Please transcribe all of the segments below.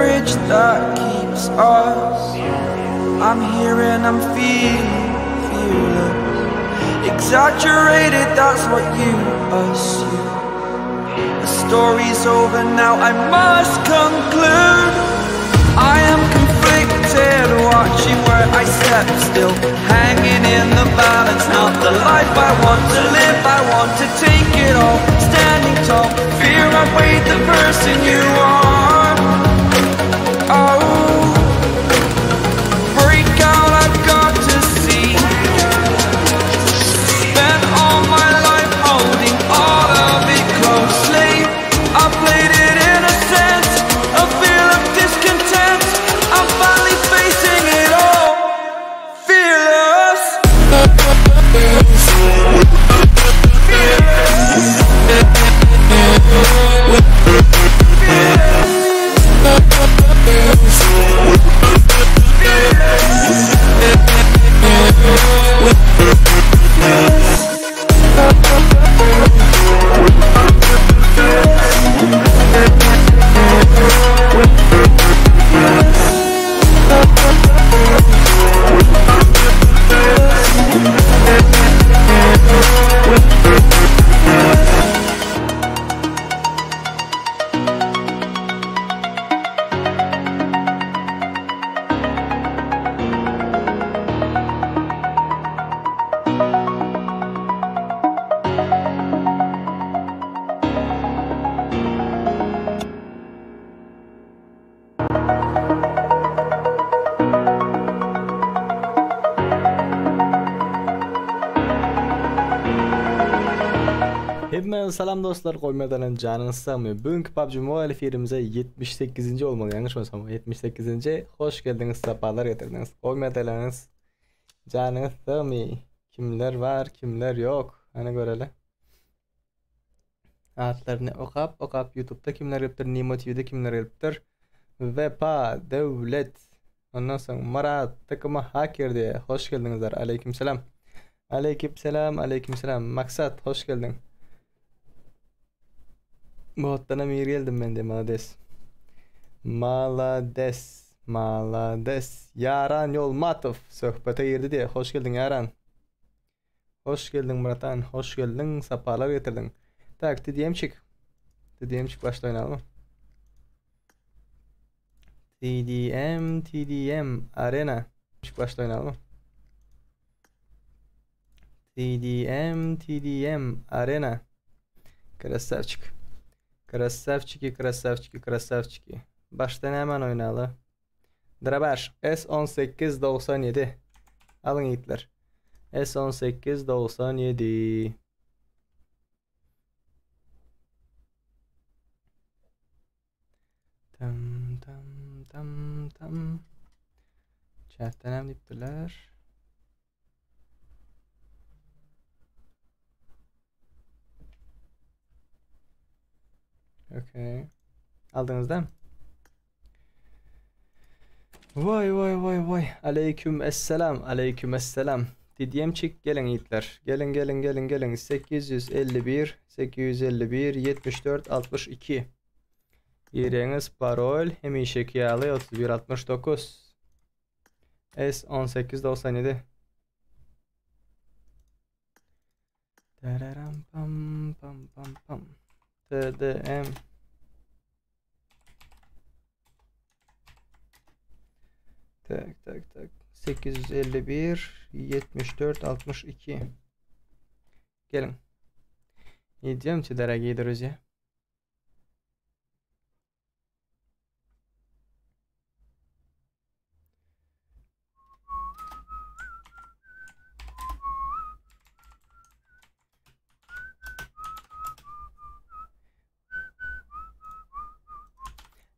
bridge that keeps us. I'm here and I'm feeling fearless. Exaggerated, that's what you assume. The story's over now, I must conclude. I am conflicted, watching where I step still, hanging in the balance. Not the life I want to live, I want to take it all. Standing tall, fear I weighed the person you are. Oh, break out, I've got to see. Spent all my life holding all of it closely. I played it innocent, a feel of discontent. I'm finally facing it all, fearless. Hemmäňize salam dostlar, goýmadan janyňyz sagmy? Bugünkü PUBG Mobile efirimize 78-nji bolmaly, ýalňyşmasam 78-nji. Hoş geldiňiz, sapalar getirdiňiz. Goýmadan janyňyz sagmy? Kimler bar, kimler ýok? Hany göreli. Atlaryny okap, okap YouTube'da kimler gelipdir, Nimo TV'de kimler gelipdir? Wepa, Döwlet, ondan soň Myrat, TKM Hacker diýe. Hoş geldiňizler. Aleyküm selam. Aleyküm selam, aleyküm selam. Maksat, hoş geldiň. Botdan hem ir geldim men de, malades. Malades, malades. Ýaran Ýolmatow söhbete girdi diýe. Hoş geldiň Ýaran. Hoş geldiň Muratan, hoş geldiň, sapalar getirdiň. Tak, TDM-çik. TDM-çik başda oýnalymy? TDM, TDM, arena. Çik başda oýnalymy? TDM, TDM, arena. Krasavçik. Krasavçiki, krasavçiki, krasavçiki. Başda näme oýnaly? Drabaş S1897. Alyň ýigitler. S1897. Tam tam tam tam. Chatdan hem diýipdirler. Okay. Aldyňyzda? Vay vay vay vay. Aleyküm esselam. Aleyküm esselam. TDM-çik geliň ýigitler. Geliň geliň geliň geliň. 851 851 74 62. Gireňiz parol hemişeki ýaly 31 69. S 1897. Tararam pam pam pam pam. TDM. Tak tak tak. 851 74 62. Geliň. Идемте, дорогие друзья.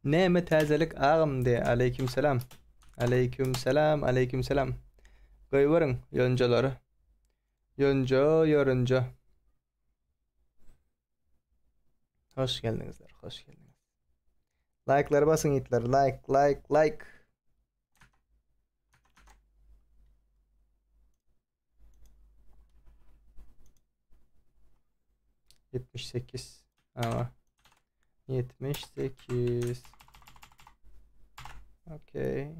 Näme täzelik agam de aleyküm selam. Aleyküm selam, aleyküm selam. Goýberiň ýonjalary. Ýonja, ýorunja. Hoş geldiňizler, hoş geldiňiz. Like'lary basyň ýigitler, like, like, like. 78 ama 78. Okey.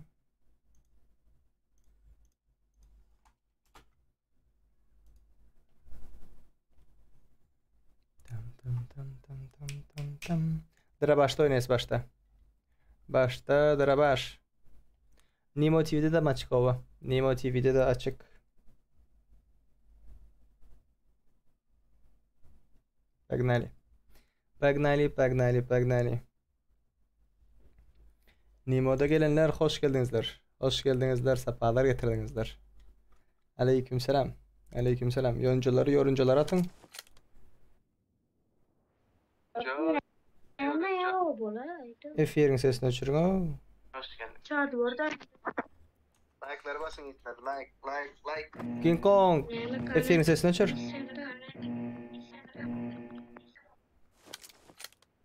Tam tam tam tam tam tam tam. Darabaşda oýnaýas başda. Başda Darabaş. Nemo TV'de de açyk oba. Nemo TV'de de açyk. Погнали. Погнали, погнали, погнали. Nemo'da gelenler hoş geldiňizler. Hoş geldiňizler, sapalar getirdiňizler. Aleyküm selam. Aleyküm selam. Ýonjalary ýorunjalar atyň. Efiriň sesini öçüriň. Hoş geldin. Çağırdı orada. Like'lara basın gitler. Like, like, like. King Kong. Efiriň sesini öçür.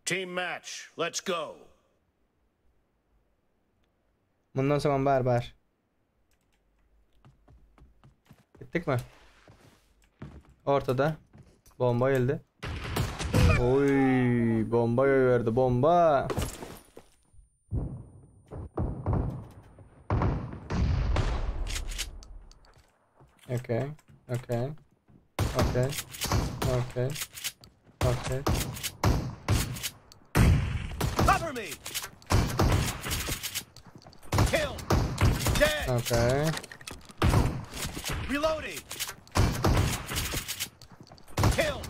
Team match. Let's go. Mundan soňam bar bar. Gittik mi? Ortada. Bomba geldi. Oy, bomba verdi bomba. Okay, okay. Okay. Okay. Okay. Cover me. Kill. Dead. Okay. Reloading. Kill.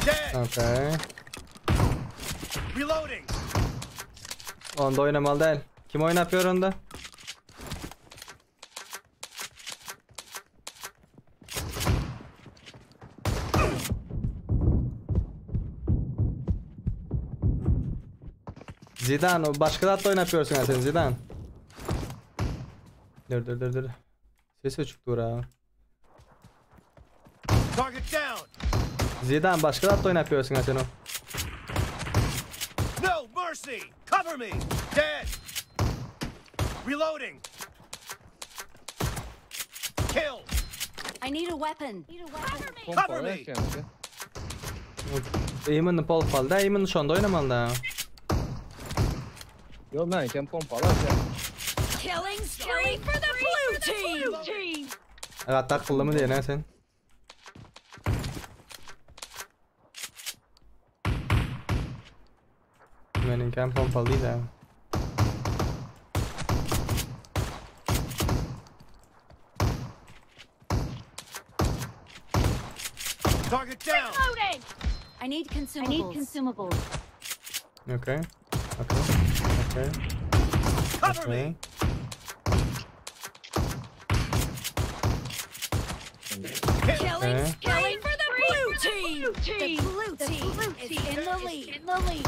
Dead. Okay. Reloading. Onda oynamalı değil. Kim oynatıyor onda? Zidane o başka da oynatıyorsun ha sen Zidane. Dur dur dur dur. Ses açık dur ha. Target down. Zidane başka da oynatıyorsun ha sen o. No mercy. Cover me. Dead. Reloading. Kill. I need a weapon. Cover me. Eğimini pol da eğimini şonda oynamalı da. Yo ben kem pompalar ya. Killing spree for the blue team. Evet akıllı mı diye ne sen? Benim pompalı değil ha. Target down. Reloading. I need consumables. I need consumables. Okay. Okay. Okay. Cover Okay. me. Killing Okay. spree for the blue team. The blue team is in the lead. In the lead.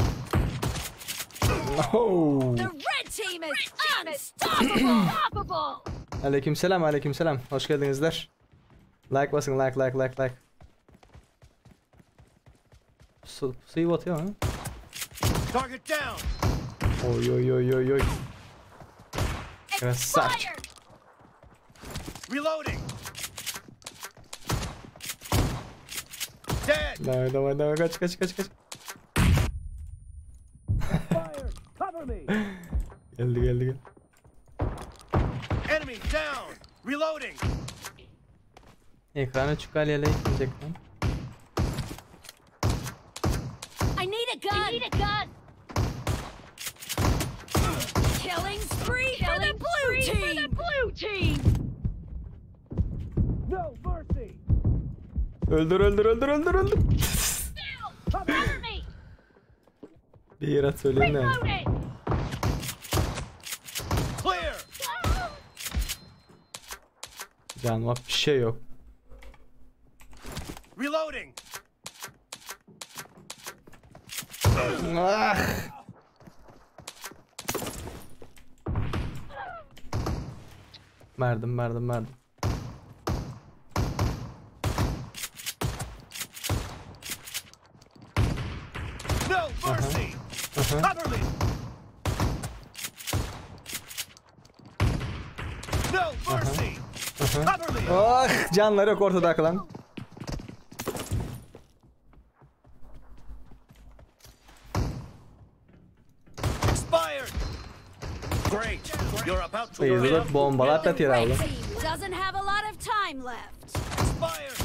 Oh. The red team is unstoppable. Aleykümselam, aleykümselam. Hoş geldinizler. Like basın, like, like, like, like. Su, suyu batıyor ha? Target down. Oy oy oy oy oy. Красавчик. Expired. Reloading. Dead. Давай, давай, давай, kaç, kaç, kaç, kaç. Fire. Cover me. Geldi, geldi, geldi. Enemy down. Reloading. Ekranı çıkar yele ikinci ekran. I need a gun. I need a gun. Killing spree for the blue team. For the blue team. No mercy. Öldür, öldür, öldür, öldür, öldür. Cover me. Bir yere at söyleyeyim de. Reloading. Clear. Can bak bir şey yok. Reloading. Ah! Verdim, verdim, verdim. No mercy. Cover me. No mercy. Cover me. Ah! Canları yok ortada kalan. Expired. Great. You're about to Yzyda win. bombalap The ýatyr red abla. team doesn't have a lot of time left. Fire.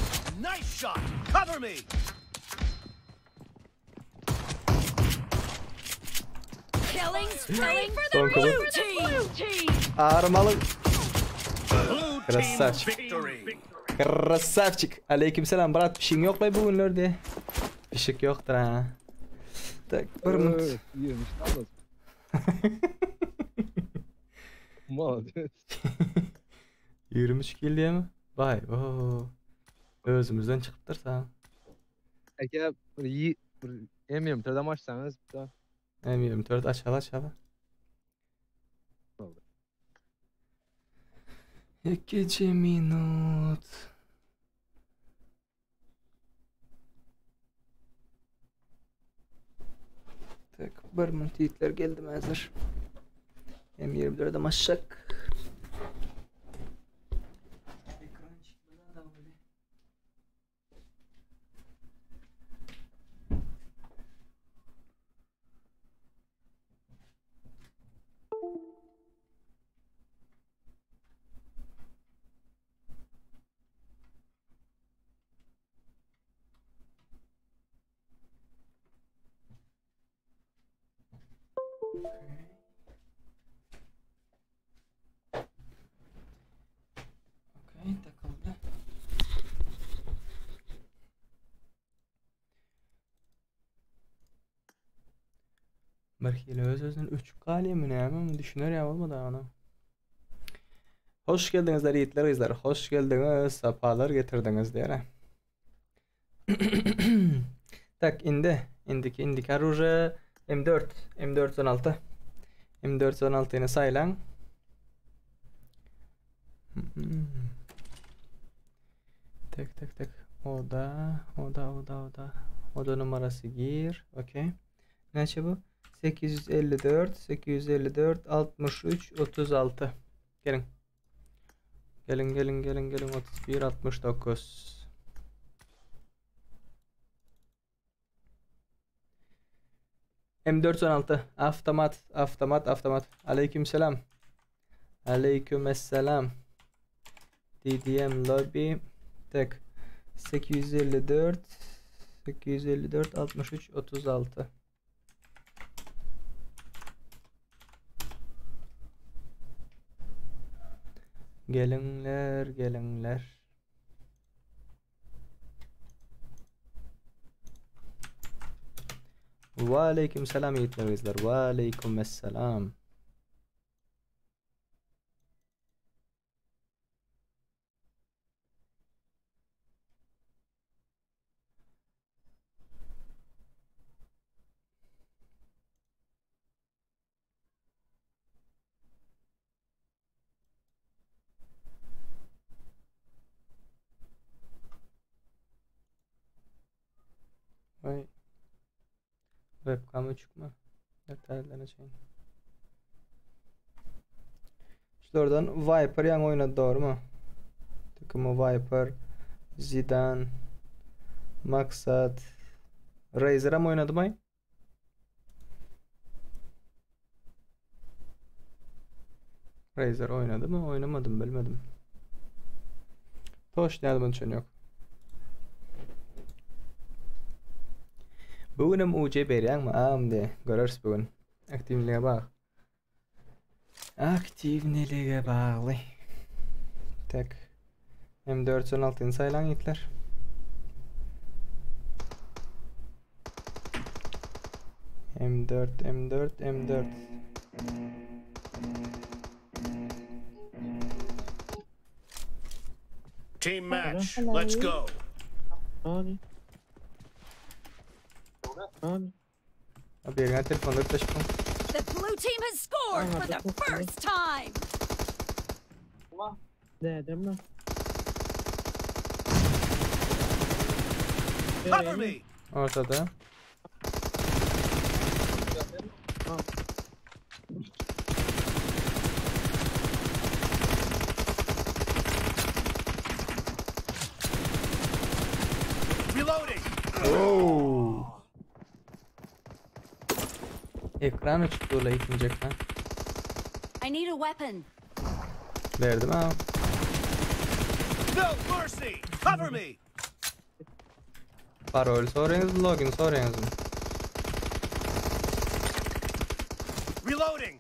Nice shot. Cover me. Killing spree for the Soňky bu. blue team. Armaly Blue team Красавчик. victory. Krasavçik. Aleykümselam brat. Pişiň ýok lay bu günlerde. Pişik ýokdur ha. Tak bir minut. Evet, 23 aldım. Молодец. 23 kill diýemi? Vay, o. Özümizden çykypdyr sen. Eke bir yi bir M24'den başlasanız bir daha M24 açala açala. Oldu. 2 minut. Tak, bir minut yiğitler geldim hazır. M24'e maşak. Ekran çıkmadı adam öyle. Okey, takıldı. Bir hile öz özünden 3 galýamy näme düşüner ya bolmady ana. Hoş geldiňizler yiğitler gyzlar. Hoş geldiňiz, sapalar getirdiňiz diýere. Tak indi indiki indiki oruje M4 M416 M416-ny saýlaň. Tek tek tek. Oda, oda, oda, oda. Oda numarası gir. Okey. Näçe bu? 854 854 63 36. Gelin. Gelin gelin gelin gelin 31 69. M416 avtomat avtomat avtomat. Aleykümselam. Aleykümselam. DDM lobby tek 854 854 63 36. Gelinler gelinler. Ve aleyküm selam yiğitler kızlar. Ve aleyküm selam. Vay. Webcam açık mı? Detaylarına açayım. Şuradan Viper yan oynadı doğru mu? Takımı Viper, Zidane, Maksat, Razer'a mı oynadı mı? Razer oynadı mı? Oynamadım bilmedim. Toş ne için yok. Bugünem UC berýäňmi? Amde, görers bugün. Aktivliğe bak. Aktivliğe bagly. Tek. M416 saylan yiğitler. M4 M4 M4. Team match. Let's go. Abi. Abi. Abi yerine telefonları taşıpam. The blue team has scored for the first time. Dedim mi? Cover me. Ortada. Reloading. Oo. Ekran uçtu la ikinci ekran. I need a weapon. Berdim ha. No mercy. Cover me. Parol soraýaňyz, login soraýaňyzmy? Reloading.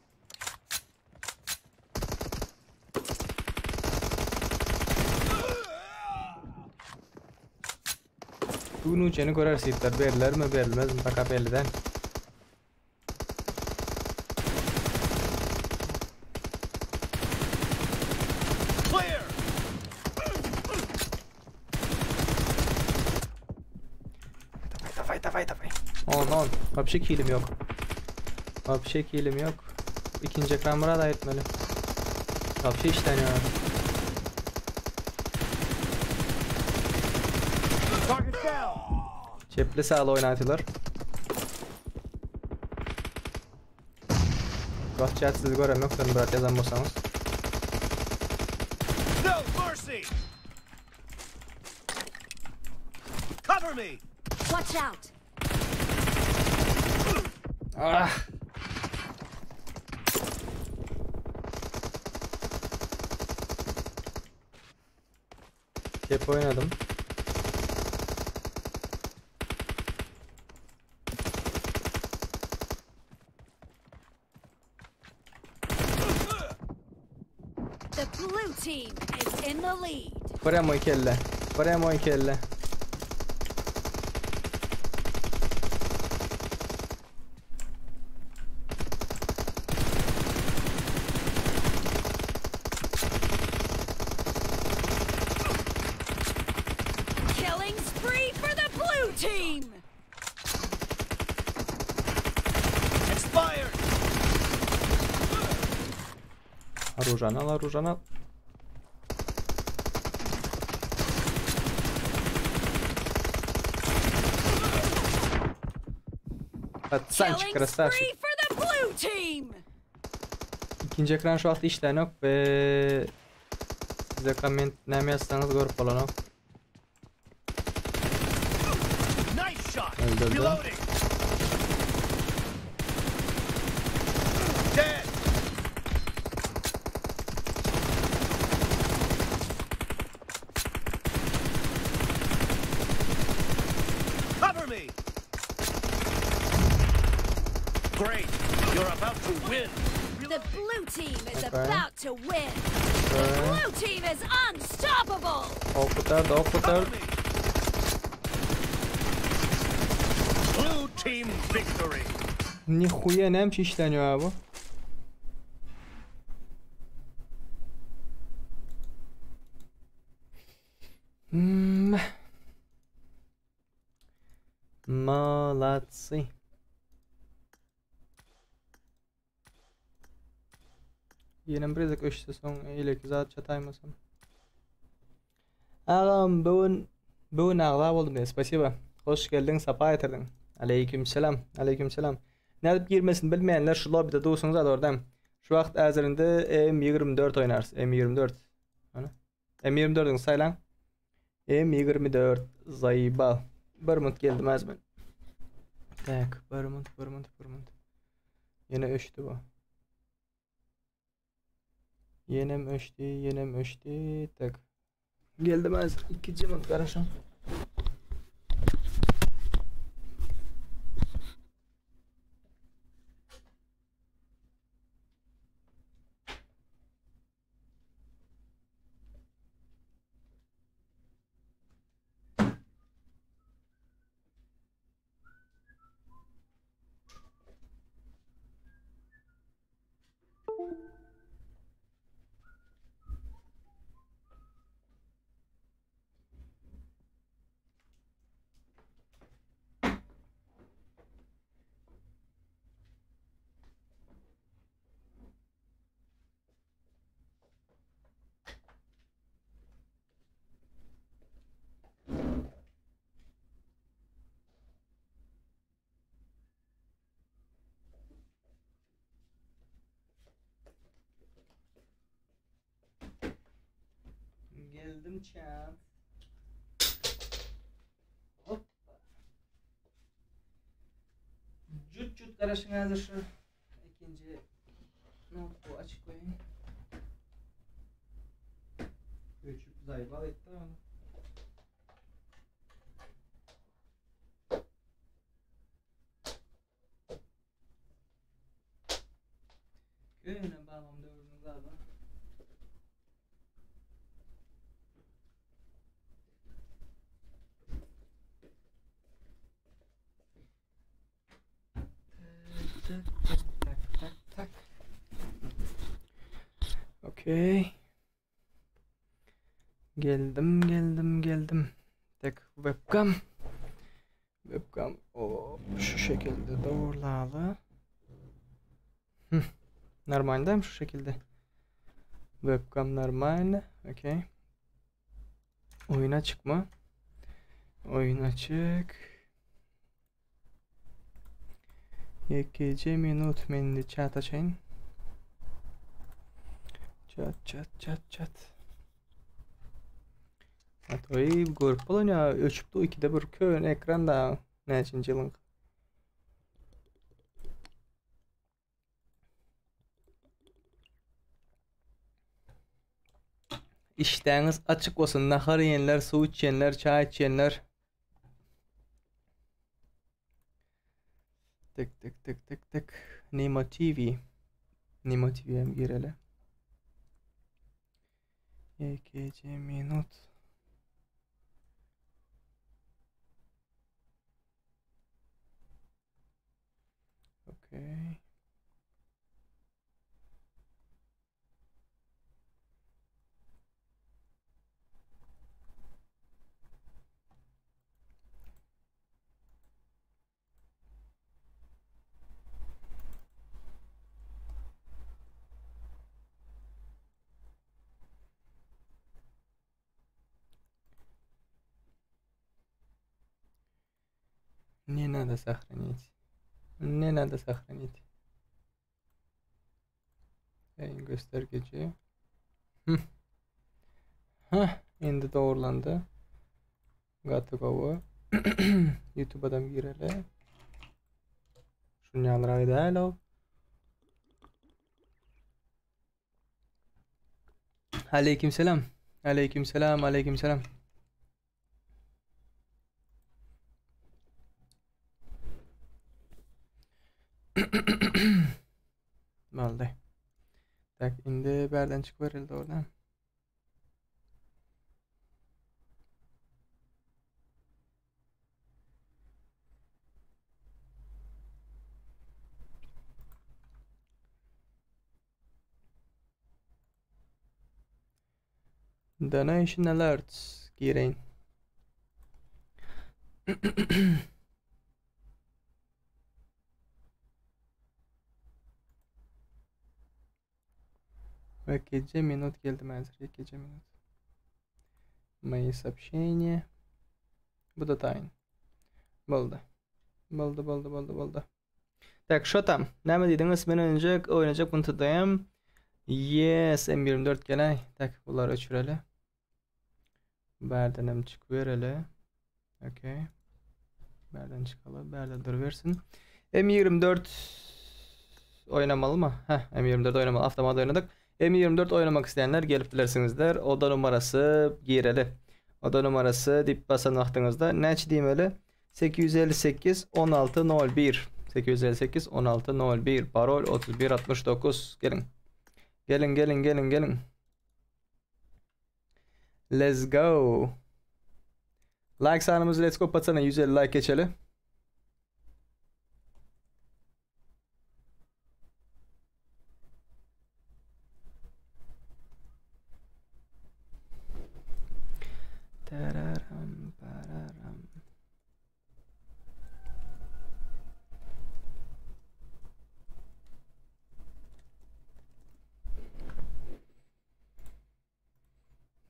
Bu nuçeni görer sitler beriler mi berilmez mi taka belliden. Clear. Давай давай давай. 10 10. Вообще kilim yok. Вообще kilim yok. İkinci ekran burada etmeli. Вообще işleniyor. Target down. Çepli sağlı oynatıyorlar. Bak chat sizi görem yok. Sen bırak yazan bolsanız. No mercy. Cover me. Watch out. Ah. Hep oynadım. The blue team is in the lead. Premo kelle. Premo kelle. Killing spree for the blue team. Expired. Orujany al, orujany al. Patsançık Killing красавчик. spree for the blue team. İkinci ekran şu wagtda işlänok we size komment näme ýazsaňyz görüp bolanok. Nice shot. Öldürdüm. Reloading. Dead. Cover me. Great. You're about to win. The blue team is Okay. about to win. The Okay. blue team is unstoppable. Ok gutardy, ok Cover gutardy. me. Blue team victory. Nihuýa näme üçin işlänýär bu? Hmm. Молодцы. Ýene bir gezek öçse soň eýleki zat çataýmasam. Agam bu gün bu gün agza boldum diýe. Spasiba. Hoş geldiň, sapa getirdiň. Aleyküm selam. Aleyküm selam. Nädip girmesini bilmeýänler şu lobbyda dursuňyz oradan. Şu wagt häzirinde M24 oýnarys. M24. Ana. M24-iň saýlaň. M24 zaýbal. Bir minut geldim az men. Tak, bir minut, bir minut, bir minut. Ýene öçdi bu. Ýenem öçdi, ýenem öçdi. Tak. Geldim az. 2 minut garaşyň. Geldim chat. Hoppa. Jut jut garaşyň häzir şu ikinji notebook. Açyk goýaýyn. Öçüp zaýbal etdi ony. Köne babam döwrüniň zady. Tak, tak, tak, tak, tak. Okey. Geldim, geldim, geldim. Tek webcam. Webcam o şu şekilde doğrulalı. Hı. Normal değil mi şu şekilde? Webcam normal. Okey. Oyun açık mı? Oyun açık. Ýekeje minut men indi çat açaýyn. Çat çat çat çat. Atoý görüp bolan ya öçüpdi ikide bir köne ekran da näçinji ýylyň. Işdäňiz açyk bolsun nahar iýenler, suw içýenler, çaý içýenler. Tek tek tek tek tek. Nemo TV. Nemo TV hem gireli. EKC minut. Okey. Не надо сохранить. Не надо сохранить. Yayın göstergeci. Hı. Heh, indi dogrulandy. Gaty gowy. YouTube-adam gireli. Şuny ýalyrak däl o. Aleyküm selam. Aleyküm selam, aleyküm selam. Boldy. Tak, indi bärden çykyp bereli dogrudan. Donation alerts gireýin. Ýekeje minut geldi häzir, ýekeje minut. Мои сообщения. Bu da taýyn. Boldy. Boldy, boldy, boldy, boldy. Tak, şo tam. Näme diýdiňiz? Men oýnajak, oýnajak bunu tutayım. Yes, M24 geleý. Tak, bulary öçüreli. Bärdenem çykyp bereli. Okey. Bärden çykaly, bärde durubersin. M24 oýnamalymy? Heh, M24 oýnamaly. Awtomat oýnadyk. M24 oýnamak isleýänler gelip bilersiňizler. Oda numarasy gireli. Oda numarasy diýip basan wagtyňyzda näçe diýmeli? 858 16 01 858 16 01 parol 31 69 geliň. Geliň geliň geliň geliň. Let's go. Like sanımız let's go patsana 150 like geçeli. Tararam, pararam.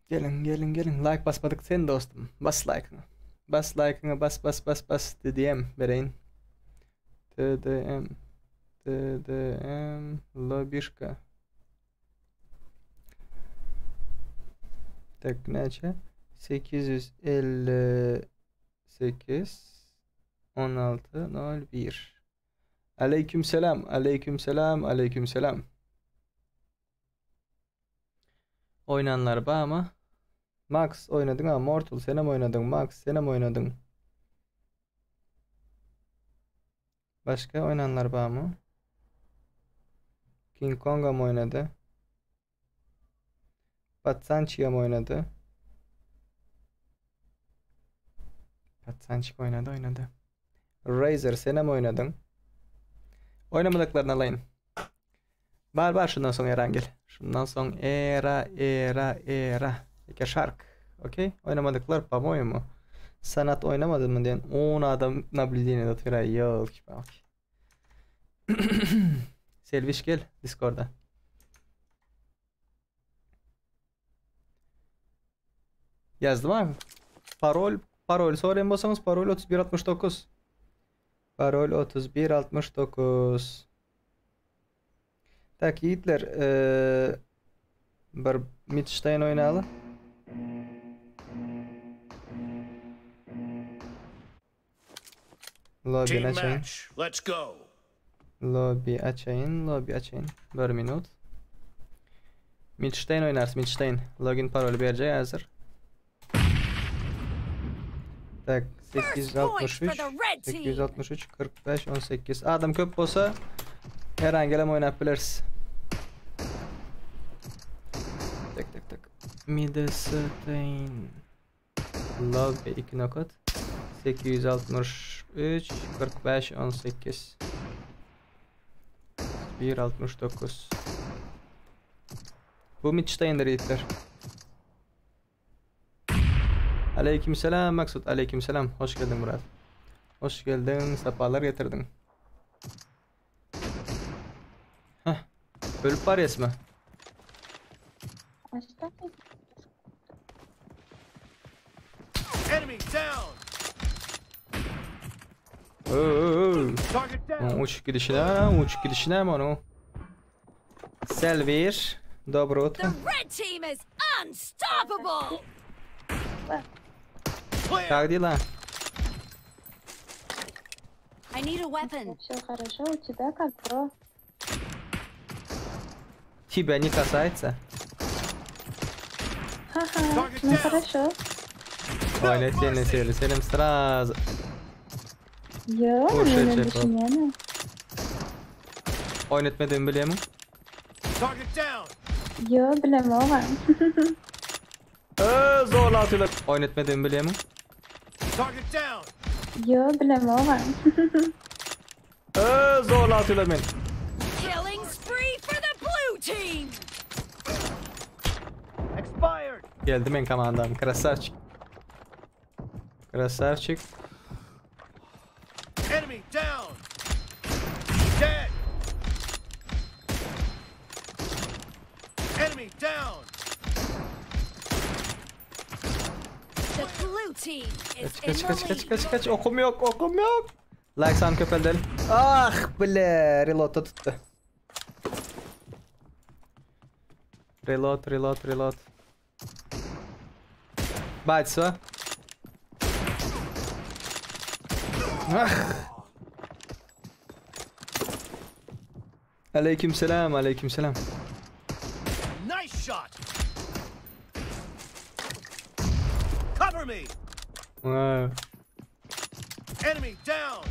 Geliň, geliň, geliň. Like basmadyk sen dostum. Bas like'ňy. Bas like'ňy, bas, bas, bas, bas. TDM bereýin. TDM. TDM lobişka. Tak näçe? 858 16 01. Aleyküm selam, aleyküm selam, aleyküm selam. Oýnanlar barmy? Max oýnadyň a Mortal senem oýnadyň Max senem oýnadyň. Başga oýnanlar barmy? King Kongam oýnady. Patsançigam oýnady. Patsançik oýnady, oýnady. Razer senem oýnadyň. Oýnamadyklaryny alaýyn. Bar bar şundan soň Erangel. Şundan soň Era Era Era. Eke Shark. Okey. Oýnamadyklar po-moýemu. Sanat oýnamadymy diýen 10 adam nablýudeniýede otyr. Ýolki-palki. Selwiş gel Discorda. Ýazdym abi. Parol, parol soraýan bolsaňyz parol 3169. Parol 3169. Tak ýigitler, eee, bir Mitstein oýnaly. Lobby Team açaýyn. match. Let's go. Lobby açaýyn, lobby açaýyn. Bir minut. Mitstein oýnarys, Mitstein. Login paroly berjek häzir. Tak, First point for 863 the red team. 863 45 18. Adam köp bolsa Erangelem oýnap bileris. Tak tak tak. Midestein. Lobby 2 nokat. 863 45 18 1 69 Bu Mitsteindir ýigitler. Aleykümselam Maksut, aleykümselam. Hoş geldiň Murat. Hoş geldiň, sapalar getirdiň. Heh. Ölüp barýasmy? Enemy down. Oo. Target down. Uçup gidişine, uçup gidişine onu. Selvir. Dobro The utro. red team is unstoppable. Clear. Как дела? I need a weapon. Все хорошо, у тебя как, бро? Тебя не касается. Ха-ха, Target ну down. хорошо. Ой, не сильно, сильно, сильно сразу. Йо, Слушай, ну типа. не Oýnatmadyň bilýärmiň? Target down. Ýo, bilemok. Eee, zorla atıyorlar. Oýnatmadyň bilýärmiň? Target down. Ýo, bilemok. Eee, zorla atıyorlar meni. Killing spree for the blue team. Expired. Geldi men komandam. Красавчик. Красавчик. Enemy down. Dead. Enemy down. The blue team is Kaç in kaç the kaç kaç lead. kaç kaç okum yok okum yok. Like san köpeldel. Ah bile reload'a tuttu. Reload reload reload. Bajsa. Ah. Aleykümselam aleykümselam. Nice shot. Cover me. Ha. Enemy down.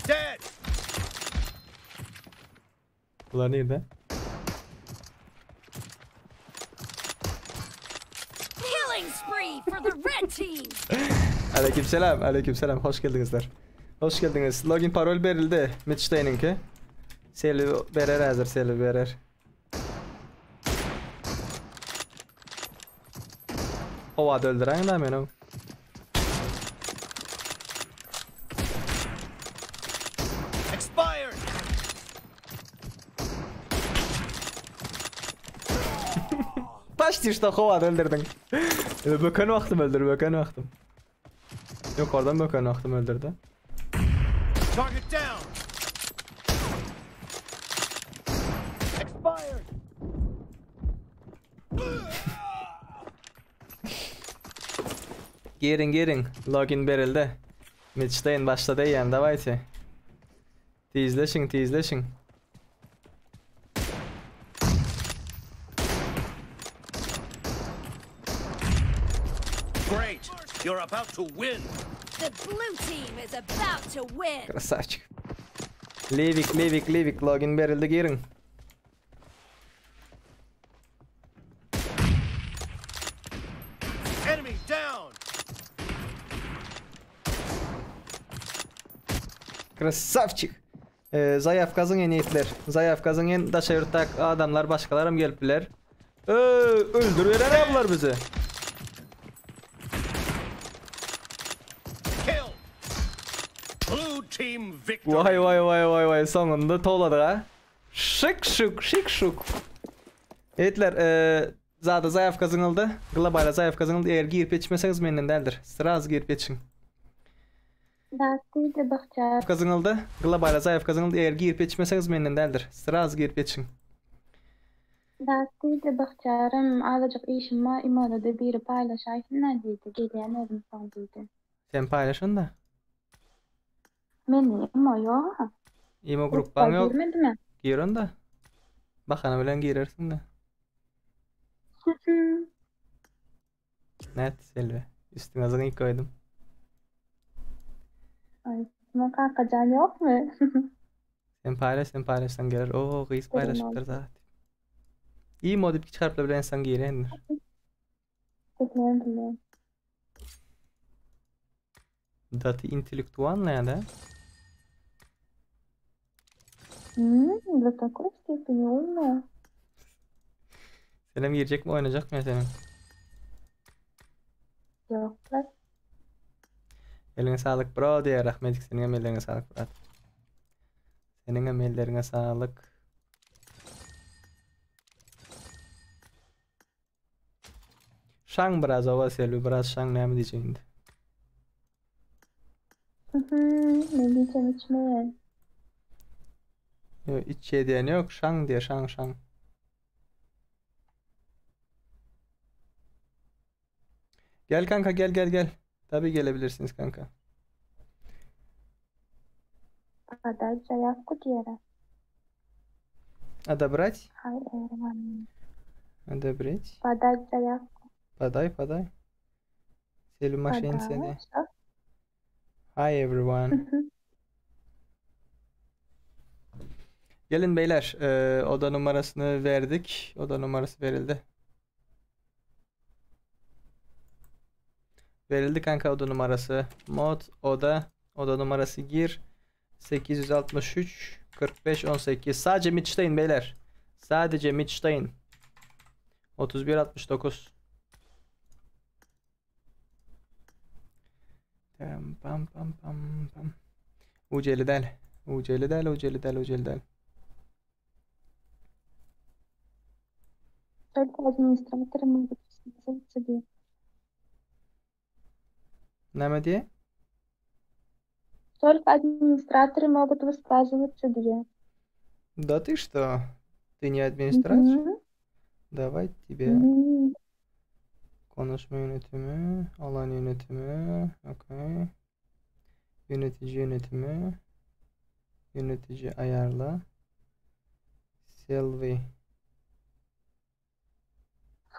Dead. Bular neydi? Killing spree for the red team. Aleykümselam, aleykümselam. Hoş geldinizler. Hoş geldiniz. Login parol berildi. Mitch'teyninki. Seli berer hazır, seli berer. Ova öldüren da meni. Expired. Başlı işte hova öldürdün. Böken vaktım öldür, böken vaktım. Yok oradan böken vaktım öldürdü. Target down. Expired. Girin girin. Login berildi. Mitch'teyn başladı yani davayte. Tizleşin tizleşin. Great. You're about to win. The blue team is about to win. Krasavçik. Lewik, Lewik, Lewik login berildi giriň. Enemy down. Krasavçik. Ee, Zayafkaz'ın en iyitler. Zayafkaz'ın en daşa yurtdak adamlar başkalaram gelip biler. Ee, öldür veren ablar bizi. Kill. Blue team victory. Vay vay vay vay vay sonunda towladyk ha. Şyk şuk şyk şuk. Etler e, zada zaýawka zyňyldy. Globala zaýawka zyňyldy. Eger girip ýetişmeseňiz menden däldir. Sraz girip ýetişiň. Zat diýdi Bagtyýar. Zaýawka zyňyldy. Globala zaýawka zyňyldy. Eger girip ýetişmeseňiz menden däldir. Sraz girip ýetişiň. Zat diýdi Bagtyýarym azajyk işim bar imoda-da biri paýlaşaýsyn-a diýdi. Gelýän özüm soň diýdi. Sen paýlaş onda. Mende imo ýog-a. Imo Gruppa grupbaň ýok. girmedimä. Gir onda. Bahana bilen girersiň-de. Nätdi Selbi? Üstüňe zyňyk goýdum. Aý, üstüme kakajan ýokmy? Sen paýlaş, sen paýlaşsaň geler. Oo, gyz paýlaşypdyr zat. Imo diýip kiçi harplar bilen ýazsaň girendir. Bilýän, bilýän. Da ty intellektualnaýa da? Hmm, do takoý stepeni umnaýa. Senem girjekmi oýnajakmy senem? Ýoklar. Eliňe saglyk bro diýýär Rahmetik seniňem elleriňe saglyk brat. Seniňem elleriňe saglyk. Şaň biraz oba Selbi biraz şaň näme diýjek indi. Men diýjem içmeýän. Ýok içýä diýen ýok şaň diýe şaň şaň. Gel kanka gel gel gel. Tabi gelebilirsiniz kanka. Podaý zaýawku diýere. Odobrать? Haý everyone. Одобрить. Podaý zaýawku. Подай, подай. Selbi maşyn seni. Podaý. Şo. Hi everyone. Gelin beyler, e, oda numarasını verdik. Oda numarası verildi. Verildi kanka oda numarası. Mod oda oda numarası gir. 863 45 18. Sadece Mitch'teyin beyler. Sadece Mitch'teyin. 31 69. Pam pam pam pam pam. Uceli del. Uceli del, uceli del, uceli del. Только administratorы могут высказываться diýip. Näme diýe? Только администраторы могут высказываться diýe. Да ты что? Ты не администратор? Mhm. Давай тебе Mhm. konuşma yönetimi, alan yönetimi, okey. Yönetici yönetimi, yönetici ayarla. Selvi.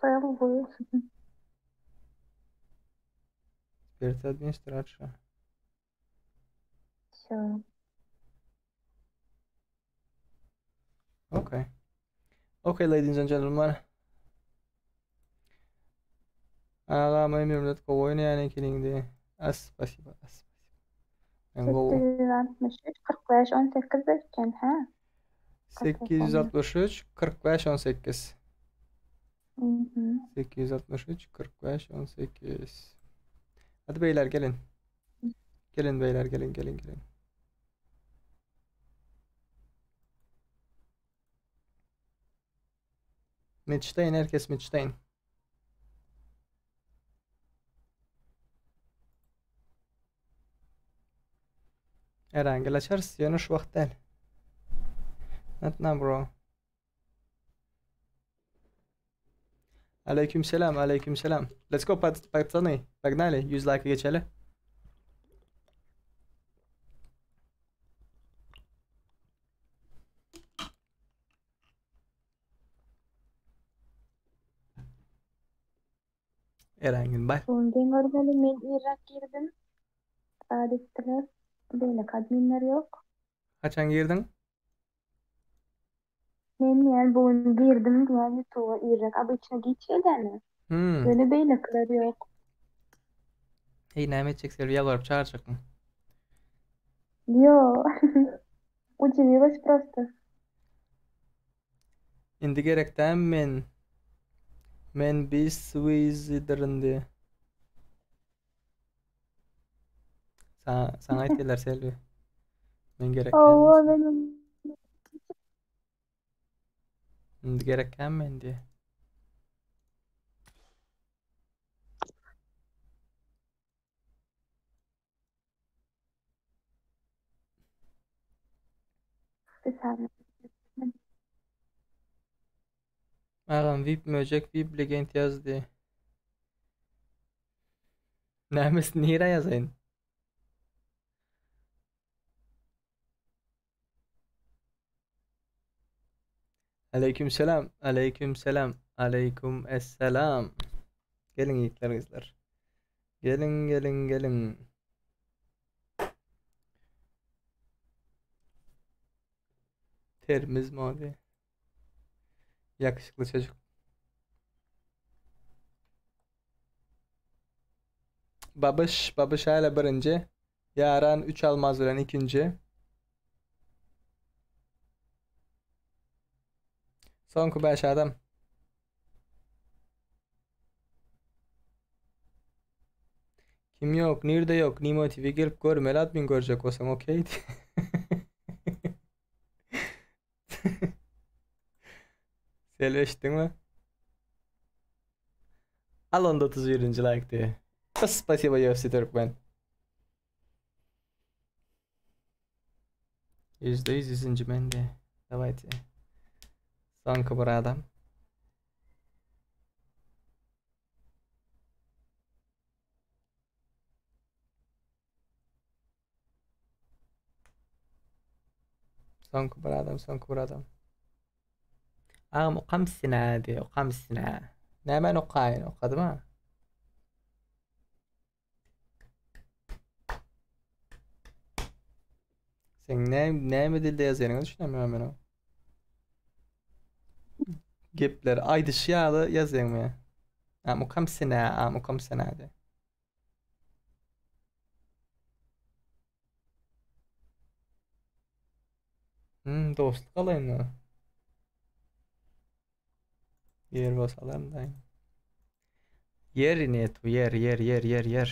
FLV. Теперь ты администратор. Всё. Okay. Okay, ladies and gentlemen. Agam ömrümde gowy oýnaýan ekeniňdi. As spasiba, as spasiba. Men gowy. 863 45 18 eken, hä? 863 45 18. Mhm. 863 45 18. Hadi beyler gelin. Gelin beyler gelin gelin gelin. Mitch'teyin herkes Mitch'teyin. Erangel açarız. Ýöne şu wagt däl. Not now bro. Aleyküm selam, aleyküm selam. Let's go pat patsany. Погнали, 100 like geçeli. Erengin bay. Bugün geň görmeli men irräk girdim. Zat etdiler. Beýleki adminler ýok. Haçan girdiň? Men diýýän bu gün girdim diýýän ýutuba irräk obyçno giç gelýän-ä. Hmm. Ýöne beýlekiler ýok. Eý näme etjek Selbi ýalbaryp çagyrjakmy? Ýo. Udivилась prosto. Indi gerek däl men. Men biswizidirin diýe. Saňa, saňa aýtýarlar Selbi. Men gerek Hawa, men Indi gerek men diýe. Bir saniye. Agam VIP möjek VIP legend ýazdy. Nämesi nirä ýazaýyn? Aleyküm selam, aleyküm selam, aleyküm esselam. Geliň ýigitler gyzlar. Geliň, geliň, geliň. Terimiz mody. Yakışıklı çocuk. Babyş, Babyş hala birinji. Ýaran 3 almaz bilen ikinji. Soňky 5 adam. Kim ýok, nirde ýok, Nimo TV gelip görmeli admin görjek bolsaň, okey. Sel eşitdiňmi? Al onda 31-nji laýk diýe. Spasibo UFC Türkmen. %100 yüzüncü mende. Давайте. Soňky bir adam. Soňky bir adam, soňky bir adam. Agam okamsyna diýe, okamsyna. Nämäni okaýyn, okadym ha. Sen ne näme dilde ýazýanyňa düşünemem men o. Gepler aýdyşy ýaly ýazýaňmy? Am okamsyna, am okamsyna diýe. Hmm, dostluk alaýyn mı? Ýer bolsa alaryn daýym. Ýer net bu ýer ýer ýer ýer ýer.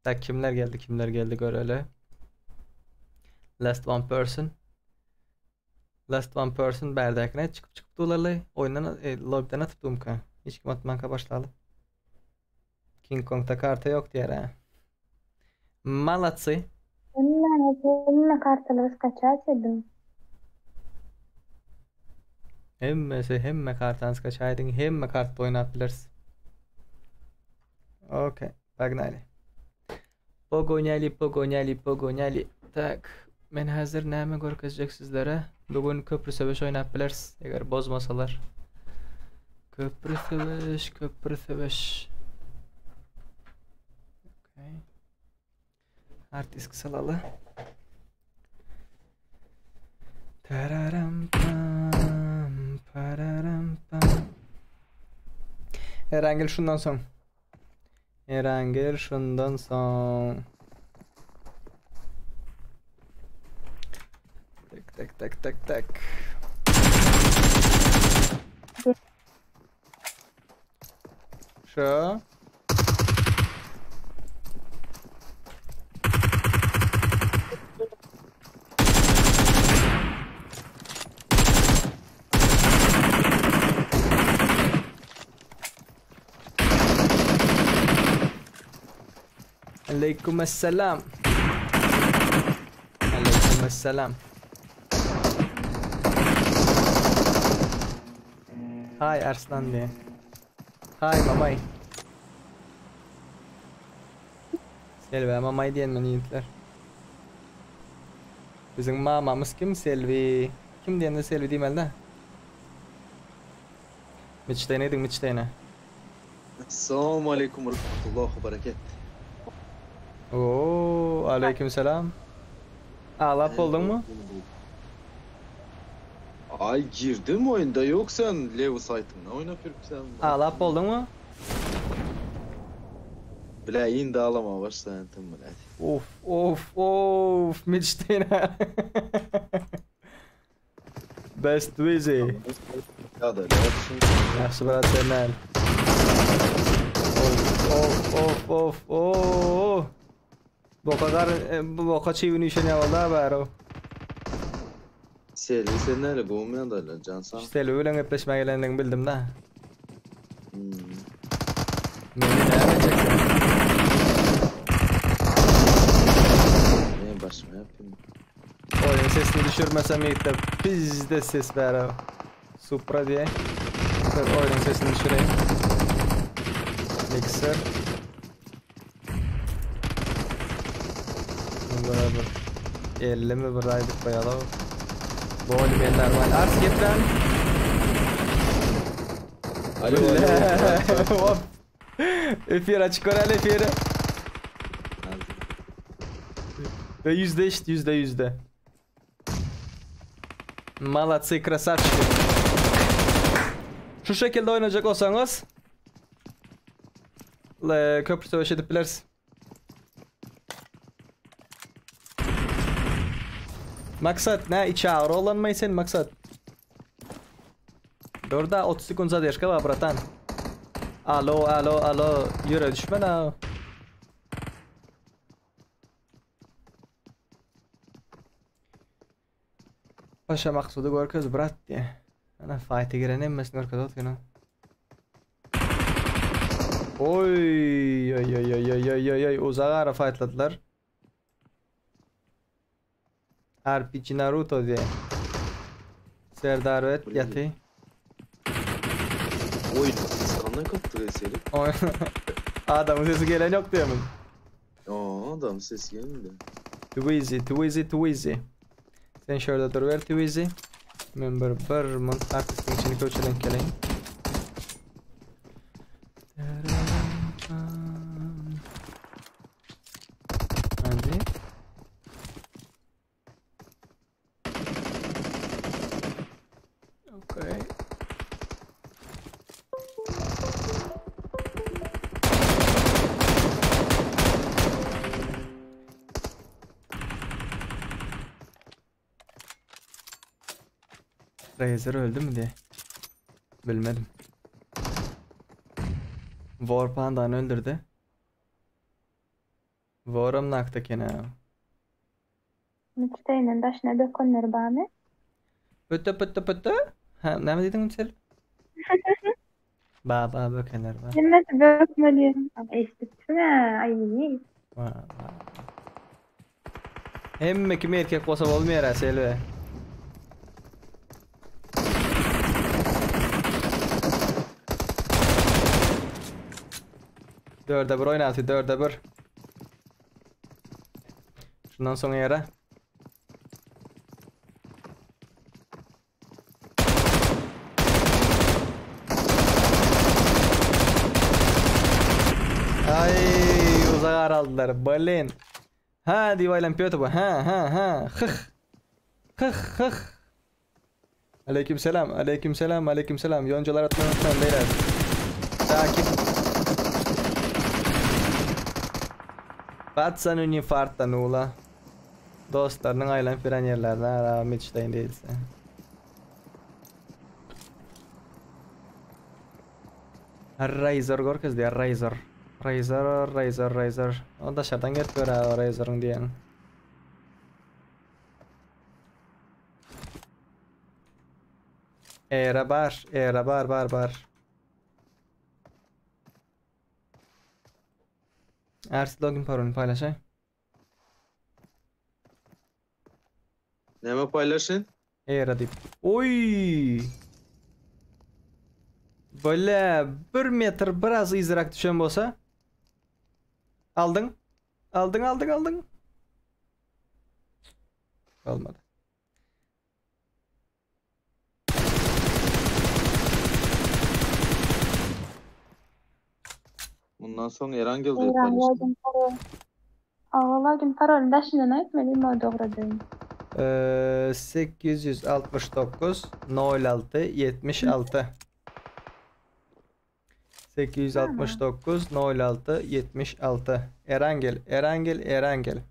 Tak kimler geldi kimler geldi göreli. Last one person. Last one person bärdäkine çykyp çykyp dularly. Oýundan e, lobbyden atyp dumka. Hiç kim atmanka başlaly. King Kongda karta ýok diýer ha. Malatsy. Hemme, hemme kartalary skaçat edin. Hemmesi hemme kartany skaçaýdyň, hemme kartda oýnap bileris. Okey, pognaly. Pogonýali, pogonýali, pogonýali. Tak, men häzir näme görkezjek sizlere? Bu gün köprü söweş oýnap bileris, eger bozmasalar. Köprü söweş, köprü söweş. Okey. Hard disk salaly. Tararam pam, pararam pam. Erangel şundan soň. Erangel şundan soň. Tek tek tek tek tek. Şu. Aleyküm esselam. Aleyküm esselam. Hi Arslan diye. Hi mamay. Selvi mamay diýen men ýigitler. Biziň mamamyz kim Selvi? Kim diýende Selvi diýmeli de. Miçteýne ediň miçteýne. Assalamu aleykum we rahmetullah we bereket. Oo, aleyküm selam. Aglap bolduňmy? Ay girdim oyunda yok sen Levo saýtynda oýnap ýörüpsen. Aglap bolduňmy? Bile indi ağlama başlaýan tüm bile. Of of of Milstein. Best Wizzy. Ya da Yaxşı brat sen. Of of of of. Boka gar boka çiwini işen ýaly bari. Seli sen näle gowmaýan da can sag. Seli bilen gepleşmäge gelendigini bildim da. Hmm. Meni näme çeksin? Ne başıma yapayım? Oyun sesini düşürmesem ýigitler bizde ses bäri. Supra diye. Dur oyunun sesini düşüreyim. Mixer. Beraber. 50 mi bir aydık koyalım. Bol eller var. Ars geplen. Alo alo. Hop. Efir açık oral efiri. Ve %eşit %. Молодцы, красавчики. Şu şekilde oynayacak olsanız köprü savaşı edip biliriz. Maksat ne içi ağır olanmayı sen maksat. Dur da 30 sekund zadержка var bratan. Alo alo alo yürü düşme la. Paşa maksudy görkez brat diye. Ana fight'e giren hemmesini görkez otgyna. Oy oy oy oy oy oy oy oy uzak ara fightladylar. RPG Naruto diye. Serdar et yaty. Oyun sesi kaptı eseri. Adamın sesi gelen yok diye mi? Aa adam sesi gelmedi. Twizy Twizy Twizy. Sen şurada dur ver Twizy. Men bir mont artistin içini köçelen keleyin. Hadi. Okay. Razer öldü mü diye. Bilmedim. War Panda'nı öldürdü. War'ım nakta kene. Mitsteinen daşyna bökenler barmy? Pötö pötö pötö. Ha, näme diýdiň sen? Ba ba bökenler ba. Hemmesi bökmeli. Eşitsin ay. Ba ba. Hemme kim erkek bolsa bolmaýar ha Selbe. Dörde bir oynatdy, dörde bir. Şundan soňra ýere. Ay, uzak araldılar. Blin. Ha, diýip Piotr bu. Ha, ha, ha. Hıh. Hıh, hıh. Aleyküm selam, aleyküm selam, aleyküm selam. Yoncalar atmayı unutmayın beyler. Sakin. Batsan un infarktan ula. Dostlarynyň aýlanyp beren ýerlerine ara Mitstein değilse. Razer görkez diýär Razer. Razer, Razer, Razer. O daşardan gelip gör Razer'ın diýen. Era bar, era bar, bar, bar. Ersi login parolunu paylaşay. Näme paylaşın? Era diýip. Oy! Böyle 1 metr biraz izrak düşen bolsa. Aldın. Aldın, aldın, aldın. Olmadı. Ondan soň Erangel diýip Eran paýlaşdym. login parol. Awa login parolyny daşyndan aýt men imo dogradyň. Ee, 869 06 76 869 06 76 Erangel, Erangel, Erangel.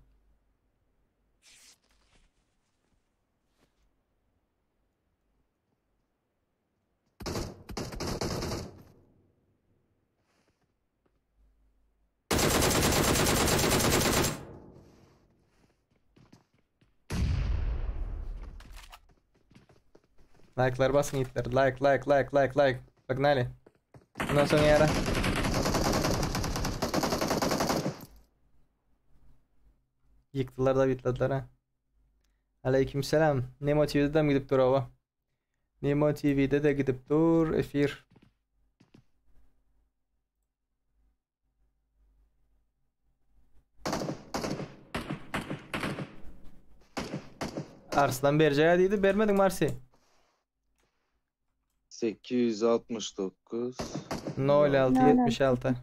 Like'lar basın itler. Like, like, like, like, like. Погнали. Ondan sonra yara. Yıktılar da bitladılar ha. Aleykümselam. Nemo TV'de de mi gidip dur ova? Nemo TV'de de gidip dur. Efir. Arslan bereceği dedi. Bermedin Marsi. 869 06 76.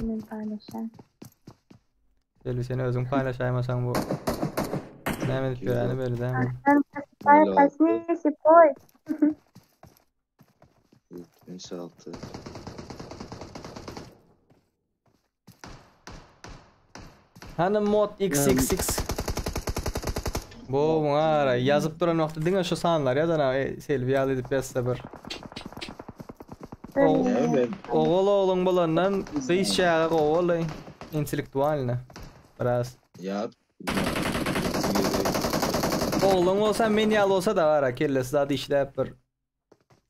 Men paylaşan. Selvi seni özün paylaşaymasan bu. Näme edip ýöreni belli dämi? Sen paylaşnisi poy. 76 Hani mod XXX. Bu muňa ýazyp duran wagty diňe şu sanlar ýazan ha Selvi ýaly edip ýazsa bir. Ogul ogluň bolandan gyz çaga gowy boldy. Intellektualny. Biraz. Ya Ogluň bolsa men ýaly bolsa da bara kellesi zat işläp bir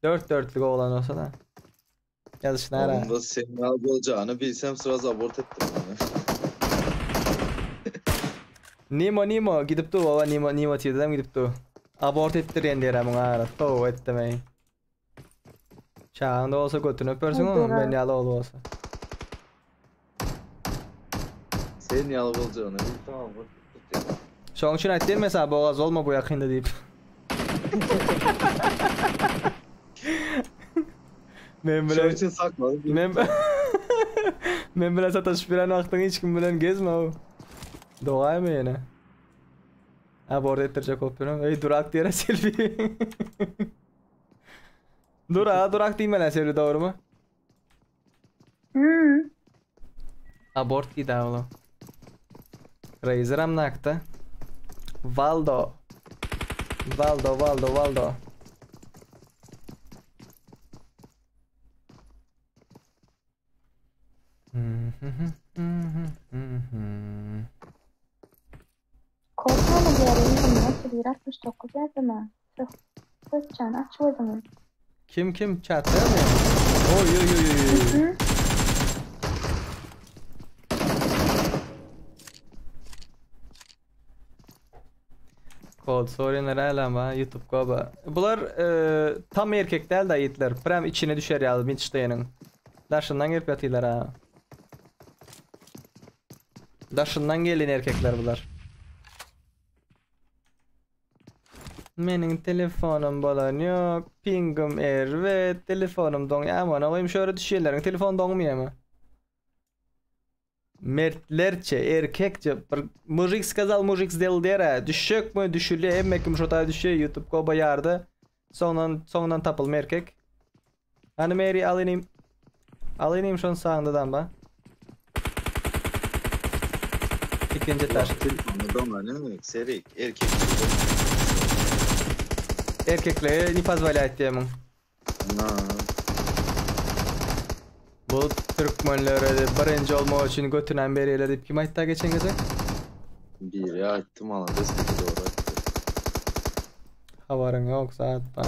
dört dörtlük oglan bolsa da. Ýazyşyna ara. Onda senin al olacağını bilsem sırası abort ettim. Nemo Nemo gidip dur baba Nemo Nemo TV'den gidip dur. Abort etdirýän diýär muňa ara. Tow etmeý. Çağında olsa götünü öpersin oğlum ben ýaly ogly bolsa. Senin yalı olacağını bilsem abort ettim. Şoň üçin aýtdym mesela boğaz olma bu ýakynda diýip. Men Şoň bilen için sakladım. men Men bilen sataşyp bilen wagtyň hiç kim bilen gezme o. Dogaýmy ýene? Abort etdirjek bolup ýörün. Ey durak diýere selfie. Dur ha durak diýmeli selfie dogry mu? Hmm. Abort diýdi oğlum. Razer am nakta. Valdo. Valdo, Valdo, Valdo. Korkma mı diýär, 31 69 ýazdyma. Söhbetjan aç özüňi. Kim kim chatda mı? Oy oy oy oy. Hı? Kod soruyanlar hala var YouTube goba. Bular e, tam erkek değil de yiğitler. Prem içine düşer ya Minçteyn'in. Daşından gelip yatıyorlar ha. Daşından gelin erkekler bular. Menin telefonum bolan yok. Pingim erbet. Telefonum don. Aman olayım şöyle düşüyorlar. Telefon donmuyor mu? Mertlerçe, erkekçe, bir mujik сказал, mujik сделал diýer. Düşük mü, düşülü, hemme kim şota düşüyor YouTube koba yardı. Soňdan soňdan tapylma erkek. Hani Mary alayım. Alayım şon sağındadan ba. İkinci taş. Telefonu doma ne Serik erkek. Erkeklere ne позволяет diýemin. Ha. Bu Türkmenlere birinci olmak için götünen beriler deyip kim aytda geçen gece? Biri aytdım ala desteki doğru aytdı. Habarın yok saat ben.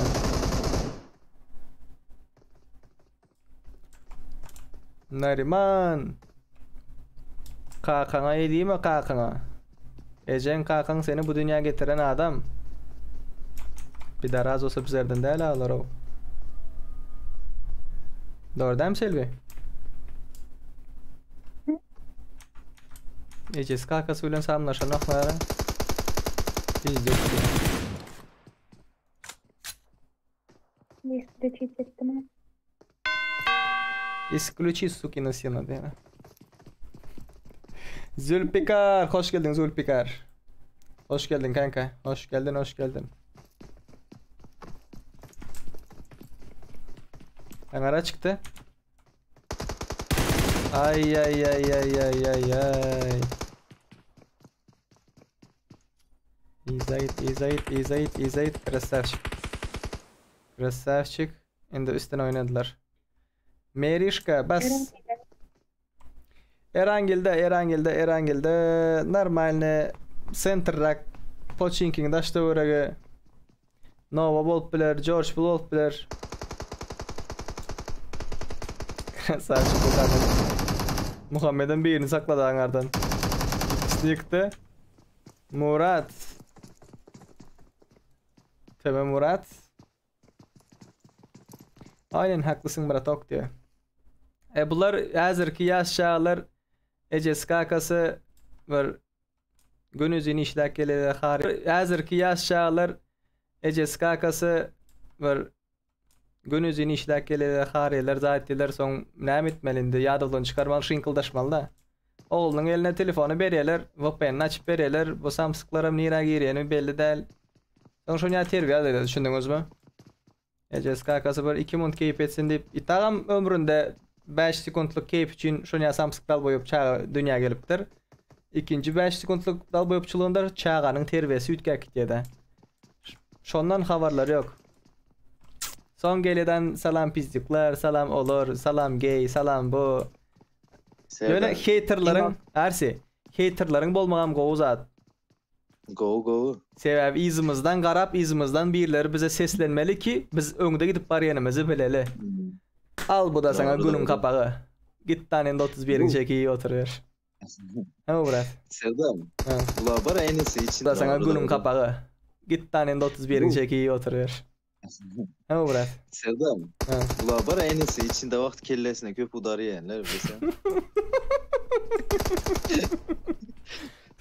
Nariman. Kakana iyi mi kakana? Ecen kakan seni bu dünya getiren adam. Bir de razı olsa bizlerden değil ağlar o. Doğru değil mi Selvi? Ejesi kakasy bilen samlaşan aklara. Bizde. Listede çift ettim. Isklýuçi sukina sena diýýär. Zülpikar, hoş geldiň Zülpikar. Hoş geldiň kanka. Hoş geldin, hoş geldin. Aňara çykdy. Ay ay ay ay ay ay ay. Yza git, yza git, yza git, yza git. Krasavçik. Krasavçik. Indi üstüne oynadylar. Merişka bas. Erangilde, Erangilde, Erangilde normalny sentrrak Poçinkiň daş töweregi Nova bolup biler, George Bull bolup biler. Krasavçik Muhammed. Muhammedem birini saklady aňardan. İkisini ýykdy. Murat. Teme Murat. Aynen haklysyn bratok diýýär. E bular häzirki ýaş çagalar ejesi kakasy bir günüzin işläp gelýärler har häzirki ýaş çagalar ejesi kakasy bir günüzin işläp gelýärler harýarlar zat diýler soň näme etmeli indi ýadawdan çykarmaly şyňkyldaşmalyda. Oglunyň eline telefony berýärler VPN-ni açyp berýärler bu samsyklaram nirä girýäni belli däl. Soň şonýa terbiýe alýarlar düşündiňizmi? Ejesi kakasy bir 2 munt keýp etsin diýip, itagam ömründe 5 sekuntlyk keýp üçin şonýa samsyk dalboýup çaga dünýä gelipdir. Ikinji 5 sekuntlyk dalboýupçylygynda çaganyň terbiýesi üýtgäp gitýär-de. Şondan habarlary ýok. Soň gelýän salam pizdikler, salam olar, salam geý, salam bu. Ýöne heýterleriň, Arsi, heýterleriň bolmagam gowy zat. Gowy gowy. Sebäbi yzymyzdan garap yzymyzdan birleri bize seslenmeli ki biz öňde gidip barýanymyzy bileli. Al bu da saňa günüň kapagy. Git dan indi 31-iň çeki oturyber. Hä brat. Serdar. Bular bar enesi içinde. Bu da saňa günüň kapagy. Git dan indi 31-iň çeki oturyber. Hä brat. Serdar. Bular bar enesi içinde wagt kellesine köp udar ýeyenler bilseň.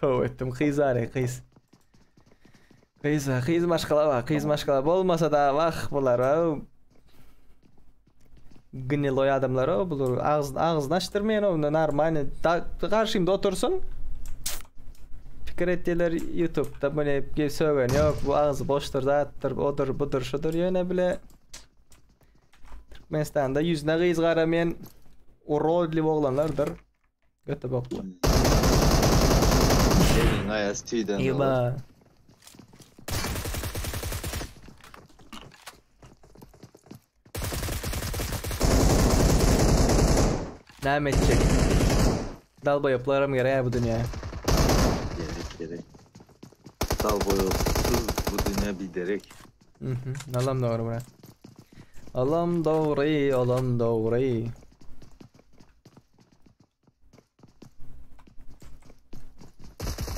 Toba etdim gyz are gyz. Gyz gyz maşgala bar gyz maşgala bolmasa da wah bular gniloý adamlar o bular agzyny agzyny açdyrmaýan onda normalny garşymda otursyn. Pikir etdiler YouTube'da bu ne sögen yok bu agzy boşdur zatdyr odur budur şudur ýöne bile Türkmenistanda ýüzüne gyz garamaýan urodliw oglanlardyr. Göte bokly. Elin aýasy tüýden Ýyba. Näme etjek? Dalboýoplaram gerek bu dünýä. Gerek gerek. Dalboýopsyz bu dünýä biderek. Mhm. Olam dogry brat. Olam dogry, olam dogry.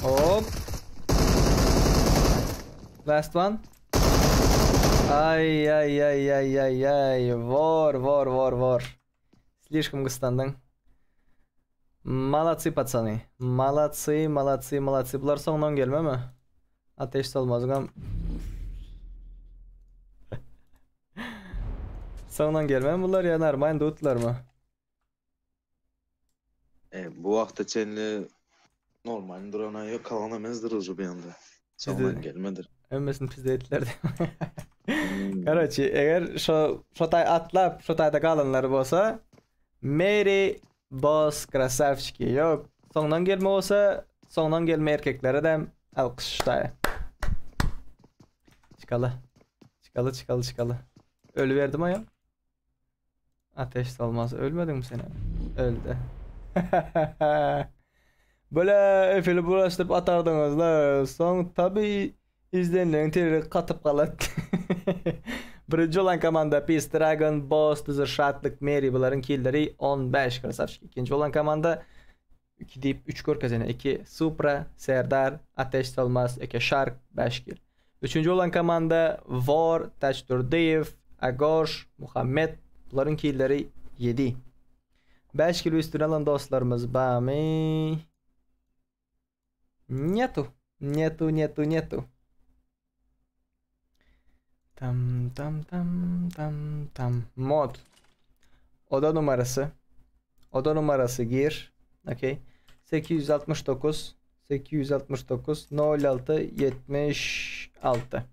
Hop. Last one. Ay ay ay ay ay ay. Vor vor vor vor. Slişkom gyslandyň. Malatsy patsany. Malatsy, malatsy, malatsy. Bular soňdan gelmemi? Ateş salmazgam. Soňdan gelmemi bular ýa normal dutlarmy? E, bu wagta çenli normal durana ýok, kalan emezdir uje bu ýanda. Soňdan gelmedir. Hemmesini pizde etdiler. Hmm. Karoçi, eger şo şo taý atlap, şo taýda galanlar bolsa, Mary Boss krasavçiki. Ýok, soňdan gelme bolsa, soňdan gelme erkeklere de alkyş taý. Çykaly. Çykaly, çykaly, çykaly. Ölüberdim aýal. Ateş salmaz. Ölmediňmi sen? Öldi. Böyle efili bulaşdyryp atardyňyzlar. Soň tabi izlenleň terek katyp galat. Birinji olan komanda Peace Dragon, Boss, Düzür Şatlyk, Mary bularyň killeri 15 krasavçik. Ikinji olan komanda 2 diýip 3 görkezene 2 Supra, Serdar, Ateş Salmaz, Eke Shark 5 kill. Üçünji bolan komanda War, Täçdurdyýew, Agoş, Muhammet bularyň killeri 7. 5 kilo üstüne alan dostlarymyz bamy? Netu. Netu, netu, netu. Tam tam tam tam tam. Mod. Oda numarasy. Oda numarasy gir. Okey. 869 869 06 76.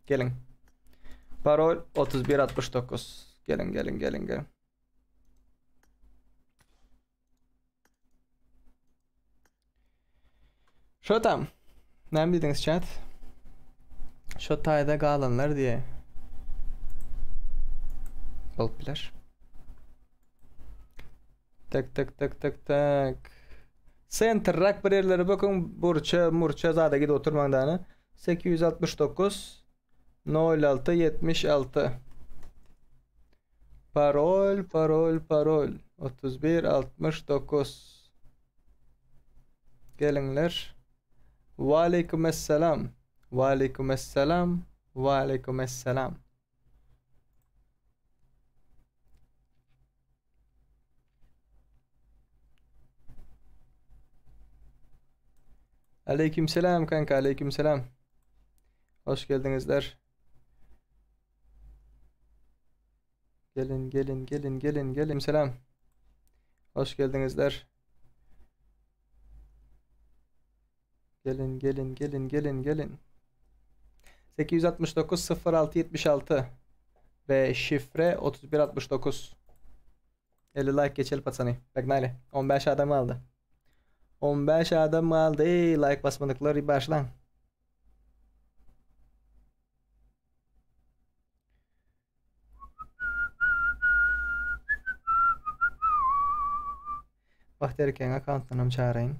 Geliň. Parol 31 69. Geliň, geliň, geliň, geliň. Şo tam. Näme diýdiňiz chat? Şo taýda galanlar diýe. Bolup biler. Tek tek tek tek tek. Sentrrak bir ýerlere bakın burça murça zada gidip oturmaň dana. 869 06 76 Parol, parol, parol. 31 69. Geliňler. Waleýkim esselam. Waleýkim esselam. Waleýkim esselam. Aleyküm selam kanka, aleyküm selam. Hoş geldiňizler. Gelin, gelin, gelin, gelin, gelin. Selam. Hoş geldiňizler. Gelin, gelin, gelin, gelin, gelin. 869 06 76 ve şifre 31 69. 50 like geçeli patsany. Погнали. 15 adam galdy. 15 adam galdy. Like basmadyklar başlaň. Wagt erkegiň akkauntynam çagyrayyn.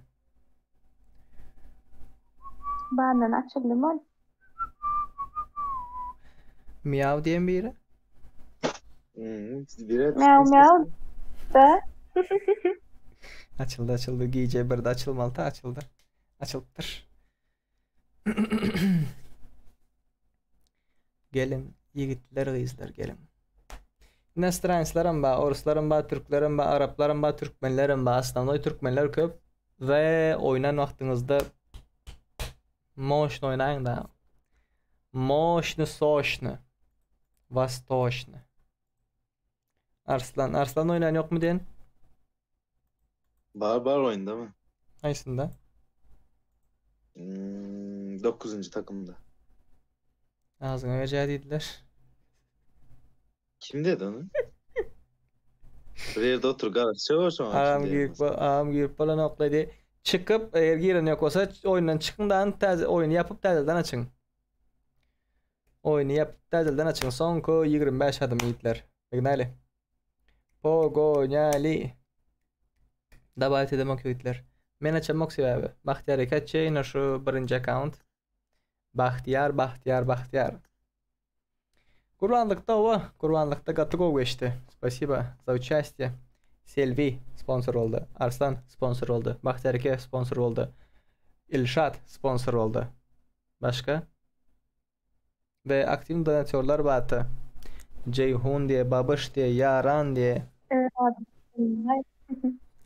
Bardan açyldy mı? Miau diýen biri. Hmm, bire Miau miau da. Açyldy açyldy gije birde açylmaly ta açyldy. Açylypdyr. Geliň ýigitler gyzlar geliň. Inostranslaram bar, oruslaram bar, türklerem bar, araplaram bar, türkmenlerem bar. Osnovnoý türkmenler köp we oýnan wagtyňyzda moşny oýnaýyň da. Moşny soşny. Wastoşny. Arslan, Arslan oýnan ýokmy diýen? Bar bar oýunda mı? Haýsynda? Hmm, 9. takımda. Ağzyňa berjä diýdiler. Kim dedi onu? Bir yerde otur garaşça var şu an. Agam girip agam girip bolanok diýdi. Çykyp, eger giren ýok bolsa oýundan çykyň da täze oýuny ýapyp täzeden açyň. Oýuny ýapyp täzeden açyň. Soňky 25 adym ýigitler. Погнали. Pogonali. Добавить edemok ýigitler. Men açamok sebäbi. Bagtyýar eke açýa ýene şu birinji akkaunt. Bagtyýar, Bagtyýar, Bagtyýar. Gurbanlykda owa, gurbanlykda gaty gowy geçdi. Spasiba za участие. Selvi sponsor boldy. Arslan sponsor boldy. Bagtyýar eke sponsor boldy. Ilşat sponsor boldy. Başga? We aktiw donatörler bardy. Jeýhun diýe, Babyş diýe, Ýaran diýe.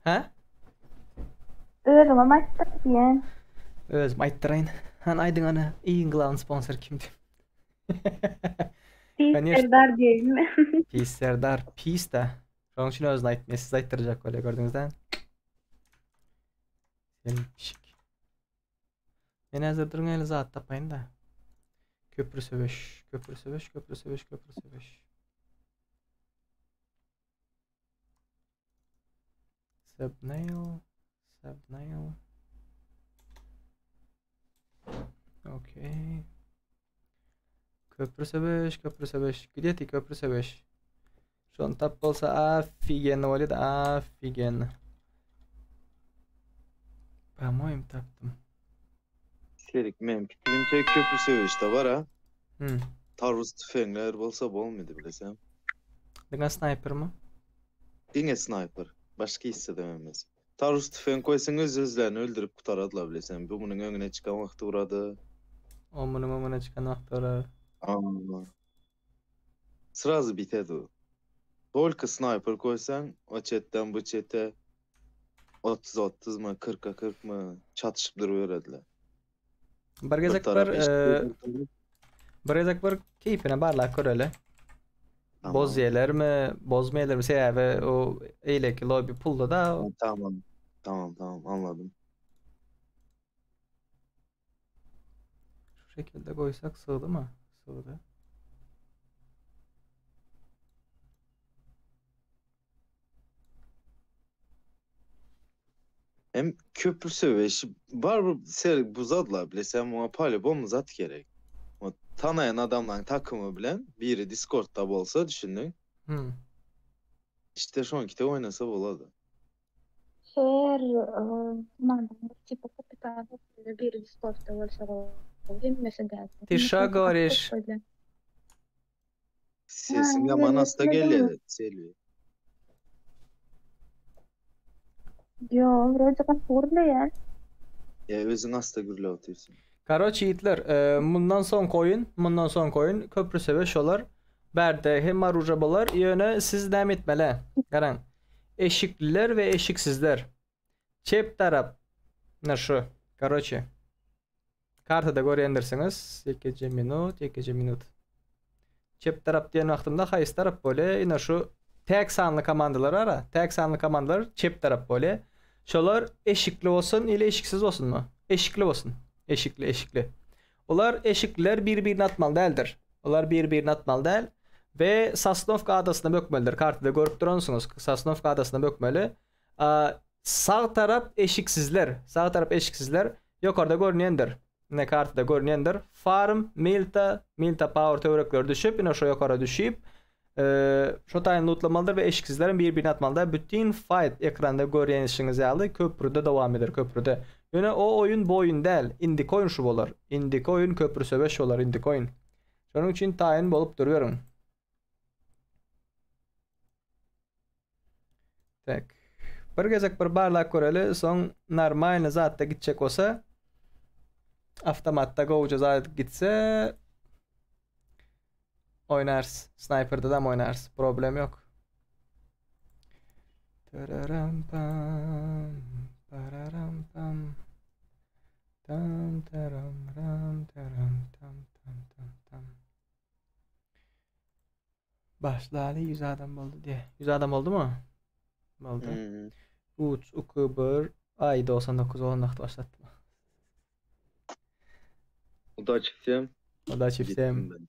Hä? Özüňem aýtdyr diýen. Özüm aýtdyraýyn. Hany aýdyň ana, iň glawny sponsor kimdi? Pis Serdar diýeýinmi? Pis Serdar, pis-de. Şonuň üçin özüni aýtmaýar, sizi aýtdyrjak bolýar, gördüňiz-dä? Sen pişik. Men häzir duruň eli zat tapaýyn da. Köprü söweş, köprü söweş, köprü söweş, köprü söweş. Subnail, subnail. Okey. Köprü söweş, köprü söweş. Gdzie ty köprü söweş? Şony tap bolsa afigenno bolýar afigenno. Pamoýym tapdym. Serik men pikirimçe köprü söweşde bar ha. Hmm. Tarus tüfeňler bolsa bolmady bilesem. Diňe sniper mi? Diňe sniper. Başga hiç dememez. Tarus tüfeň koysaň öz özlerini öldürüp gutaradylar bilesem. Bu munuň öňüne çykan wagty urady. O munuň öňüne çykan wagty urar. Aa. Srazu bitedi o. Tolka sniper koysan o çetten bu çete 30-30 mı 40'a 40 mı çatışıp duruverediler. Bir Bir gezek bir taraf e, eşit. bir gezek bir keýpine barlap göreli. Tamam. Bozýalarmy, bozmaýalarmy sebäbi o eýleki lobby pulda da. Tamam. Tamam tamam anladım. Şu şekilde koysak sığdı mı? Sığdı. Hem köprü söweşi bar bir ser buzadylar bile sen muňa polibom zat gerek. O tanaýan adamlaryň takymy bilen biri Discordda bolsa düşündiň. Hmm. İşte şoňkide oýnasa bolady. Her komandanyň tipi kapitan hökmünde biri Discordda bolsa gowy, hemmesi däl. Ты шо говоришь? Sesiň ýaman asta gelýär Selbi. Ýo, wrote gaty gürleýän. Ýa özüň asta gürläp otyrsyň. Karoç ýigitler, e, mundan soňky oýun, mundan soňky oýun köprü söweş bolar. Bärde hem oruža bolar, ýöne siz näme etmeli? Garaň. Eşikliler we eşiksizler. Çep tarap. Ine şu. Karoçe. Kartada görýändirsiňiz. Ýekeje minut, ýekeje minut. Çep tarap diýen wagtymda haýsy tarap bolýar? Ine şu tek sanly komandalar ara. Tek sanly komandalar çep tarap bolýar. Şolar eşikli bolsun ili eşiksiz bolsunmy? Eşikli bolsun. Eşikli, eşikli. Olar eşikliler bir-birini atmaly däldir. Olar bir-birini atmaly däl we Sosnowka adasyna bökmelidir. Kartada görüp duransyňyz. Sosnowka adasyna bökmeli. Sag tarap eşiksizler. Sag tarap eşiksizler. Ýokarda görünýändir. Ine kartada görünýändir. Farm, Milta, Milta Power töwerekleri düşüp, ine şo ýokara düşüp, şo taýyn lootlamalydyr we eşiksizleriň bir-birini atmalydyr. Bütin fight ekranda görýänişiňiz ýaly köprüde dowam eder, köprüde. Ýöne o oýun bu oýun däl. Indiki oýun şu bolar. Indiki oýun köprü söweş bolar, indiki oýun. Şonuň üçin taýyn bolup duruberiň. Tak. Bir gezek bir barlap göreli, soň normalny zatda gitjek bolsa avtomatda gowja zat gitse oýnarys. Snayperde dam oýnarys. Problem ýok. Tararam pam, pararam pam. Tam taram ram taram tam tam tam tam. Başlaly 100 adam boldy diýe. 100 adam boldumy? Boldy. Hmm. 3, 2, 1. Ay 99 olan wagt başlatdym. Удачи всем. Удачи всем. Gittim ben.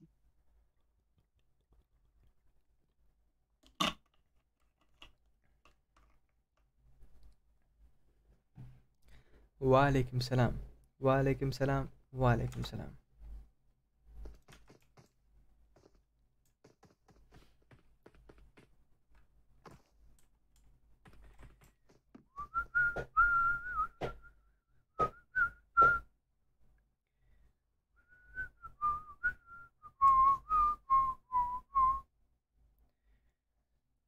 Wa aleyküm selam. Wa aleyküm selam. Wa aleyküm selam.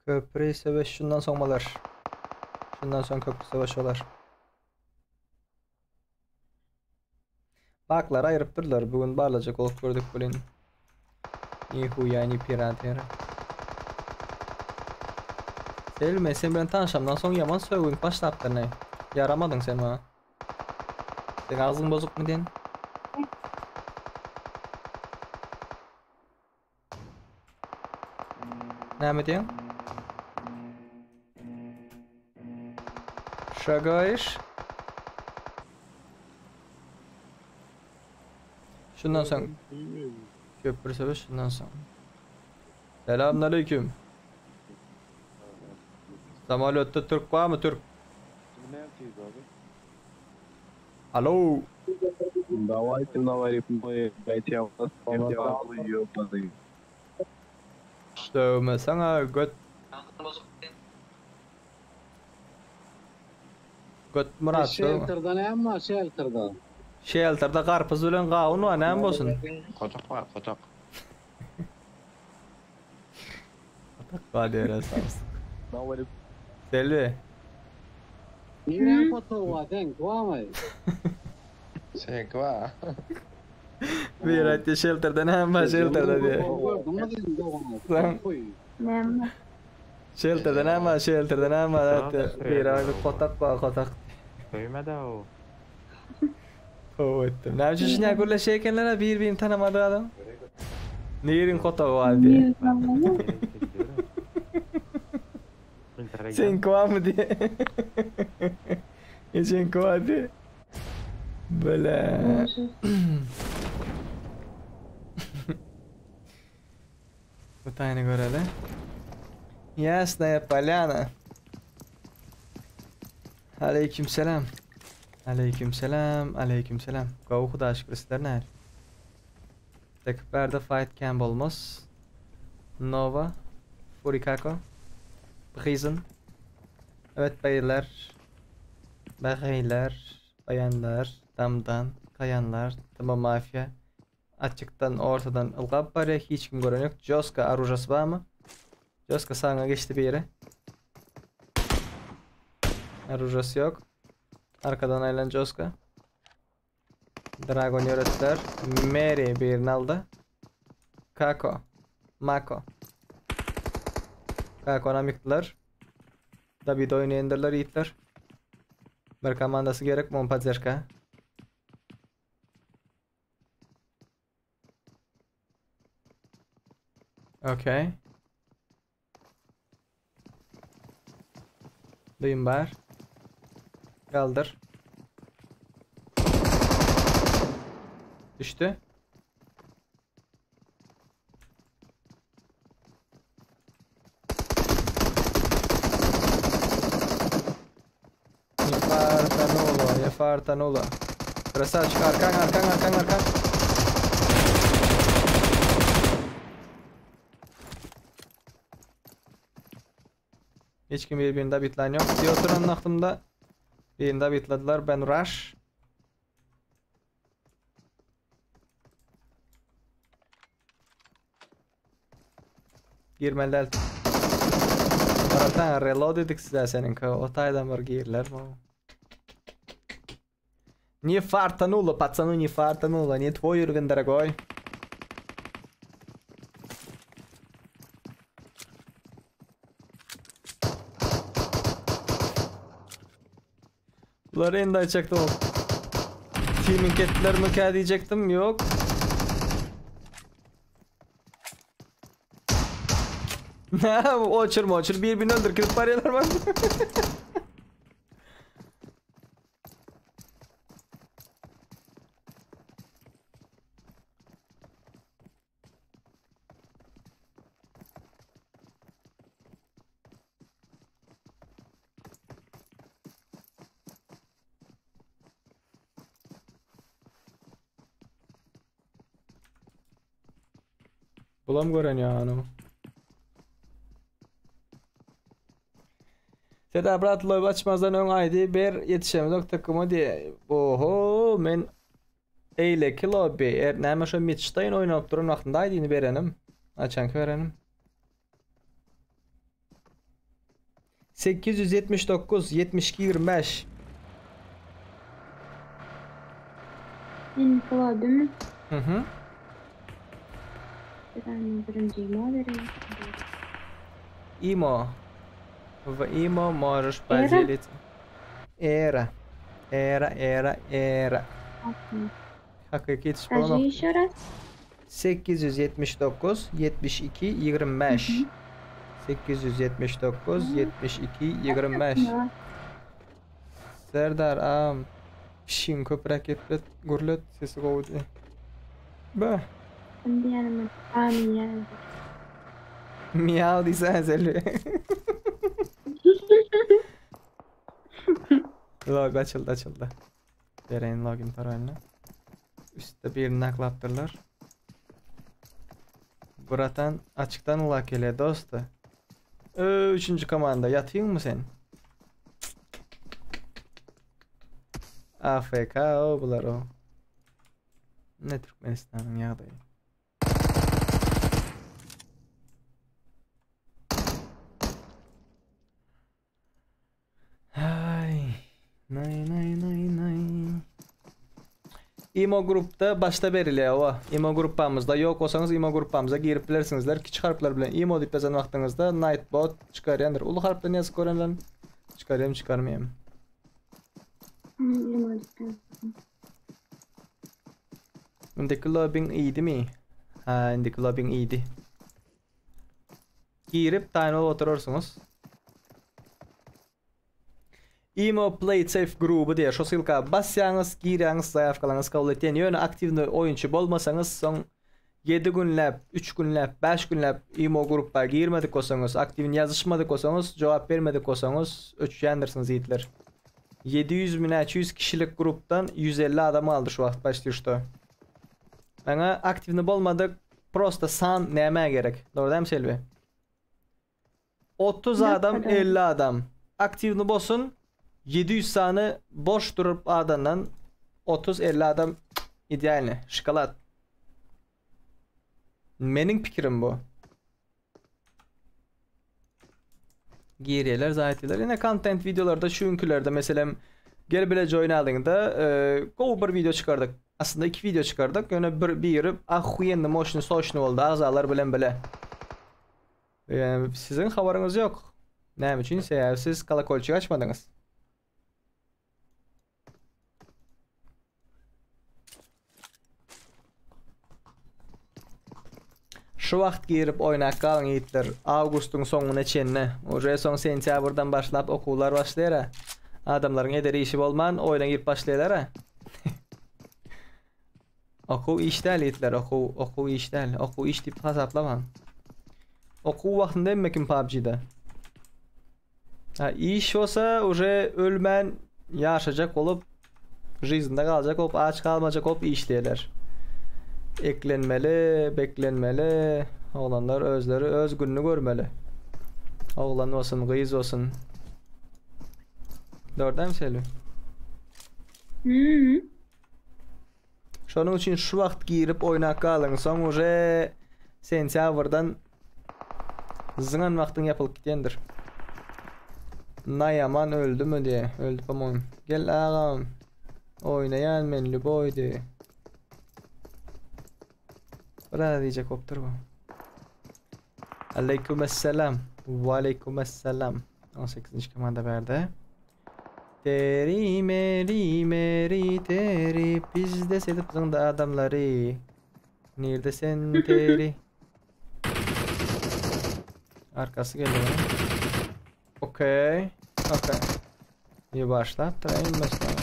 Köprü söweş şundan soň bolar. Şundan soň köprü söweş bolar. Baklar aýrypdyrlar. Bu gün barlajak bolup gördük welin. Nihuya ni pirat ýere. Selme sen bilen tanşamdan soň ýaman sögünip başlapdyr ne. Ýaramadyň sen maňa. Sen agzyň bozukmy diýen? Näme diýen? Şagaýyş. Şundan soň köprü söweş şundan soň. Selamünaleyküm. Samolýotda türk barmy türk? Alo. Давайте на реплей, блять, я вас ёбаный. Döwmeseň göt. Göt Murat. Shelter'da näme bar, shelter'da? Shelter'da garpyz bilen gawun bar, näme bolsun? Kotak bar, kotak. Kotak bar diýer esas. Selbi. Nirän kotagy bar, seňki barmy? Seňki bar. Bir aýtdy shelter'da näme bar, shelter'da diýer. Gördüňmi diýdim dogany. Sen- Näme? Shelter'da näme bar, shelter'da näme bar aýtdy. Bir aýtdy kotak bar, kotak. Söýmedi o. Tow etdim. Näme üçin şuňa gürleşýär ekenler bir-birini tanamadyk adam? Niriň kotagy bar diýer. Seňki barmy diýe. Ejeňki bar diýe. Bile. Bu taýyny göreli. Ýasnaýa Polýana. Aleyküm selam. Aleyküm selam, aleyküm selam. Gowy Hudaýa şükür sizler nähili? Tek bärde fight kän bolmaz. Nova, Furikako, Prison. Evet beyler. Beyler, bayanlar, damdan, kayanlar, Tama Mafia. Açykdan ortadan ylgap barýar hiç kim gören ýok. Joska aružasy barmy? Joska saňa geçdi biri. Aružasy ýok. Arkadan aýlan Joska. Dragon ýöretdiler. Mary birini aldy. Kako. Mako. Kakonam ýykdylar. David oýny endirler ýitler. Bir komandasy gerek mon podderka. Okey. Duyum bar. Kaldır. Düştü. Yafartanolo, Yafartanolo. Красавчик, arkan, arkan, arkan, arkan. Hiç kim birbirinde bitlen yok. Diye oturan aklımda. Birinde bitladılar. Ben rush. Girmeli Taraftan reload edik size seniňki. O taýdan bir girler bu. Не фартануло, пацаны, не фартануло. Не твой уровень, дорогой. Bular endi aýtjakdym ol. Teaming etdilermikä diýjekdim, ýok. Oçur moçur bir-birini öldürüp girip barýarlar bak. Bulam gören ýa Seda brat loýb açmazdan öň ID ber ýetişemizok takyma diýe. Oho men eýleki lobby er näme şo Mitştaýn oýnap duran wagtynda ID-ni berenim. Açanky berenim. 879 72 25 Seninki lobbymy? Mhm. Bir saniye birinji imo bereýin. Imo. W imo możesz Era? podzielić. Era. Era, era, era. Hakyky ýetiş Скажи bolanok. еще раз. 879 72 25 879 72 25 Serdar agam pişigiň köpräk geplet gürlet sesi gowy diýe. Bäh. Kim diýenimi tanýan. Miau diýsene Selbi. Log açyldy açyldy. Bereýin login parolyny. Üstde birini aklapdyrlar. Bratan açykdan ulak gelýär dosty. Ö, üçünji komanda ýatyňmy sen? AFK o bular o. Ne Türkmenistanyň ýagdaýy. Ay. Nay nay nay nay. Imo grupda başda berilýär owa. Imo gruppamyzda ýok bolsaňyz imo gruppamyza girip bilersiňizler. Kiçi harplar bilen imo diýip ýazan wagtyňyzda Nightbot çykarýandyr. Uly harp bilen ýazyp görenler çykarýam çykarmaýam. Imo diýip ýazdym. Indiki lobbyň iýdimi? Ha, indiki lobbyň iýdi. Girip taýyn bolup oturarsyňyz. Imo Play It Safe gruby diýe şo ssylka basýaňyz, girýäňiz, zaýawkalaryňyzy kabul etýän. Ýöne aktiwny oýunçy bolmasaňyz, soň 7 günläp, 3 günläp, 5 günläp imo grupba girmedik bolsaňyz, aktiwny ýazyşmadyk bolsaňyz, jogap bermedik bolsaňyz, öçýändirsiňiz ýigitler. 700 mi näçe ýüz kişilik grupdan 150 adam galdy şu wagt почти что. Maňa aktiwny bolmadyk prosta san nämä gerek? Dogry dälmi Selbi? 30 adam 50 adam aktiwny bolsun 700 sany boş durup adandan 30-50 adam idealny şokolad. Meniň pikirim bu. Girýärler, zaýatýarlar. Ýene kontent wideolarda şu günkülerde meselem gel bile join alyňda e, gowy bir video çykardyk. Aslynda iki video çykardyk. Ýöne bir biri ahuýenny moşny soşny boldy agzalar bilen bile. E, siziň habaryňyz ýok. Näme üçin? Sebäbi siz kolokolçik açmadyňyz. Şu wagt girip oýnap galyň ýigitler. Awgustyň soňuna çenli. Uje soň sentýabrdan başlap okuwlar başlaýar-a. Adamlaryň ederi işi bolman oýna girip başlaýarlar-a. Okuw iş däl ýigitler, okuw, okuw iş däl. Okuw iş diýip hasaplamaň. Okuw wagtynda hemme kim PUBG-da. Ha, iş bolsa uje ölmän ýaşajak bolup, žizinde galjak bolup, aç galmajak bolup işleýärler. Eklenmeli, beklenmeli. Oglanlar özleri öz gününi görmeli. Oglan bolsun, gyz bolsun. Dogry dälmi Selbi? Hmm. Şonuň üçin şu wagt girip oýnap galyň, soň uje sentýabrdan zyňan wagtyň ýapylyp gidýändir. Naýaman öldümi diýe, öldü po-moýym. Gel agam, oýnaýan men lýuboý diýe. Biraz diýjek bolupdyr bu. Aleýkumessalam. Waleýkumessalam. 18-nji komanda bärde. Teri meri meri teri bizde sedip zyňdy adamlary. Nirde sen teri? Arkasy geliyor. Okey. Okey. İyi başlapdyr en başdan.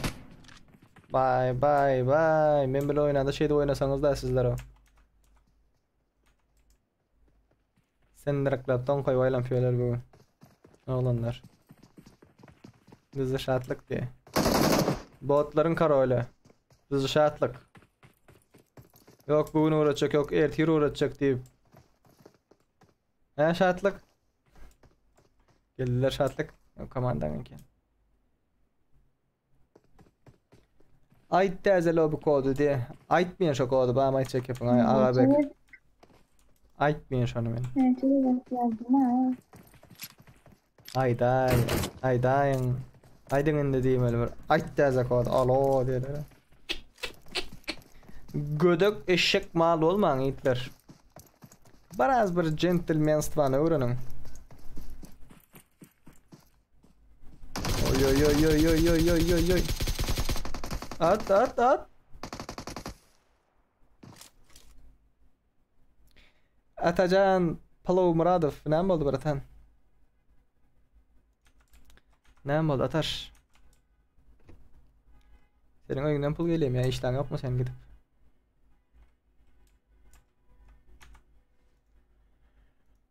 Bye bye bye. Men bile oynanda şeyde oynasanız da sizler o. Sendireklap toň koýup aýlanyp ýörler bu gün. Oglanlar. Bizde şatlyk diýe. Botlaryň karoly. Bizde şatlyk. Ýok bu gün uğratjak, ýok ertir uğratjak diýip. Hä şatlyk? Geldiler şatlyk. Komandaň eken. Aýt täze lobi kody diýe. Aýtmaýan şo kody bam aýtjak gepiň aý Agabek. Aýtmaýan şony men. Näçe gezek ýazdym ha. Aýdaý, aýdaýyň. Aýdyň indi diýmeli bir. Aýt täze kody. Alo diýerler. Gödek eşek mal bolmaň ýigitler. Biraz bir jentlmenstvany öwreniň. Oy oy oy oy oy oy oy oy oy. At at at. Atajan Palow Muradow näme boldy bratan? Näme boldy Ataş? Seniň öýüňden pul gelýärmi ýa işläň ýokmy sen gidip?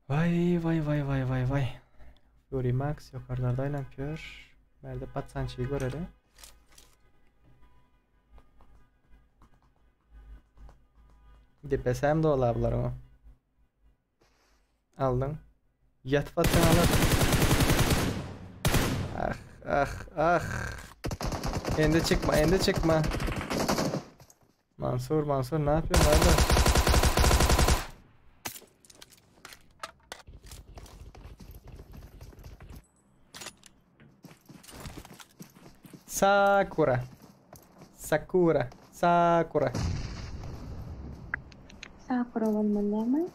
Vay vay vay vay vay vay. Fury Max ýokarlarda aýlanyp ýör. Bärde patsançygy göreli. Depesi hem doly bularyň. Aldyň. Ýatyp atsaň alar. Ah ah ah. Endi çykma, endi çykma. Mansur, Mansur ne yapıyorsun kardeş? Sakura. Sakura. Sakura. Sakura bolmaly dälmi?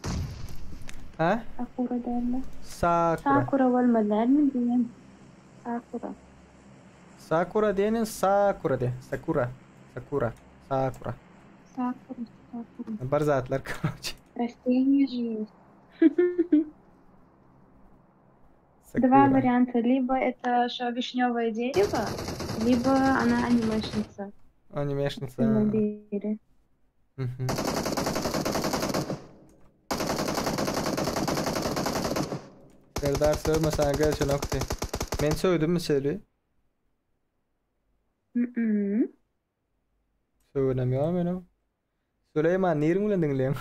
Ha? Sakura dälmi? Sakura. Sakura bolmaly dälmi diýen? Sakura. Sakura diýeniň Sakura diý. Sakura. Sakura. Sakura. Sakura, sakura. Bir zatlar korоче. Растение же есть. Два Sakura. варианта. Либо это шо вишневое дерево, либо она анимешница. Animeşnica. Biri. Mhm. Serdar sövme sana gelişenokdy. Men söwdümmi seni? Mm-mm. Söwenem ýok menem. Süleýman niriň bilen diňleýäň?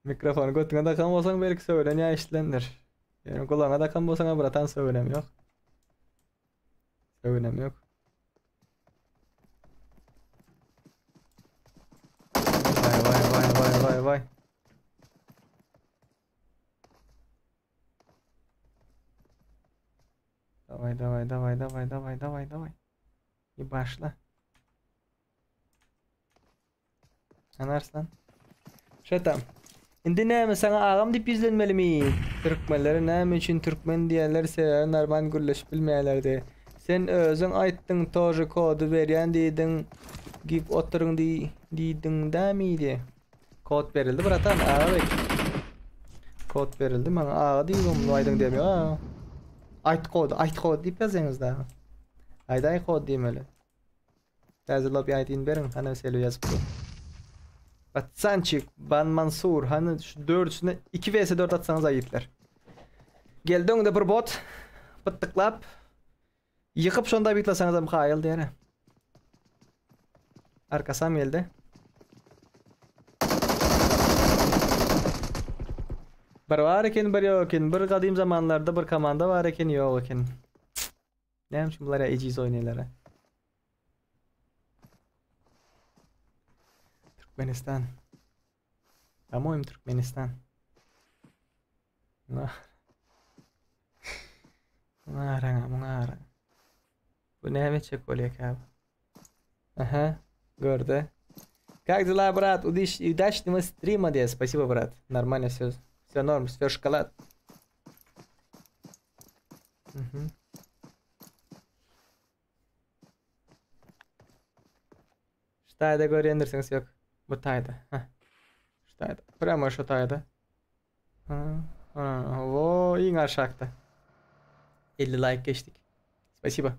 Mikrofony götüňe takan bolsaň belki söwlen ýa eşidilendir. Ýöne gulagyňa takan bolsaň bratan söwenem ýok. Söwenem ýok. Vay vay vay vay vay vay. Daway daway daway daway daway daway daway. Bir başla. Hany Arslan. Şetam. Indi näme saňa agam diýip ýüzlenmelimi? Türkmenlere näme üçin türkmen diýýärler sebäbi normal gürleşip bilmeýärlerdi. Sen özüň aýtdyň tože kody berýän diýdiň gip oturyň diýdiň dämidi. Kod berildi bratan aga bek. Kod berildi maňa aga diýip muny aýdyň diýem ýok. Aýt kody, aýt kody diýip ýazýaňyz da. Aýdaý kod diýmeli. Täze lobby aýdyn beriň, hany Selo ýazyp dur. Patsançik, Ban Mansur, hany şu dördüsine 2 vs 4 atsaňyz aýyplar. Geldi öňde bir bot. Pytdyklap. Ýykyp şonda bitlasaňyz hem haýyl diýene. Arkasam geldi. Bir bar eken, bir ýok eken. Bir gadym zamanlarda bir komanda bar eken, ýok eken. Näme üçin bular ejiz oýnaýlar? Türkmenistan. По-моему, Türkmenistan. Muňa muňa Bu näme etjek bolýar käbir? Aha, gördü. Как дела, брат? Удачного стрима, де. Спасибо, брат. Нормально все. Все норм, все шоколад. Угу. Ştaýda görýändirsiňiz ýok. Bu taýda. Heh. Ştaýda. Prямо şu taýda. Ha, ha, wo, iň aşakda. 50 like geçdik. Spasibo.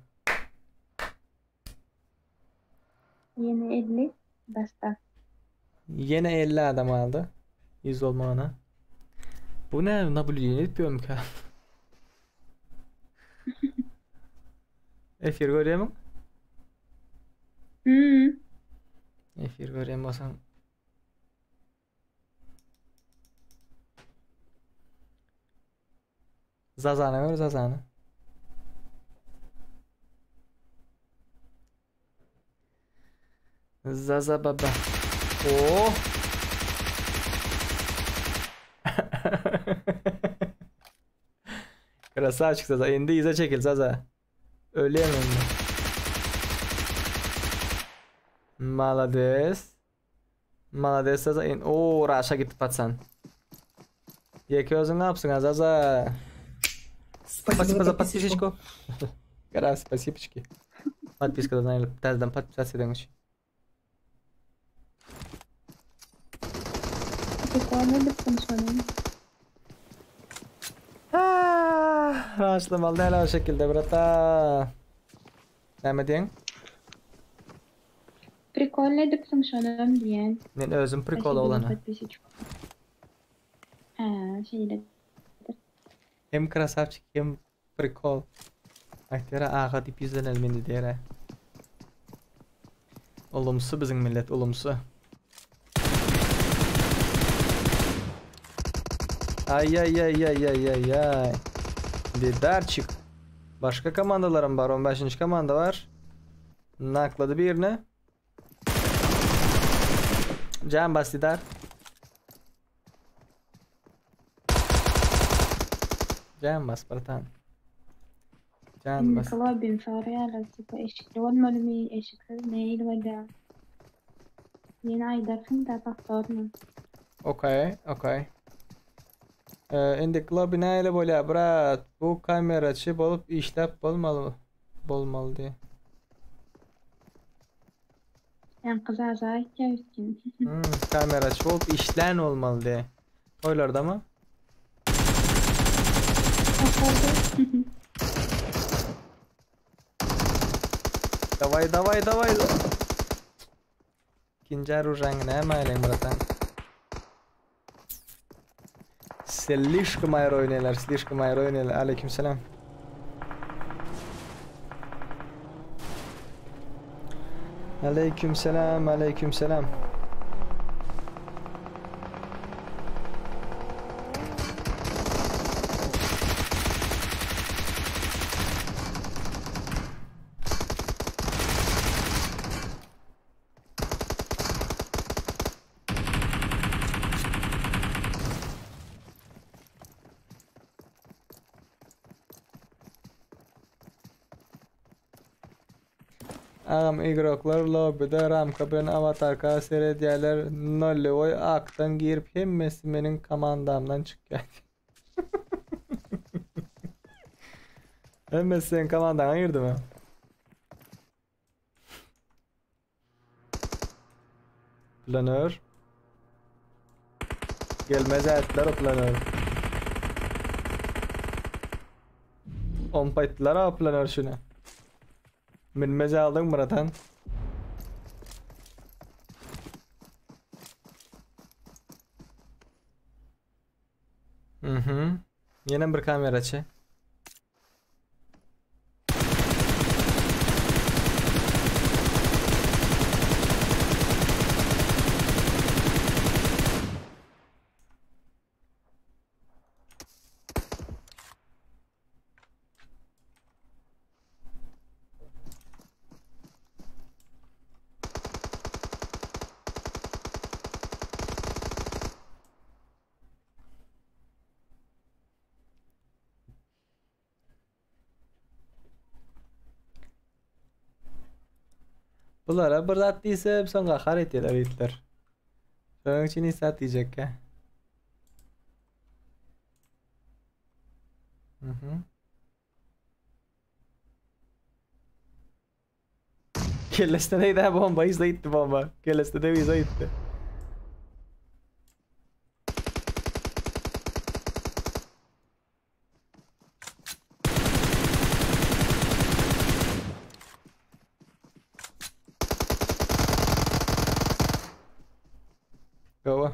Ýene 50 başda. Ýene 50 adam galdy. 100 bolmagyna. Bu ne? Nablýudeniýe edip ýörmükä? Efir görýärmiň? Hmm. Efir görýän bolsaň Zazana gör Zazana. Zaza baba. Oh. Krasavçik Zaza. Indi yza çekil Zaza. Ölýän indi. Malades. Malades Zaza. In Oo, Raşa gitdi patsan. Ýeke özüň gapsyň ha Zaza. Спасибо за подписочку. Раз, спасибочки. Подписка da täzeden podpisat eden üçin. Prikol edipsin şony. Ah, Raşlamaly däl o şekilde brata. Näme diýeň? Prikol edipsiň şonam diýen. Men özüm prikol Спасибо за oglana. подписочку. Ha, şeýle. Hem krasavçik hem prikol. Aýtýara aga diýip ýüzleneli meni diýere. Ulumsy biziň millet ulumsy. Ay ay ay ay ay ay ay. Didarçik. Başga komandalaram bar. 15. komanda bar. Naklady birini. Can bas Didar. Can bas bratan. Can bas. Lobbyň soraýarlar tipa eşikli bolmalymy, eşiksiz nähili bolýar? Ýene aýdarsyň da powtorno. Okey, okey. Ee, indi lobby nähili bolýar brat? Bu kameraçy bolup işläp bolmaly bolmaly diýe. Sen gyza aýtýar üstün. Hmm, kameraçy bolup işlän bolmaly diýe. Toýlarda mı? galdy. Daway daway daway. Ikinji oružaňy näme aýlaň bratan? Slişkom aýry oýnaýlar, slişkom aýry oýnaýlar. Aleyküm selam. Aleyküm selam, aleyküm selam. Agam igroklar lobbyda ramka bilen awatarka seredýärler nollewoý akdan girip hemmesi meniň komandamdan çykýar. Hemmesi seň komandaňa girdimi? Planör. Gelmez ätler o planör. Ompa etdiler o planör şuna. Minmez aldyň bratan. Mhm. Ýene bir kameraçy. Bulara bir zat diýsem soň gahar etýärler itler. Şonuň üçin hiç zat diýjekkä. Mhm. Kellesine değdi bomba izle gitti bomba. Kellesine de izle gitti. Gowa.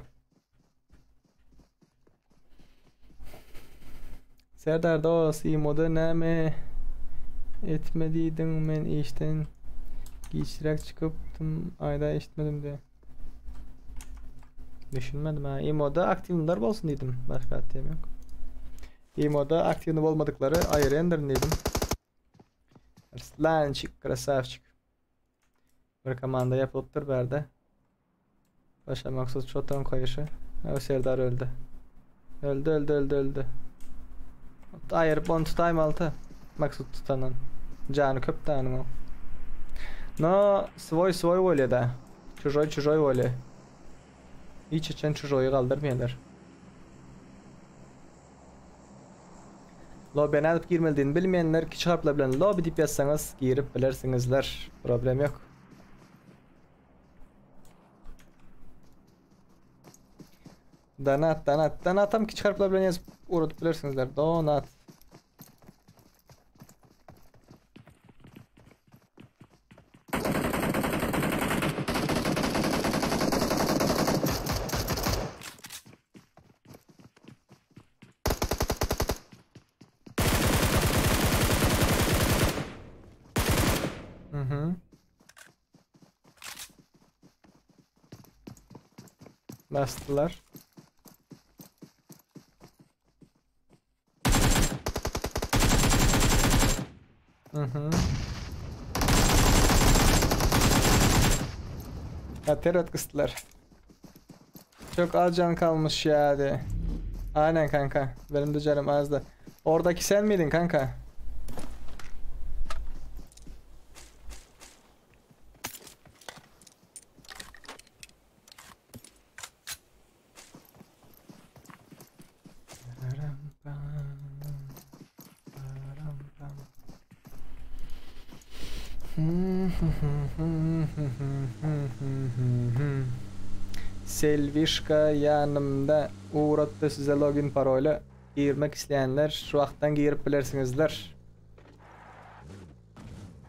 Serdar dos imoda näme etme diýdiň men işden giçräk çykypdym aýda eşitmedim diýe. Düşünmedim ha. Imoda aktiwnylar bolsun diýdim. Başga zat diýem ýok. Imoda aktiwny bolmadyklary aýyrýandyryn diýdim. Arslançik, krasavçik. Bir komanda ýapylypdyr bärde. Başa Maksut şotan koýuşy. O Serdar öldi. Öldi, öldi, öldi, öldi. Aýyryp onu tutaýmaly Maksut tutandan. Jany köp danyň o. No, svoý svoý bolýa da. Çujoý çujoý bolýa. Hiç haçan çujoýy galdyrmaýarlar. Lobby'e nädip girmelidigini bilmeýänler kiçi harplar bilen lobby diýip ýazsaňyz girip bilersiňizler. Problem ýok. Donat, donat, donatam kiçi harplar bilen ýazyp ugradyp bilersiňizler. Donat. Mhm. Bastılar. Mhm. Ha terör kıstılar. Çok az can kalmış ya hadi. Aynen kanka. Benim de canım azdı. Oradaki sen miydin kanka? Selvişka ýanymda ugratdy size login paroly. Girmek isleýänler şu wagtdan girip bilersiňizler.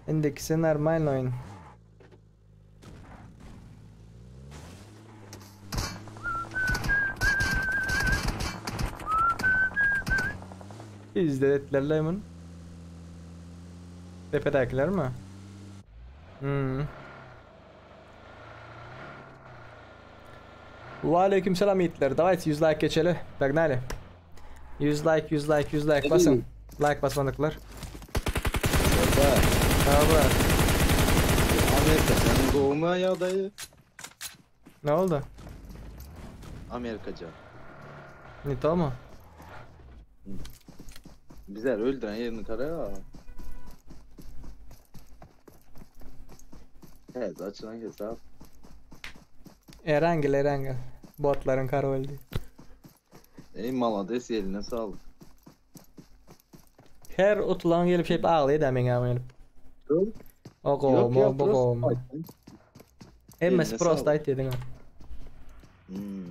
Indikisi normal oýun. Bizde etlerle mun. Tepedekiler mi? Hmm. Aleyküm selam yiğitler. Давайте 100 like geçeli. Погнали. 100 like, 100 like, 100 like basın. Like basmadıklar. Abi. Amerika senin doğuma ya dayı. Ne oldu? Amerikaca. Ne mu? Bizler öldüren yerini kara ya. Evet açılan hesap. Erangel Erangel. Botların karı öldü. Ey malades eline sağlık. Her otulan gelip şey ağlıyor da men gelip. Yok. O go Yok mo bu go mo. Hemmesi Eline prosta sağlık. ayt dedin ha. Hmm.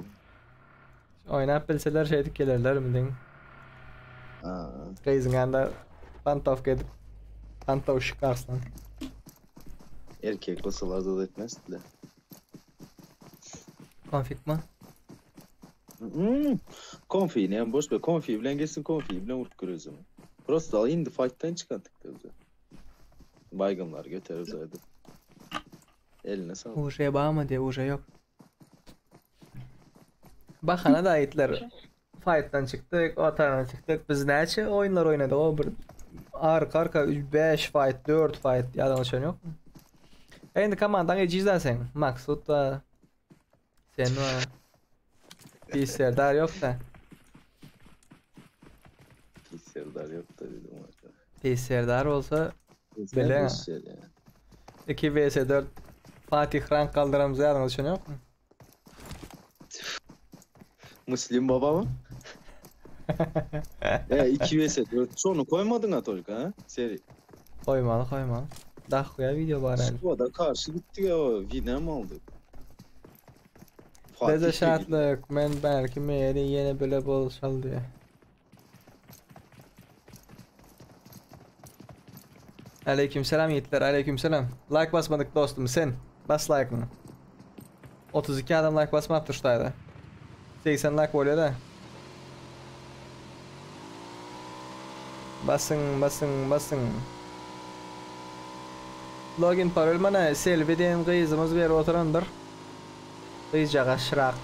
Oynap bilseler şeydik gelirler mi dedin? Aa. Reis'in yanında pantofka edip pantofşuk arslan. Erkek olsalar da etmezdiler. Konfig mi? Hmm. Konfi ne boş ver. Konfi bilen gelsin konfi bilen vurup görüyoruz ama. Prosta al indi fight'tan çıkan tıklıyoruz. Baygınlar götürürüz hadi. Eline sağlık. Uje bağma diye uje yok. Bakana da aitler. Fight'tan çıktık, o taraftan çıktık. Biz neçe oyunlar oynadık o bir arka arka 5 fight, 4 fight yadan şey yok mu? Endi komandan ejizden sen. Maksut da sen var. Bir Serdar yok da. Hiç Serdar yok da dedim orada. Bir Serdar olsa Sen bile. boş ver ya. 2 vs 4 Fatih rank kaldıramız yadan şey yok mu? Müslim baba mı? Ya 2 vs 4 sonu koymadın Atolka ha? Seri. Koymalı koymalı. Daha koya video var yani. Squad'a karşı gitti ya o. Vinem aldı. Deze Fatih şartlık men belki meyeli yine böyle bolşal diye. Aleykümselam yiğitler aleykümselam. Like basmadık dostum sen. Bas like'ını. 32 adam like basmaptır şurada. 80 like oluyor da. Basın basın basın. Login parol mana selfie diyen kızımız bir oturandır. Kızcağa şırak.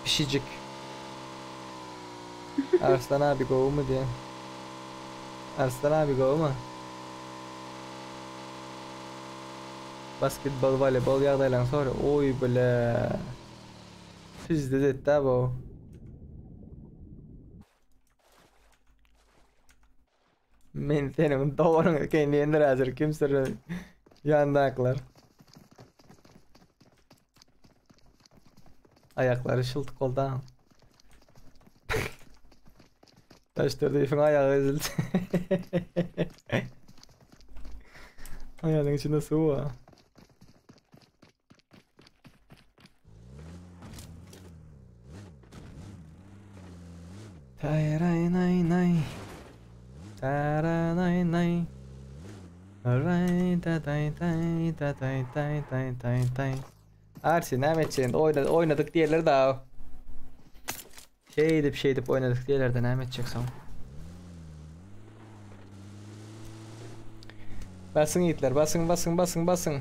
Pişicik. Arslan abi go mu diye. Arslan abi go mu? Basketbol, voleybol ýagdaýlaryny soruyor. Oy bile. Sizde de bu. Men senin doğrun kendi endir hazır kimse yandaklar. Ayakları şıltık oldu ha. Taştırdı ifin ayağı ezildi. Ayağının içinde su var. Tay nay nay. Tara nay nay. Ray da day day da day day day day day. Arsi ne etsin? Oynadık, oynadık diğerleri daha. Şey edip şey edip oynadık diğerleri de ne edecek son. Basın yiğitler basın basın basın basın.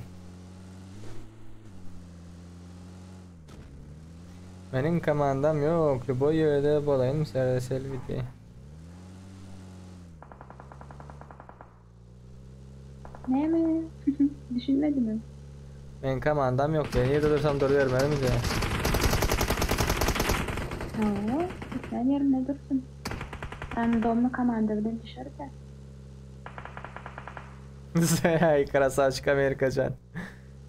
Benim komandam yok. Bu yerde bolayım selvi diye. Ne mi? Düşünmedi mi? Benim komandam yok ya. Niye durursam duruyorum öyle mi diye. Tamam. Sen yerine dursun. Ben donlu komanda bilen düşer de. Hey красавчик Amerikacan.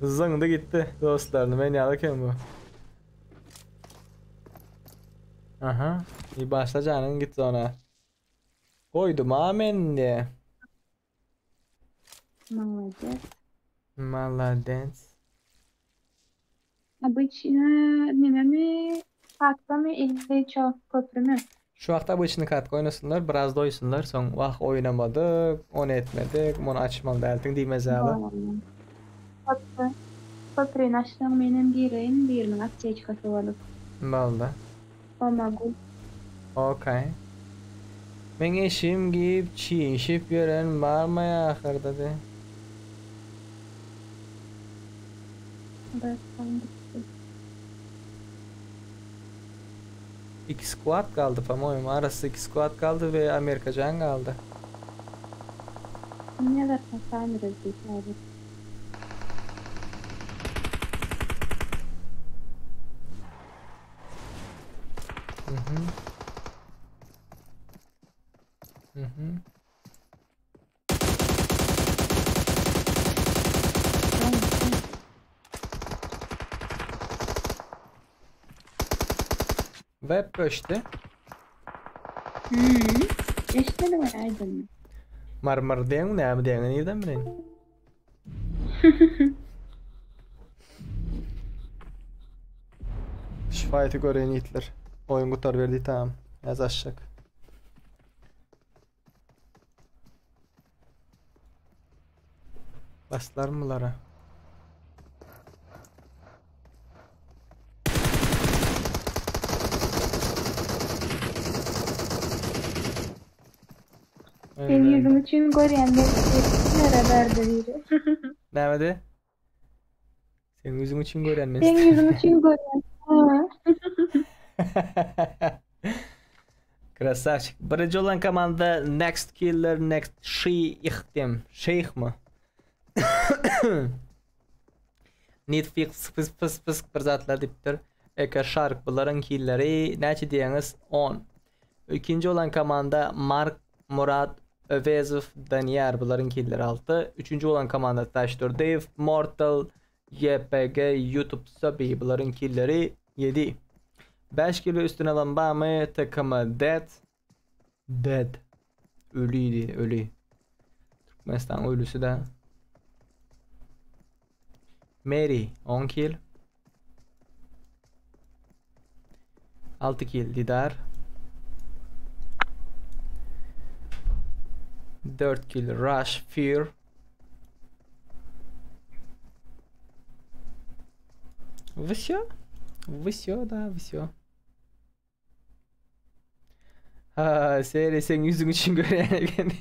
Zıngdı gitti dostlarını. Ben yalıken bu. Aha. İyi başla canın git ona. Koydum amen diye. Молодец. Молодец. Обычно neme mi? Patla mı? Ili çok köprü mü? Şu wagt obyçny katka oýnasynlar, biraz doýsunlar, soň wah oýnamadyk, ony etmedik, muny açmaly däldiň diýmez ýaly. Sotda Sotrini açsaň menem gireýin biriniň apteçkasy bolup. Boldy. Pomogul. Okey. Meň eşigim giýip çişip ýören barmaý ahyrda de. Redstone gitdi. Iki squad galdy po-moýemu arasy iki squad galdy we Amerikajan galdy. Kim ýazarka Samirez diýip häzir. Mhm. Mhm. Web göçdi. Hmm. Eşitmedim o aýdymyny. Marmar diýen näme diýen nirden bileýin? Şu fight'y göreýin ýigitler. Oýun gutar berdi tamam. Ýaz aşak. Baslar bulara. Sen ýüzüň üçin görýän Nere berdi biri. Näme de? Seň ýüzüň üçin görýän men. Seň ýüzüň üçin görýän. Krasavçik. Birinji olan komanda Next Killer Next Sheikh diýem. Sheikh mi? Need fix fys fys fys bir zatlar diýipdir. Eke Shark bularyň killeri näçe diýeňiz? 10. Ikinji olan komanda Mark Murat Öwezow Daniýar bularyň killeri 6. Üçünji olan komanda Taşdurdyýew Mortal YPG YouTube Sabi bularyň killeri 7. 5 kilo üstüne alan bamy TKM Dead Dead Ölüydi ölü. Türkmenistan ölüsü de. Mary 10 kill. 6 kill Didar. 4 kill Rush Fear. Всё? Всё, да, всё. Ha, seri sen yüzün için görýän eken.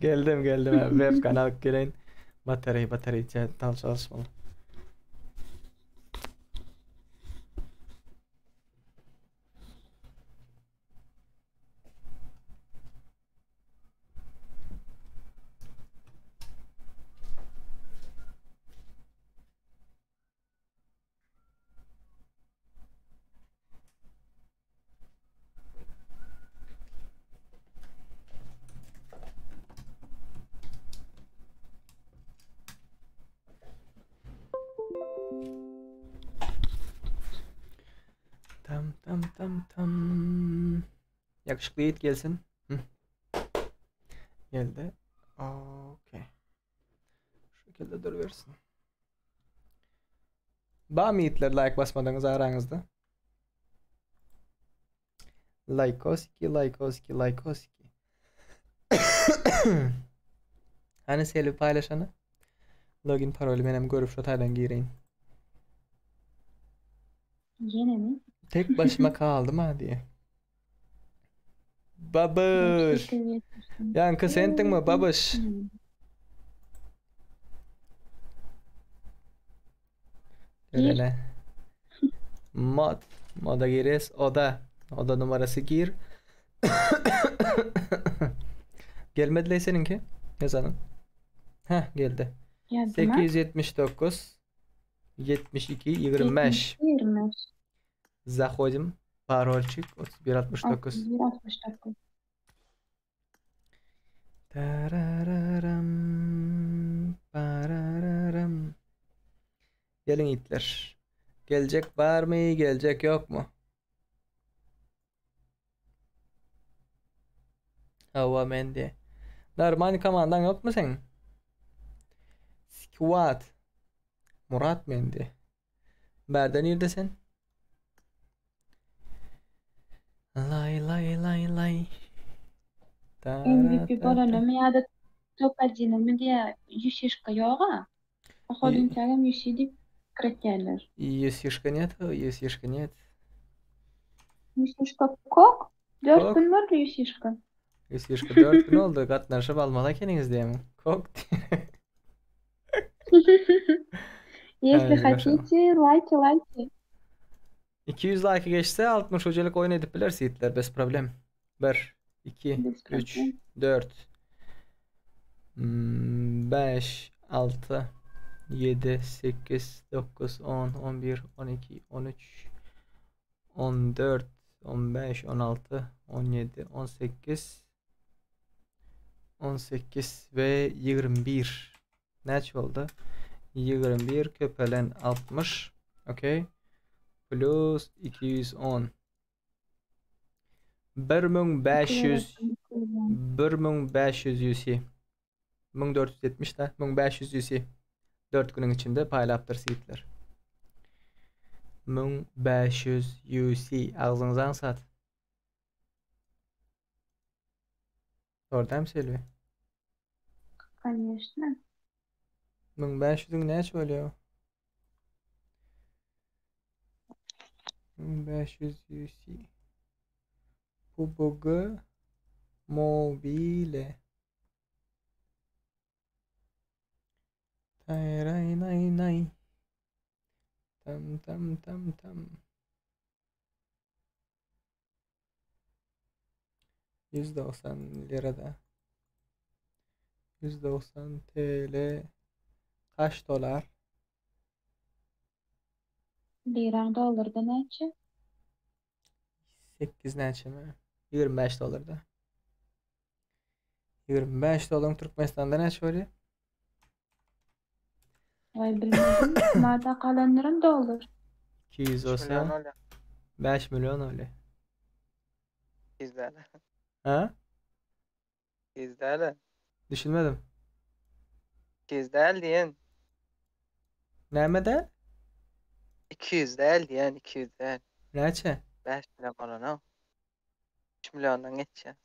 Geldim, geldim. Ha, web kanal geleýin. Batareý, batareý tal çalışmaly. Tam tam tam tam. Yakışıklı Yiğit gelsin. Hı. Geldi. Okey. Şu şekilde duruversin. Bamy ýigitler like basmadyňyz araňyzda? Likeoski, likeoski, likeoski. Hany Selbi paýlaşany? Login paroly menem görüp şo taýdan gireýin. Ýenemi? Tek başyma galdym ha diýe. Babyş. Ýaňky sendiňmi babyş? Öyle. Mod. Moda girýäs. Oda. Oda numarasy gir. Gelmedi seniňki. Ýazanyň. Heh geldi. Geldi mi? 879 72 25. 25. Zahodim. Parolçik 31 69. 31 69. Tarararam, parararam. Geliň itler. Geljek barmy, geljek ýokmy? Hawa men diýe. Normal komandaň ýokmy seň? Squad. Murat men diýe. Bärde nirde sen? Lay lay lay lay. MVP bolanymy ýa-da top odinimi diýä ýüşişka ýoga. Ohodinçagam ýüşi diýip pikir etýärler. Ýüşişka net, ýüşişka net. Ýüşişka kok. 4 gün boldy ýüşişka. Ýüşişka 4 gün oldy. Gatnaşyp almaly ekeniňiz diýýämi? Kok. Если хотите, лайки, лайки. 200 like geçse 60 hocalyk oýun edip bileris ýigitler bez problem. 1 2 3 4 5 6 7 8 9 10 11 12 13 14 15 16 17 18 18 we 21 Näçe boldy? 21 köpelen 60. Okey. Plus 210. 1500 1500 UC. 1470 da 1500 UC. 4 günüň içinde paýlapdyr seedler. 1500 UC. Agzyňyza aňsat. Dogry Selbi? Конечно. 1500-iň näçe bolýar? 1500 UC. PUBG Mobile. Tay nay nay. Tam tam tam tam. 190 lirada. 190 TL kaç dolar? Liraň dollarda näçe? 8 näçemi? 25 dolarda. 25 dolar Türkmenistanda näçe bolýar? Vay bilmedim. Mada galanlaram dollar. 200 olsa 5 milyon öyle. Izläle. Ha? Izläle. Düşünmedim. 200 däl diýen. Näme däl? 200 däl diýen, 200 däl. Näçe? 5 milyon bolana. 3 milyondan geçýär.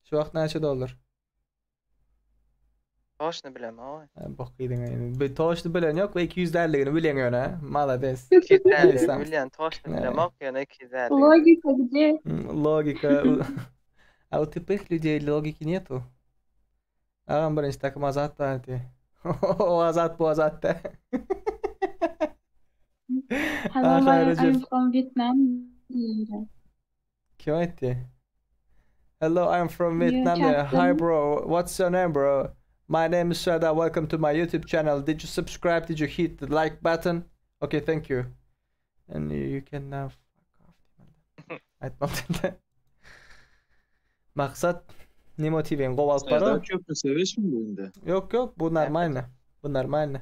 Şu wagt näçe dollar? Toşny bilemok. Bok ýediň aýny. Bir toşny bilen ýok we 200 däldigini bilen ýöne. Malades. 200 däldigini bilýän, toşny bilemok ýöne 200 däldigini. Logika gde? Logika. A u тупых людей логики нету. Agam birinji takym Azat bardy. O Azat bu Azat da. Hello, I am from Vietnam. Kim aýtdy? Hello, I'm from Vietnam. Hi bro, what's your name bro? My name is Serdar. Welcome to my YouTube channel. Did you subscribe? Did you hit the like button? Okay, thank you. And you can now fuck off. Aýtmam Maksat Nemo TV-iň gowy alyp Serdar barar. köprü söweşmi bu indi? Ýok, ýok, bu normalny. Bu normalny.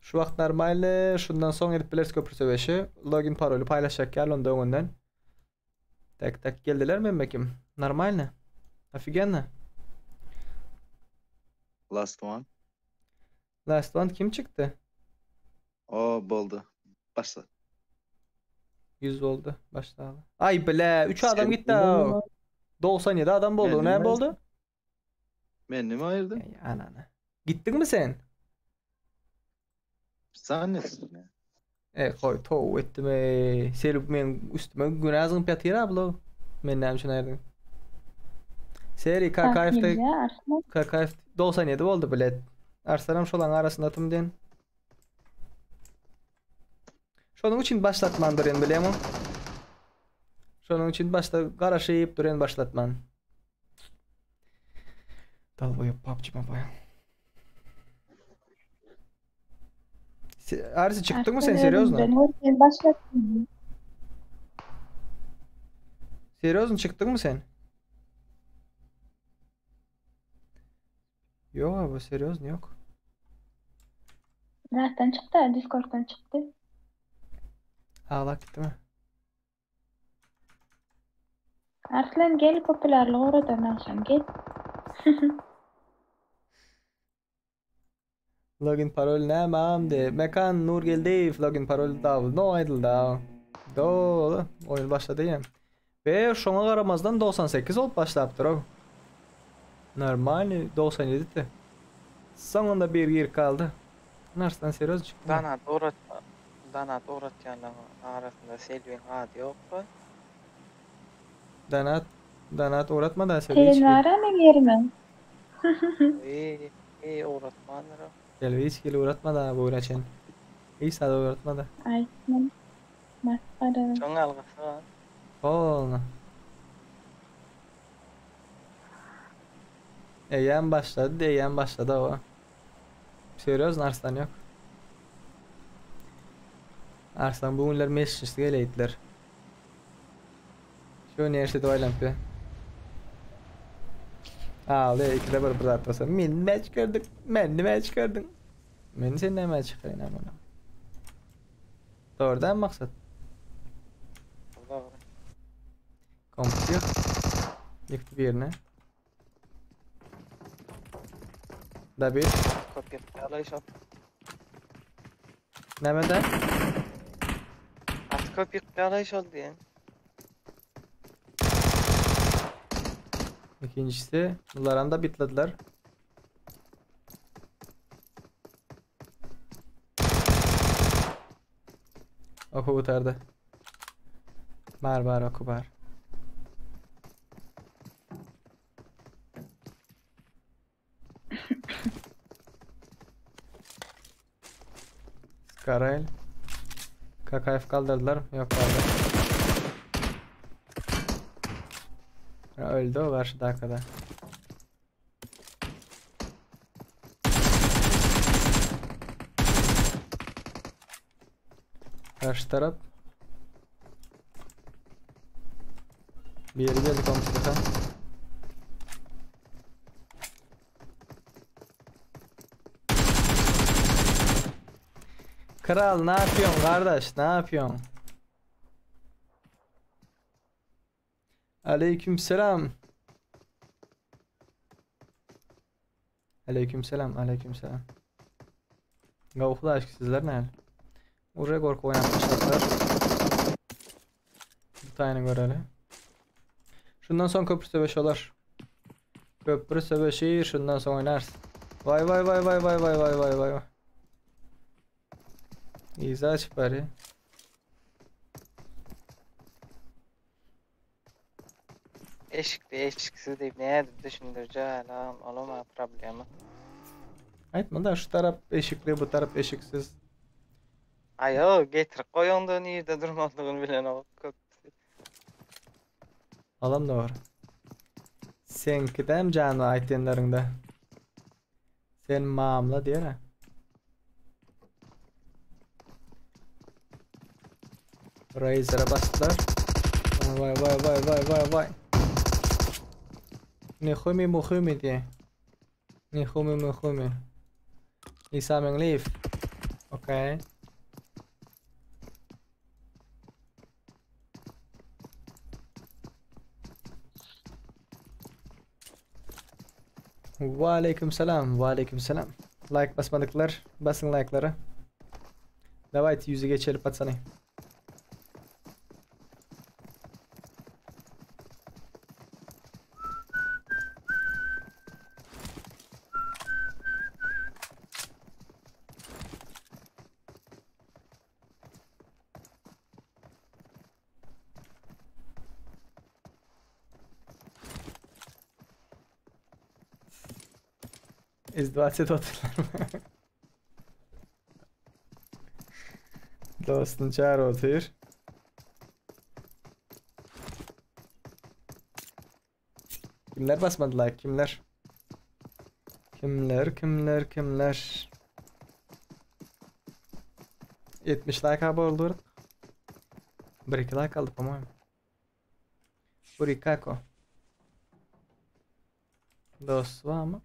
Şu wagt normalny, şundan soň edip bileris köprü söweşi. Login paroly paýlaşjak ýaly onda öňünden. Tak tak geldilermi hemme kim? Normalny. Ofigenno. Last one. Last one kim çykdy? O boldy. Başla. 100 boldy. Başlaly. Ay bile 3 adam gitdi. 97 adam boldy. O näme boldy? Men nime aýyrdym? Ey anana. Gitdiňmi sen? Zannetdim ya. E koy tow etdim ey. Selip men üstüme günä zyňyp ýatyr abla. Men näme üçin aýyrdyň? Seri KKF-de KKF 97 boldy bilet. Arslanam şolaň arasynda tüm den. Şonuň üçin başlatman durýan bilýäňmi? Şonuň üçin başda garaşyp durýan başlatman. Dalboýup PUBG Mobile. Arsi çykdyňmy sen serýozno? Ben başlatdym. Serýozno çykdyňmy sen? Ýok abi serýozno ýok. Zatdan çykdy, Discord'dan çykdy. Ağlak gitdimi? Arslan gel popülerlik ugradan akşam gel. Login parol näme amdi? Mekan Nurgeldiýew login parol dawno aýdyldy. Doly oýun başlady. Be şoňa garamazdan 98 bolup başlapdyr ow. Normalny 97 di. Soňunda bir girip galdy. Arslan serýoz çykdy. Donat ugrat donat ugratýanlaryň arasynda Selbiň ady ýokmy? Donat donat ugratmada Selbi Sen hiç bara meň ýerime. Eý, eý ugratmandyr o. Selbi hiç hili ugratmada bu güne çen. Hiç zat ugratmady. Aýtma. Masgara. Şoň algysy bar. Polny. Eýýäm başlady, eýýäm başlady o. Serýozno Arslan ýok. Arslan bu günler mesjisi geleýdiler. Şu uniwersitet oýlanyp ýör. Aldy, ikide bir bir zat bolsa. Men näme çykardyk? Men näme çykardyň? Men sen näme çykarýan amana? Dogry däl maksat. Dogry. Kompýuter. Ýykdy birini. Da bir. Köp ýykýarlar şol. Näme de? Gaty köp ýykýarlar şol diýen. İkincisi. Bunlaram da bitlediler. Oku gutardy. Bar bar oku bar. Karayel. Kakayev kaldırdılar. Yok kaldı. Ya öldü o karşıda arkada. Karşı taraf. Bir yeri geldi komşuda. Kral ne yapıyorsun kardeş? Ne yapıyorsun? Aleykümselam. Aleykümselam, aleykümselam. Gawukly aşk sizler näl? Uje gorky oýnap başladylar. Bu taýyny göreli. Şundan soň köprü söweşi bolar. Köprü söweşi şundan soň oýnarys. Vay vay vay vay vay vay vay vay vay. Yza açyp bari. Eşikli eşiksiz diýip nädip düşündirjek alam olam problema. Aýtma da şu tarap eşikli bu tarap eşiksiz. Aýo getirip goýaňda nirde durmalydygyny bilenok köpüsi. Olam da bar. Seňkidem jany aýtýanlaryňda. Sen mamla diýer-ä. Razer'a basdylar. Vay vay vay vay vay vay. Ne humi muhumi diýe. Ne humi muhumi. Isa Meňliýew. Okey. Waleýkim salam, waleýkim salam. Like basmadyklar, basyň like'lara. Dawayte ýüzi geçeli patsany. Izdiwaç edip otyrlar. Dostuny çagyryp otyr. Kimler basmady like kimler? Kimler kimler kimler? 70 like abi oldu. Bir iki like aldı po-moýemu. Burikako. Dost barmy?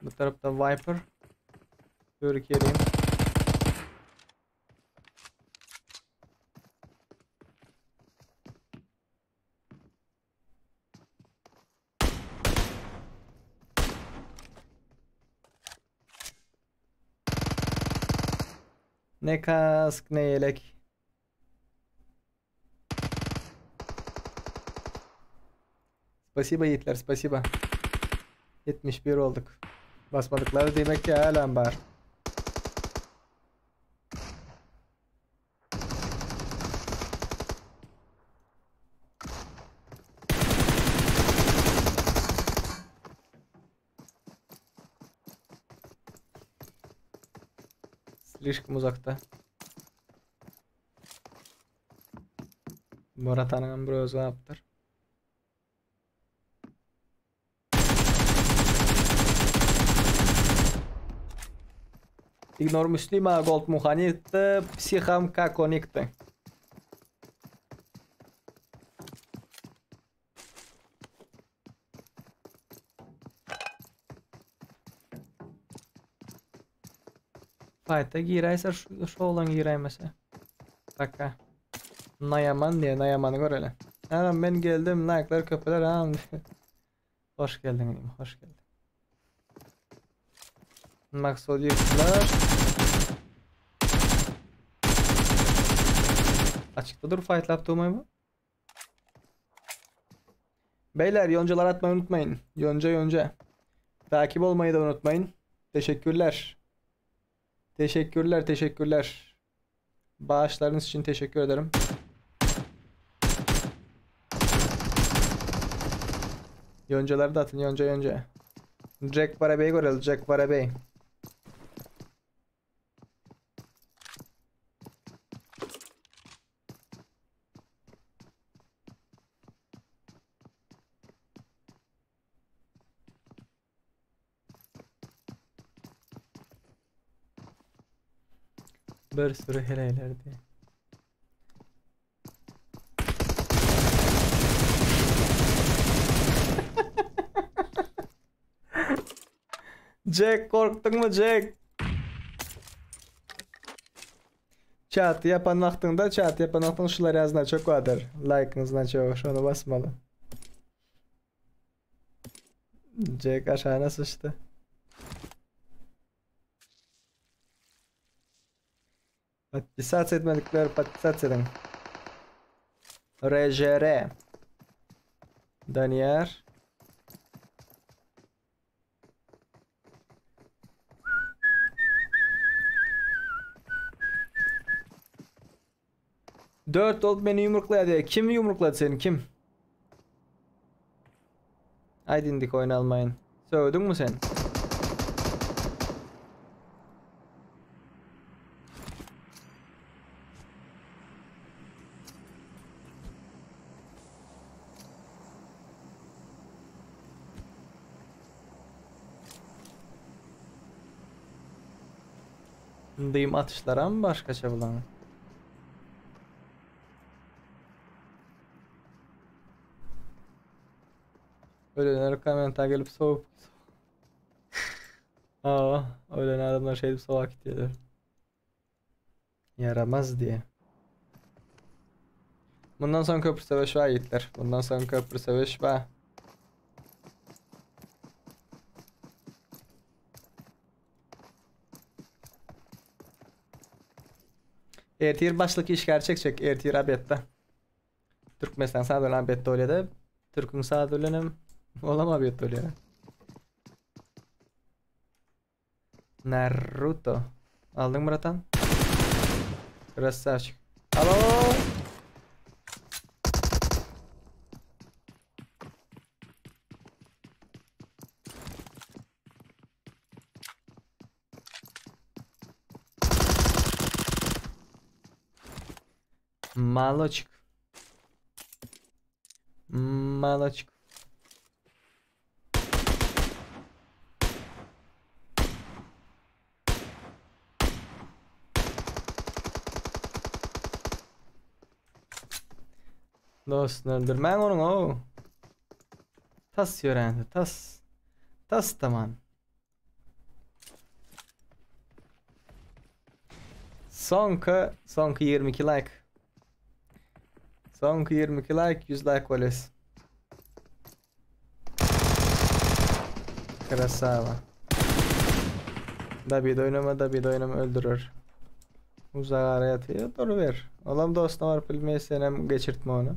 Bu tarapda Viper. Türkiye'liyim. Ne kask ne yelek. Spasiba ýigitler, spasiba. 71 olduk. Basmadyklary diýmek ki hälem bar. Slişkom uzakda. Boratanyňam bir özi galypdyr. Ignor Müslima Gold Muhanitdi, Psiham Kakonikdi. Fight'a giräýse şu şu oglan giräýmese. Taka. Naýaman diýe, Naýamany göreli. Agam men geldim, like'lar köpeler agam. Hoş geldiň inim, hoş geldiň. Maksud ýykdylar. Açykda dur fightlap durmaýmy? Beyler yoncalar atmayı unutmayın. Yonca yonca. Takip olmayı da unutmayın. Teşekkürler. Teşekkürler teşekkürler. Bağışlarınız için teşekkür ederim. Yoncaları da atın yonca yonca. Jack Barabey'i görelim Jack Barabey. Bir sürü heleýlerdi. Jack korkduňmy Jack? Çat yapan wagtyňda çat yapan wagtyň şular ýa znaçok bardyr. Like-yň znaçogy şony basmaly. Jack aşagyna syçdy. Podpisat etmedikler podpisat ediň. RJR. Daniyar. Dört olup meni ýumruklaýar diýýär. Kim ýumruklady seni kim? Aýt indik oýun almaýyn. Söwdüňmi sen? Dym atyşlaram başgaça bulan. Ölenler kommenta gelip soğup Aa, ölen adamlar şey edip soğuk gidiyorlar. Yaramaz diye. Bundan sonra köprü savaşı var yiğitler. Bundan sonra köprü savaşı var. Ertir başlyk işgär çekjek ertir obedde. Türkmenistan saat bilen obedde bolýada. Türküň saat bilenem olam obedde bolýar. Naruto. Aldyň bratan? Красавчик. Alo. Maloçik. Maloçik. Dostuny öldürmäň onuň ow. Tas ýörändi, tas. Tas taman. Soňky, soňky 22 like. Soňky 22 like, 100 like bolýas. Krasava. David oýnama, David oýnama öldürer. Uzak ara ýatyr, duruber. Olam dostuna baryp bilmeýär, senem geçirtme ony.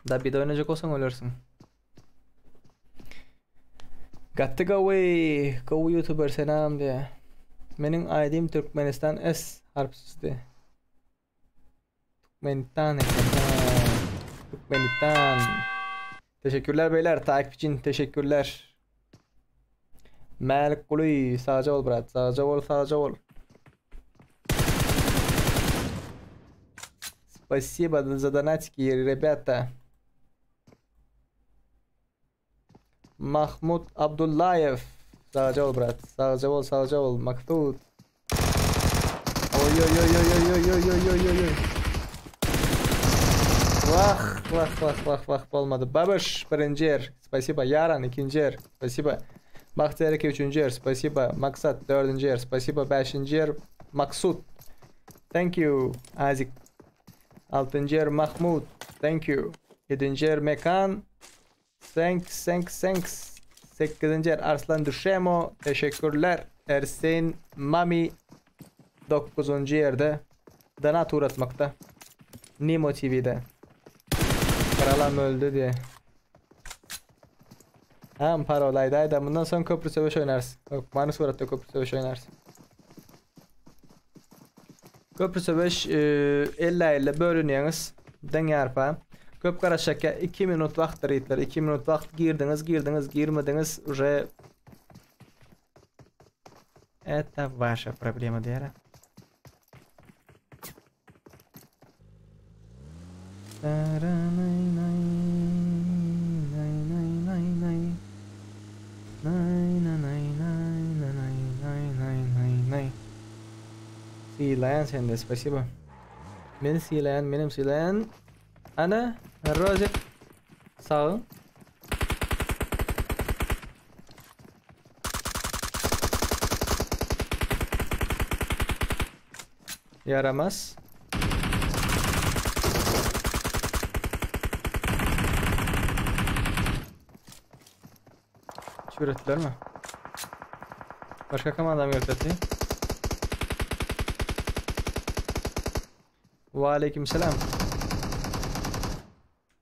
Dabide oynayacak olsan ölersin. Gaty gowy, gowy youtuber senam diýä. Meniň ID'm Türkmenistan S harpsyzdy. Türkmenistan eken. Ha. Türkmenistan. Teşekkürler beyler. Takip için teşekkürler. Mälik Guly sagja bol brat. Sagja bol, sagja bol. Спасибо за донатики, ребята. Mahmut Abdullayev. Sagja bol brat. Sagja bol, sagja bol. Maksud. Oy oy oy oy oy oy oy oy oy oy. Wah wah wah wah wah bolmady. Babyş birinji ýer. Spasiba. Ýaran ikinji ýer. Spasiba. Bagtyýar eke üçünji ýer. Spasiba. Maksat dördünji ýer. Spasiba. Bäşinji ýer. Maksut. Thank you. Azik. Altynjy ýer Mahmut. Thank you. Ýedinji ýer Mekan. Thanks, thanks, thanks. Sekizinji ýer Arslan Düşemo. Teşekkürler. Ersin Mami. Dokuzunjy ýerde Donat ugratmakda. Nimo TV'de. Kralam öldü diýe. Hem parolaydı ayda. Bundan soň köprü söweş oýnarys. Hökmany suratda köprü söweş oýnarys. Köprü söweş elle-elle bölünýäňiz. Deň ýarpa. Köp garaşakýa 2 minut wagtdyr ýigitler. 2 minut wagt girdiňiz, girdiňiz, girmediňiz uje Это ваша problema diýär. Sylaýan sende spasiba. Meni sylaýan, menem sylaýan. Ana, Rozik. Sag. Ýaramaz. Çüretdilermi? Başga komandam gelip Waleýkim salam.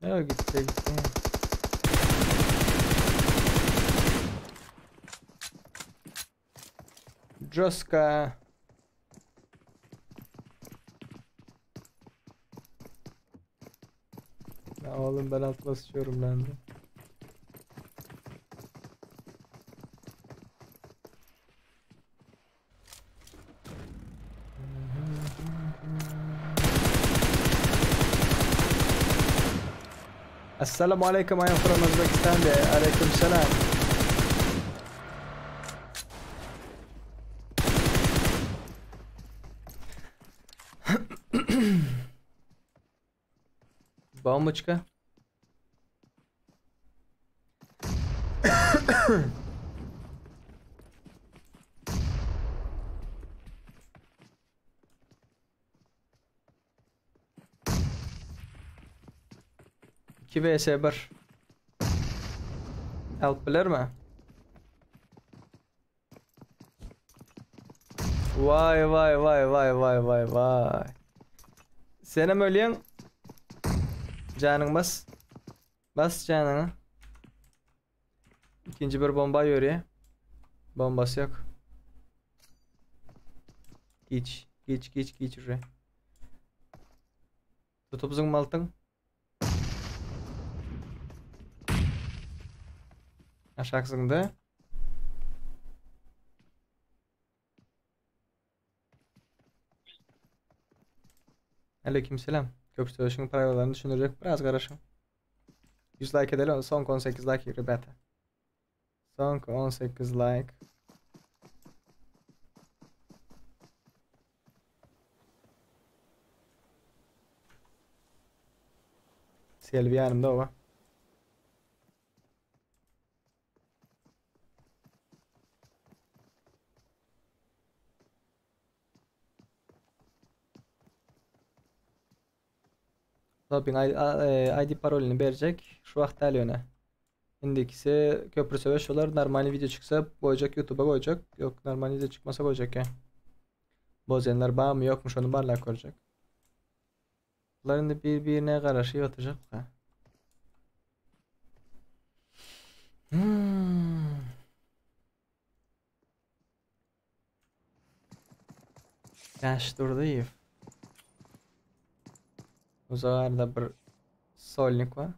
Ýa gitdi gitdi. Joska. Ya oğlum ben alt basıyorum ben de. Assalamu alaikum I am from Uzbekistan Alaikum salam. Bomboçka. 2 vs 1. Alyp bilermi? Vay vay vay vay vay vay vay. Senem ölýäň. Janyň bas. Bas janyňy. Ikinji bir bomba ýörýär. Bombasy ýok. Giç, giç, giç, giç uje. Tutup zyňmaltyň. Aşak zyňdy. Aleyküm selam. Köp söweşiň prawilalaryny düşündirjek biraz garaşyň. 100 like edelim. Soňky 18 like rебята. Soňky 18 like. Selvi ýanymda oba. Doping ID parolyny berjek. Şu wagt däl ýöne. Indikisi köprü söweş bolar. Normal video çyksa goýjak YouTube'a goýjak. Ýok normal video çykmasa goýjak ýa. Bozenler barmy ýokmy şony barlap görjek. Bular indi bir-birine garaşyp oturjak. Hmm. Bäş Durdyýew. Uzarda bir solnik bar.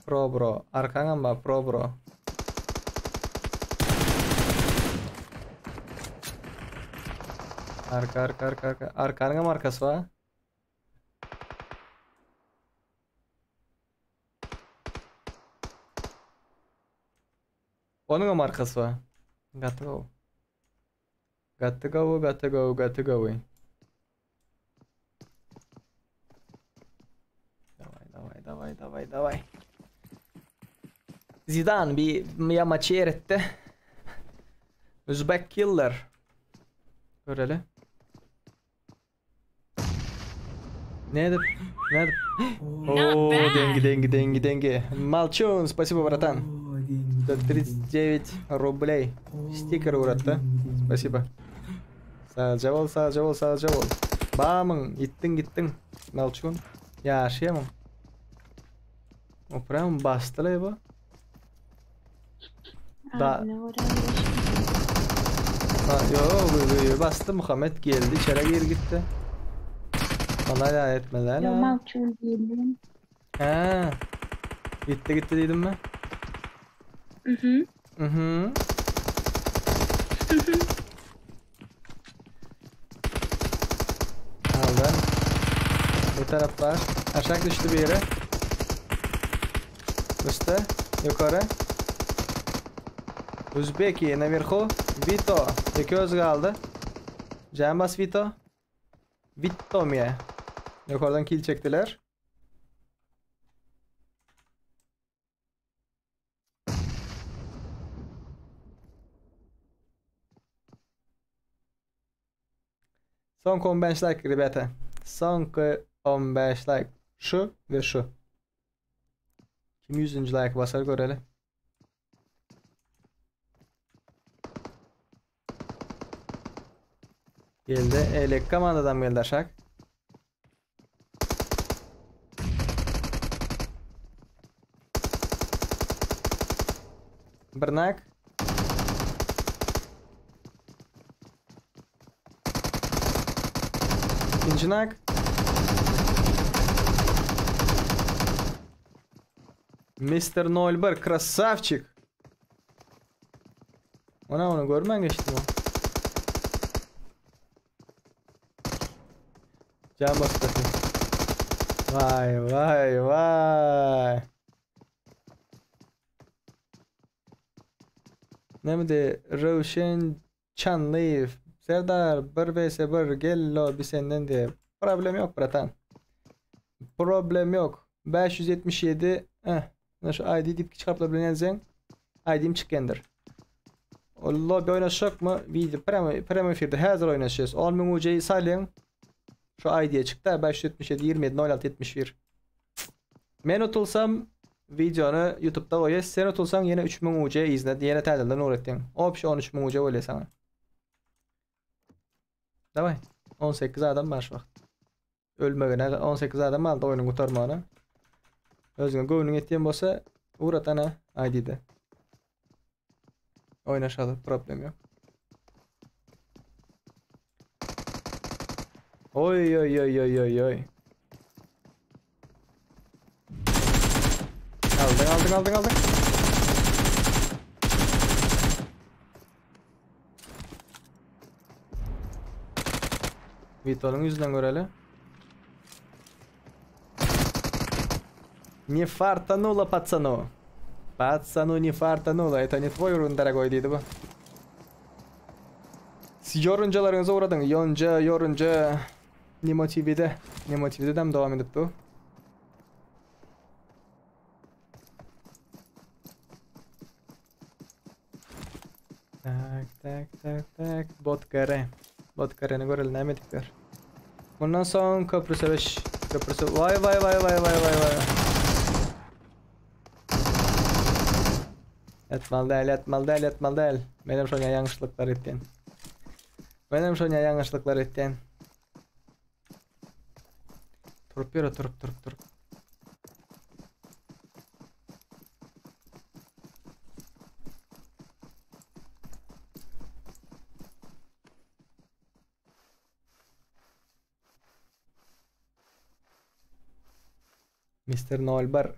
Pro bro. Arkaňam bar pro bro. Arka arka arka arka. Arkanyňam arkasy bar. Onuňam arkasy bar. Gaty gowy. Gaty gowy, gaty gowy, gaty gowy. Dawaj, dawaj, dawaj, dawaj, dawaj. Zidane bir yamaçı eritdi. Uzbek killer. Göreli. Ne edip? Ne edip? Oo, деньги, деньги, деньги, деньги. Молчун, спасибо, братан. 139 рублей. Стикер uğrattı. Спасибо. Sagja bol, sagja bol, sagja bol. Bamyň, gitdiň, gitdiň. Malçun. Ýaşaýamyň? O prям basdy bu. Da Ha, yo, yo, yo, bastı Muhammed geldi, içeri gir gitti. Bana ya etmeler. Yo malçun diýdim. Ha. Gitti gitti dedim mi? Mhm. Mhm. Aldı. Bu taraf var. Aşağı düştü bir yere. Üstte. Yukarı. Uzbeki naверху. Vito. İki öz kaldı. Can Vito. Vito mi? Yukarıdan kill çektiler. Son 15 like rебята. Son 15 like. Şu ve şu. Kim 100. like basar görelim. Geldi. Elek komandadan geldi aşak. Birnak. İkinci nak. Mr. 01 красавчик. Ona onu görmen geçtim o. Can bastı. Vay vay vay. Nemdi Rövşen Çanlıyev. Serdar 1 vs 1 gel lo bir senden diye. Problem yok bratan. Problem yok. 577 eh şu ID deyip çıkartla bilen ID'm çıkkendir. O lobby oynaşak mı? Video premo premo efirde hazır oynaşacağız. 10 bin UC'yi sayın. Şu ID'ye çıktı. 577 27 06 71. Men otulsam videonu YouTube'da koyuyor. Sen otulsan yine 3000 UC izle. Yine täzeden öğrettin. Общий 13000 UC öyle sana. Давай. 18 adam var şu vakt. Ölmegine 18 adam aldı oyunu kurtarmana. Özüňe göwnüň etýän bolsa uğrat ana ID'de. Oynaşaly, problem yok. Oy oy oy oy oy oy. Aldın aldın aldın aldın. Vito'nun yüzünden göreli. Не фартануло, пацану. Пацану не фартануло. Это не твой уровень, дорогой, deydi bu. Yoruncalarınıza uğradın. Yonca, yorunca. Nemo TV'de. Nemo TV'de de devam edip bu. Tak, tak, tak, tak. Bot kare. Bot kareni görelim näme edipler. Bundan soň köprü sebeş. Köprü Vay vay vay vay vay vay vay. Etmal däl, etmal däl, etmal däl. Menem şoňa ýalňyşlyklar etden. Menem şoňa ýalňyşlyklar etden. Turup ýöre, turup, turup, turup. Mister 01.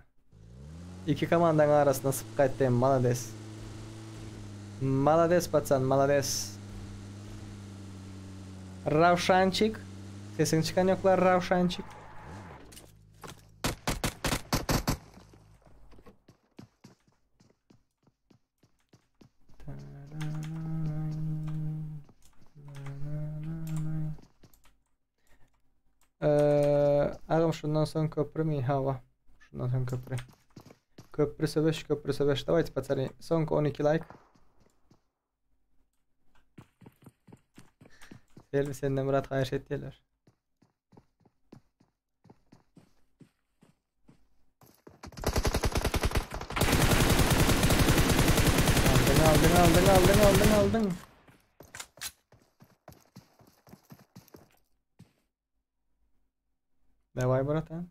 Iki komandaň arasynda syp gaýtdy. Malades. Malades pacan, malades. Rawşançik. Sesiň çykan ýoklar Rawşançik. Ee, agam şundan soň köprümi? Hawa. Şundan soň köprü. Köprü söweş, köprü söweş. Давайте, пацаны. Soňky 12 like. Selbi senden Murat haýyş etýärler. Aldyň, aldyň, aldyň, aldyň, aldyň, aldyň. Dawaj, bratan.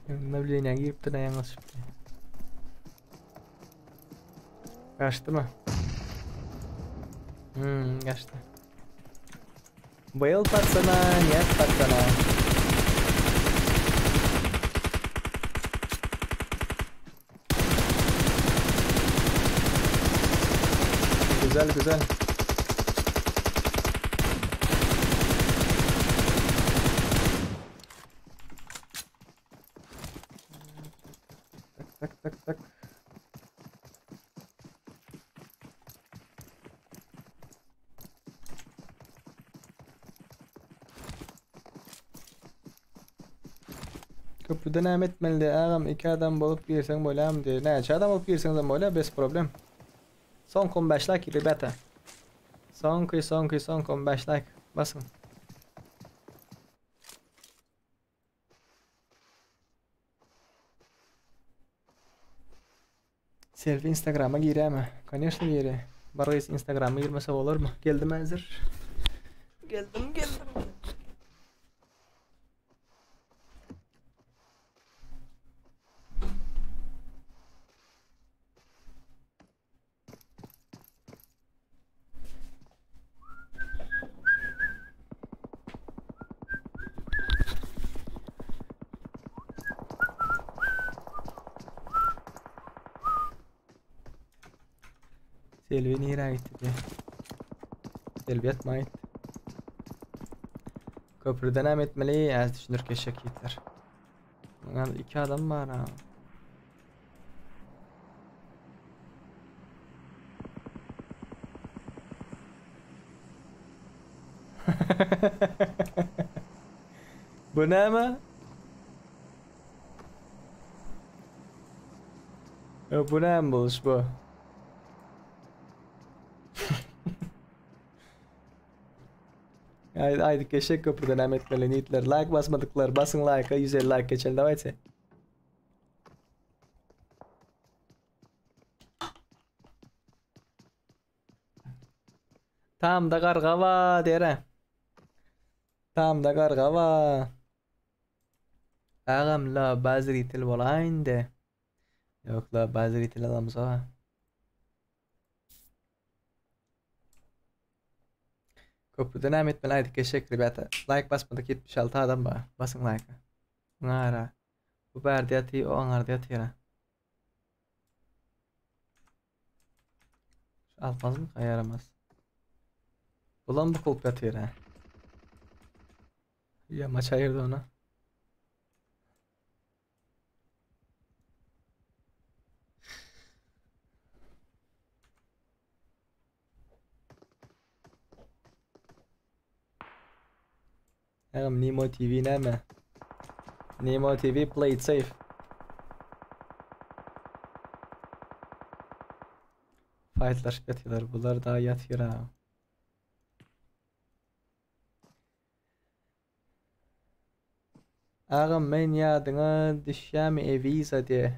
Обновление giripdir ýalňyşypdy. Gaçdymy? Hmm, gaçdy. Был пацана, нет пацана. Güzel güzel. Tak tak tak tak. Köprüde näme etmeli agam iki adam bolup girseň bolýamy diýýär. Näçe adam bolup girseňizem bolýar bez problem. Soňky 15 like rебята. Soňky soňky soňky 15 like basyň. Selfie Instagrama girýärmi? Конечно girýär. Bir gyz Instagrama girmese bolarmy? Geldim häzir. Geldim, geldim. Selvi nirä gitdi diýe. Selvi ýatma gitdi. Köprüde näme etmeli? Äz düşündir keşek ýitler. Muňa iki adam bar ha. Bu näme? Bu näme boluş bu? Haydi haydi keşek köprüden näme etmeli nitler. Like basmadyklar basyň like'a 150 like geçeli давайте. Tamda garga ba dere. Tamda garga ba. Agam la bazritel bolaýyn de. Ýok la bazritel alamza. Köprüde näme etmeli aýdyp geçjek rебята. Like basmadyk 76 adam bar. Basyň like-a. Muňa ara. Bu bärde ýatyr, o aňarda ýatyr. Almazmy? Ýaramaz. Bulam bukulyp ýatyr ha. Ýamaç aýyrdy ony. Agam Nemo TV näme? Nemo TV play it safe. Fightlaşyp ýatyrlar. Bular daha ýatyr ha. Agam men ýadyňa düşýämi Ewiza diýe.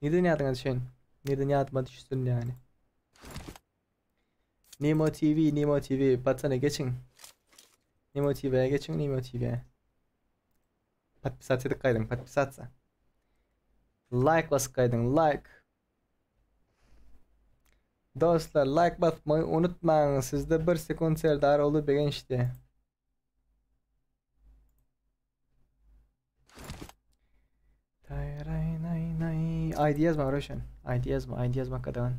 Nirden ýadyňa düşen? Nirden ýadyma düşsün ýani? Nemo TV, Nemo TV, patsany geçiň. Nemo TV-ye geçiň, Nemo TV-ye. Podpisаться edip gaýdyň, podpisаться. Like basyp gaýdyň, like. Dostlar, like basmagy unutmaň. Sizde bir sekund Serdar uly begençdi. ID yazma Röşen. ID yazma, ID yazmak gadagan.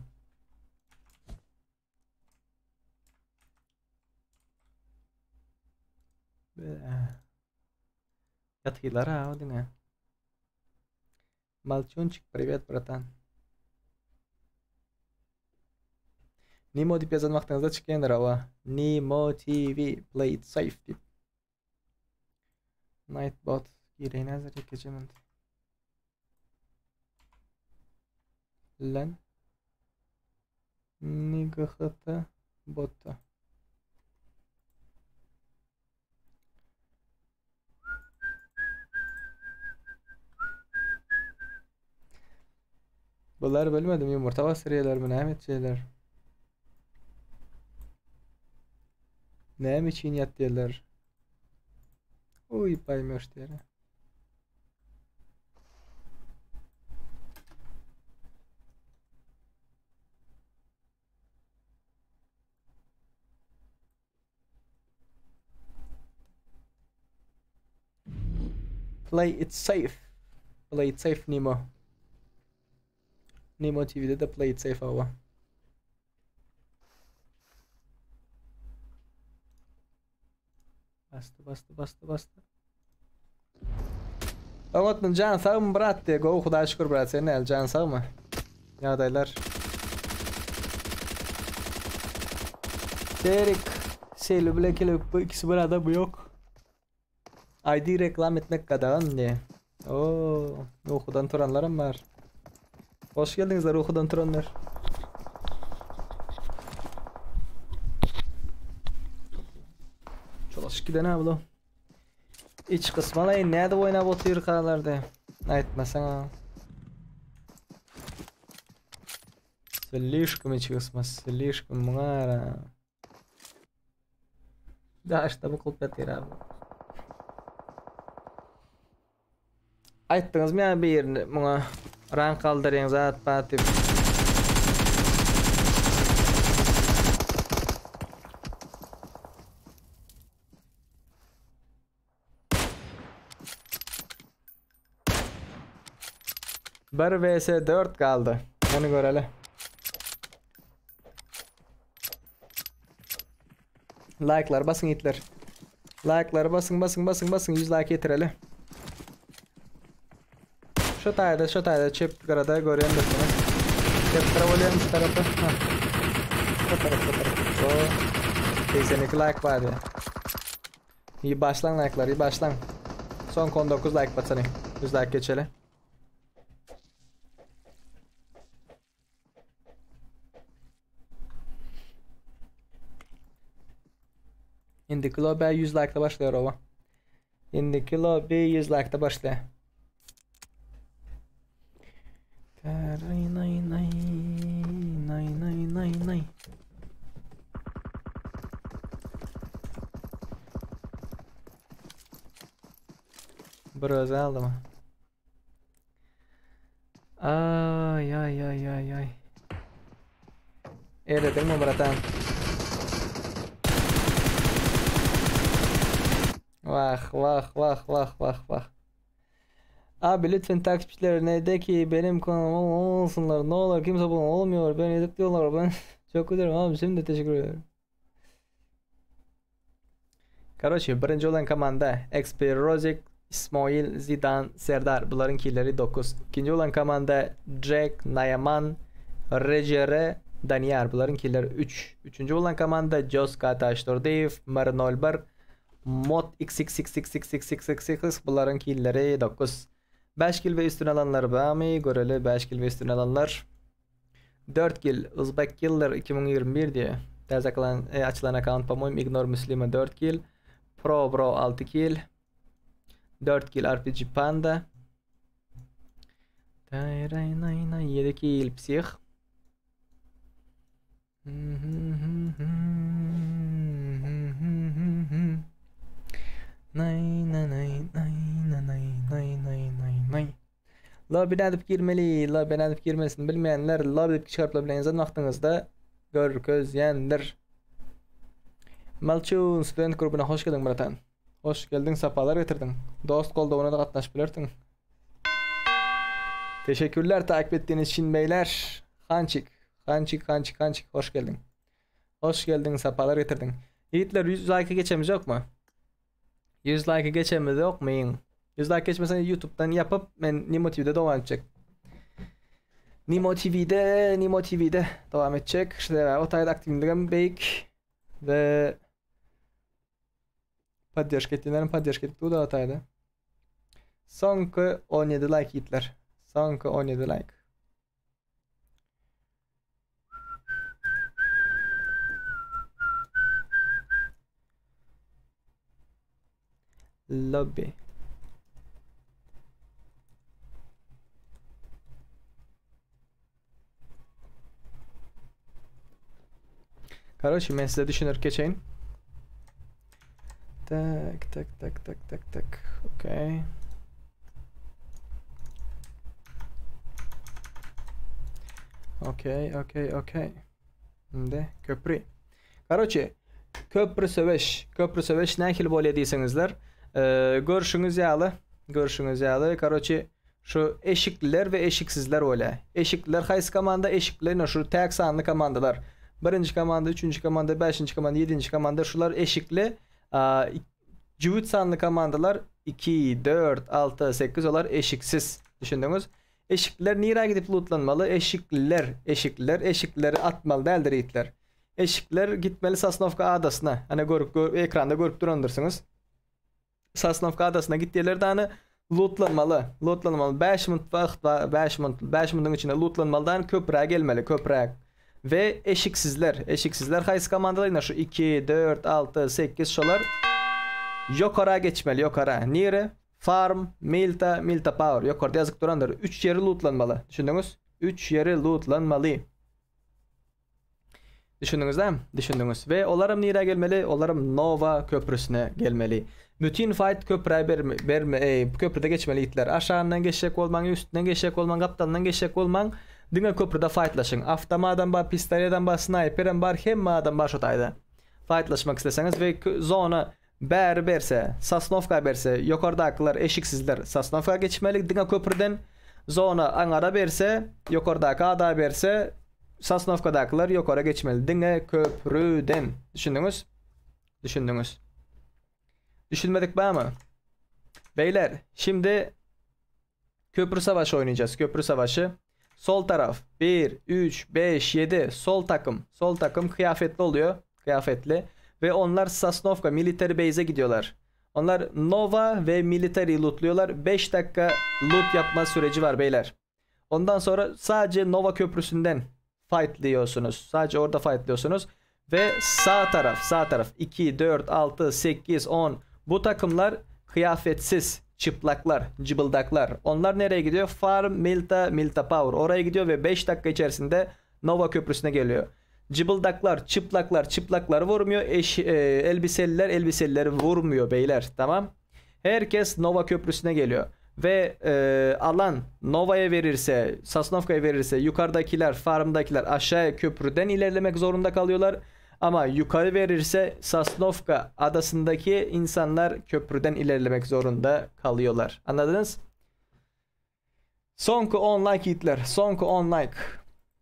Ýatylar ha o diňe. Malçunçik privet bratan. Nemo diýip ýazan wagtyňyzda çykýandyr hawa. Nemo TV play it safe diýip. Nightbot gireýin häzir ýekeje minut. Len. NGHT bota. Bular bilmedim yumurta basdyrýarlarmy näme etjeler. Näme üçin ýatýarlar? Uy paýmöş diýär. Play it safe. Play it safe Nemo. Nemo TV'de de play it safe hawa. Bastı bastı bastı bastı. Oňatmyň jan sagmy brat diýe gowy hudaýa şükür brat sen näl jan sagmy? Ýagdaýlar. Serik Seli bile kelebek bu ikisi bir adam yok. ID reklam etmek gadagan diye. Oo, ukudan turanlarım var. Hoş geldiňizler ukudan turanlar. Çolaşık giden abla. Iç kysmalaýyn nädip oýnap otyrkalardy. Aýtmasaň. Slişkom iç kysma, slişkom muňa gara. Daşda bukulyp ýatyr abi. Aýtdyňyzmy ýa birini muňa rank aldyryň zat bat diýip. Bir vs 4 galdy. Ony göreli. Like'lar basın itler. Like'lar basın basın basın basın 100 like getireli. Şu taýda şu taýda çep gyrada görýän dursuňyz. Çep gyra bolýan şu tarapda. Ha. Şu tarap şu tarap. O 82 like bar ya. İyi başlan like'lar iyi başlan. Son 19 like batsany. 100 like geçeli. Indiki lobby 100 like-da başlaýar oba. Indiki lobby 100 like-da başlaýar. Nay nay nay nay nay nay nay. Bir özi aldymy? Ay ay ay ay ay. Eredin mi bratan? Vah vah vah vah vah vah. Abi lütfen takipçilerine de ki benim kanalıma olsunlar. Ne olur kimse bunu olmuyor. Ben editliyorlar. Ben çok üzülüyorum abi. Şimdi teşekkür ederim. Karoçi birinci olan komanda XP Rozik, İsmail, Zidan, Serdar. Bularyň killeri 9. Ikinji bolan komanda Jack, Nayaman, Rejere, Daniyar. Bularyň killeri 3. Üçünji bolan komanda Joska Taşdurdyýew, Mer 01, Mod XXXXXXXXX. Bularyň killeri 9. 5 kill we üstüne alanlar barmy? Göreli 5 kill we üstüne alanlar. 4 kill Uzbek Killer 2021 diýe. Täze açylan, e, açylan akkaunt po-moýemu Ignore Muslima 4 kill. Pro Bro 6 kill. 4 kill RPG Panda. 7 kill Psih. Lobby nädip girmeli, lobby nädip girmelisini bilmeýänler lobby diýip çykaryp bilen ýazan wagtyňyzda görkezýändir. Malçun student grubuna hoş geldiň bratan. Hoş geldiň, sapalar getirdiň. Dost goldawyna da gatnaşyp bilersiň. Teşekkürler takip etdiğiniz için beyler. Hançik, Hançik, Hançik, Hançik hoş geldiň. Hoş geldiň, sapalar getirdiň. Ýigitler 100 like geçemiz ýokmy? 100 like geçemiz ýokmy? 100 like geçmese YouTube'dan yapyp men Nimo TV'de dowam etjek. Nimo TV'de, Nimo TV'de dowam etjek. Şeýle o taýda aktiwligim beýik we Poddeşka etýänlerim poddeşka edip durdy ataýda. Soňky 17 like ýitler. Soňky 17 like. Lobby. Karoçi men size düşündirip geçeýin. Tak tak tak tak tak tak. Okey. Okey, okey, okey. Indi köpri. Karoçi, köpri söweş, köpri söweş nähili bolýar diýseňizler, görşüňiz ýaly, görşüňiz ýaly, karoçi, Şu eşikliler we eşiksizler bolýar. Eşikliler haýsy komanda? Eşikliler ine şu täk sanly komandalar. Birinji komanda, üçünji komanda, bäşinji komanda, ýedinji komanda şular eşikli. Jübüt sanly komandalar 2, 4, 6, 8 olar eşiksiz. Düşündiňiz? Eşikliler nirä gidip lootlanmaly? Eşikliler, eşikliler, eşiklileri atmaly däldir itler. Eşikliler gitmeli Sosnowka adasyna. Ana görüp, gör, ekranda görüp durandyrsyňyz. Sosnowka adasyna gitýärler dany lootlanmaly. Lootlanmaly. 5 minut wagt bar, 5 minut, 5 minutyň içinde lootlanmaly dany köprä gelmeli, köprä. We eşiksizler, eşiksizler haýsy komandalar? Ine şu 2, 4, 6, 8 şolar ýokara geçmeli, ýokara. Nire? Farm, Milta, Milta Power. Ýokarda ýazyk durandyr. 3 ýeri lootlanmaly. Düşündiňiz? 3 ýeri lootlanmaly. Düşündiňiz dämi? Düşündiňiz. We olaram nirä gelmeli? Olaram Nova köprüsine gelmeli. Bütin fight köprä berme, berme, ey, köprüde geçmeli itler. Aşagyndan geçjek bolmaň, üstünden geçjek bolmaň, gapdalyndan geçjek bolmaň. Diňe köprüde fightlaşyň. Avtomadam bar, pistoletam bar, snayperem bar, hemme adam bar şo taýda. Fightlaşmak isleseňiz we zona bäri berse, Sosnowka berse, ýokardakylar eşiksizler Sosnowka geçmeli diňe köprüden. Zona aňara berse, ýokardaky ada berse, Sosnowkadakylar ýokara geçmeli diňe köprüden. Düşündiňiz? Düşündiňiz. Düşünmedik barmy? Beyler, şimdi köprü savaşı oynayacağız. Köprü savaşı. Sol taraf 1, 3, 5, 7 sol takım. Sol takım kıyafetli oluyor. Kıyafetli. Ve onlar Sosnovka Military Base'e gidiyorlar. Onlar Nova ve Military lootluyorlar. 5 dakika loot yapma süreci var beyler. Ondan sonra sadece Nova Köprüsü'nden fightlıyorsunuz. Sadece orada fightlıyorsunuz. Ve sağ taraf, sağ taraf 2, 4, 6, 8, 10. Bu takımlar kıyafetsiz, çıplaklar, cıbıldaklar. Onlar nereye gidiyor? Farm, Milta, Milta Power. Oraya gidiyor ve 5 dakika içerisinde Nova Köprüsü'ne geliyor. Cıbıldaklar, çıplaklar, çıplakları vurmuyor. Eş, e, elbiseliler, elbiselileri vurmuyor beyler. Tamam. Herkes Nova Köprüsü'ne geliyor. Ve e, alan Nova'ya verirse, Sosnovka'ya verirse yukarıdakiler, farmdakiler aşağıya köprüden ilerlemek zorunda kalıyorlar. Ama yukarı verirse Sosnovka adasındaki insanlar köprüden ilerlemek zorunda kalıyorlar. Anladınız? Soňky 10 like ýitler. Soňky 10 like.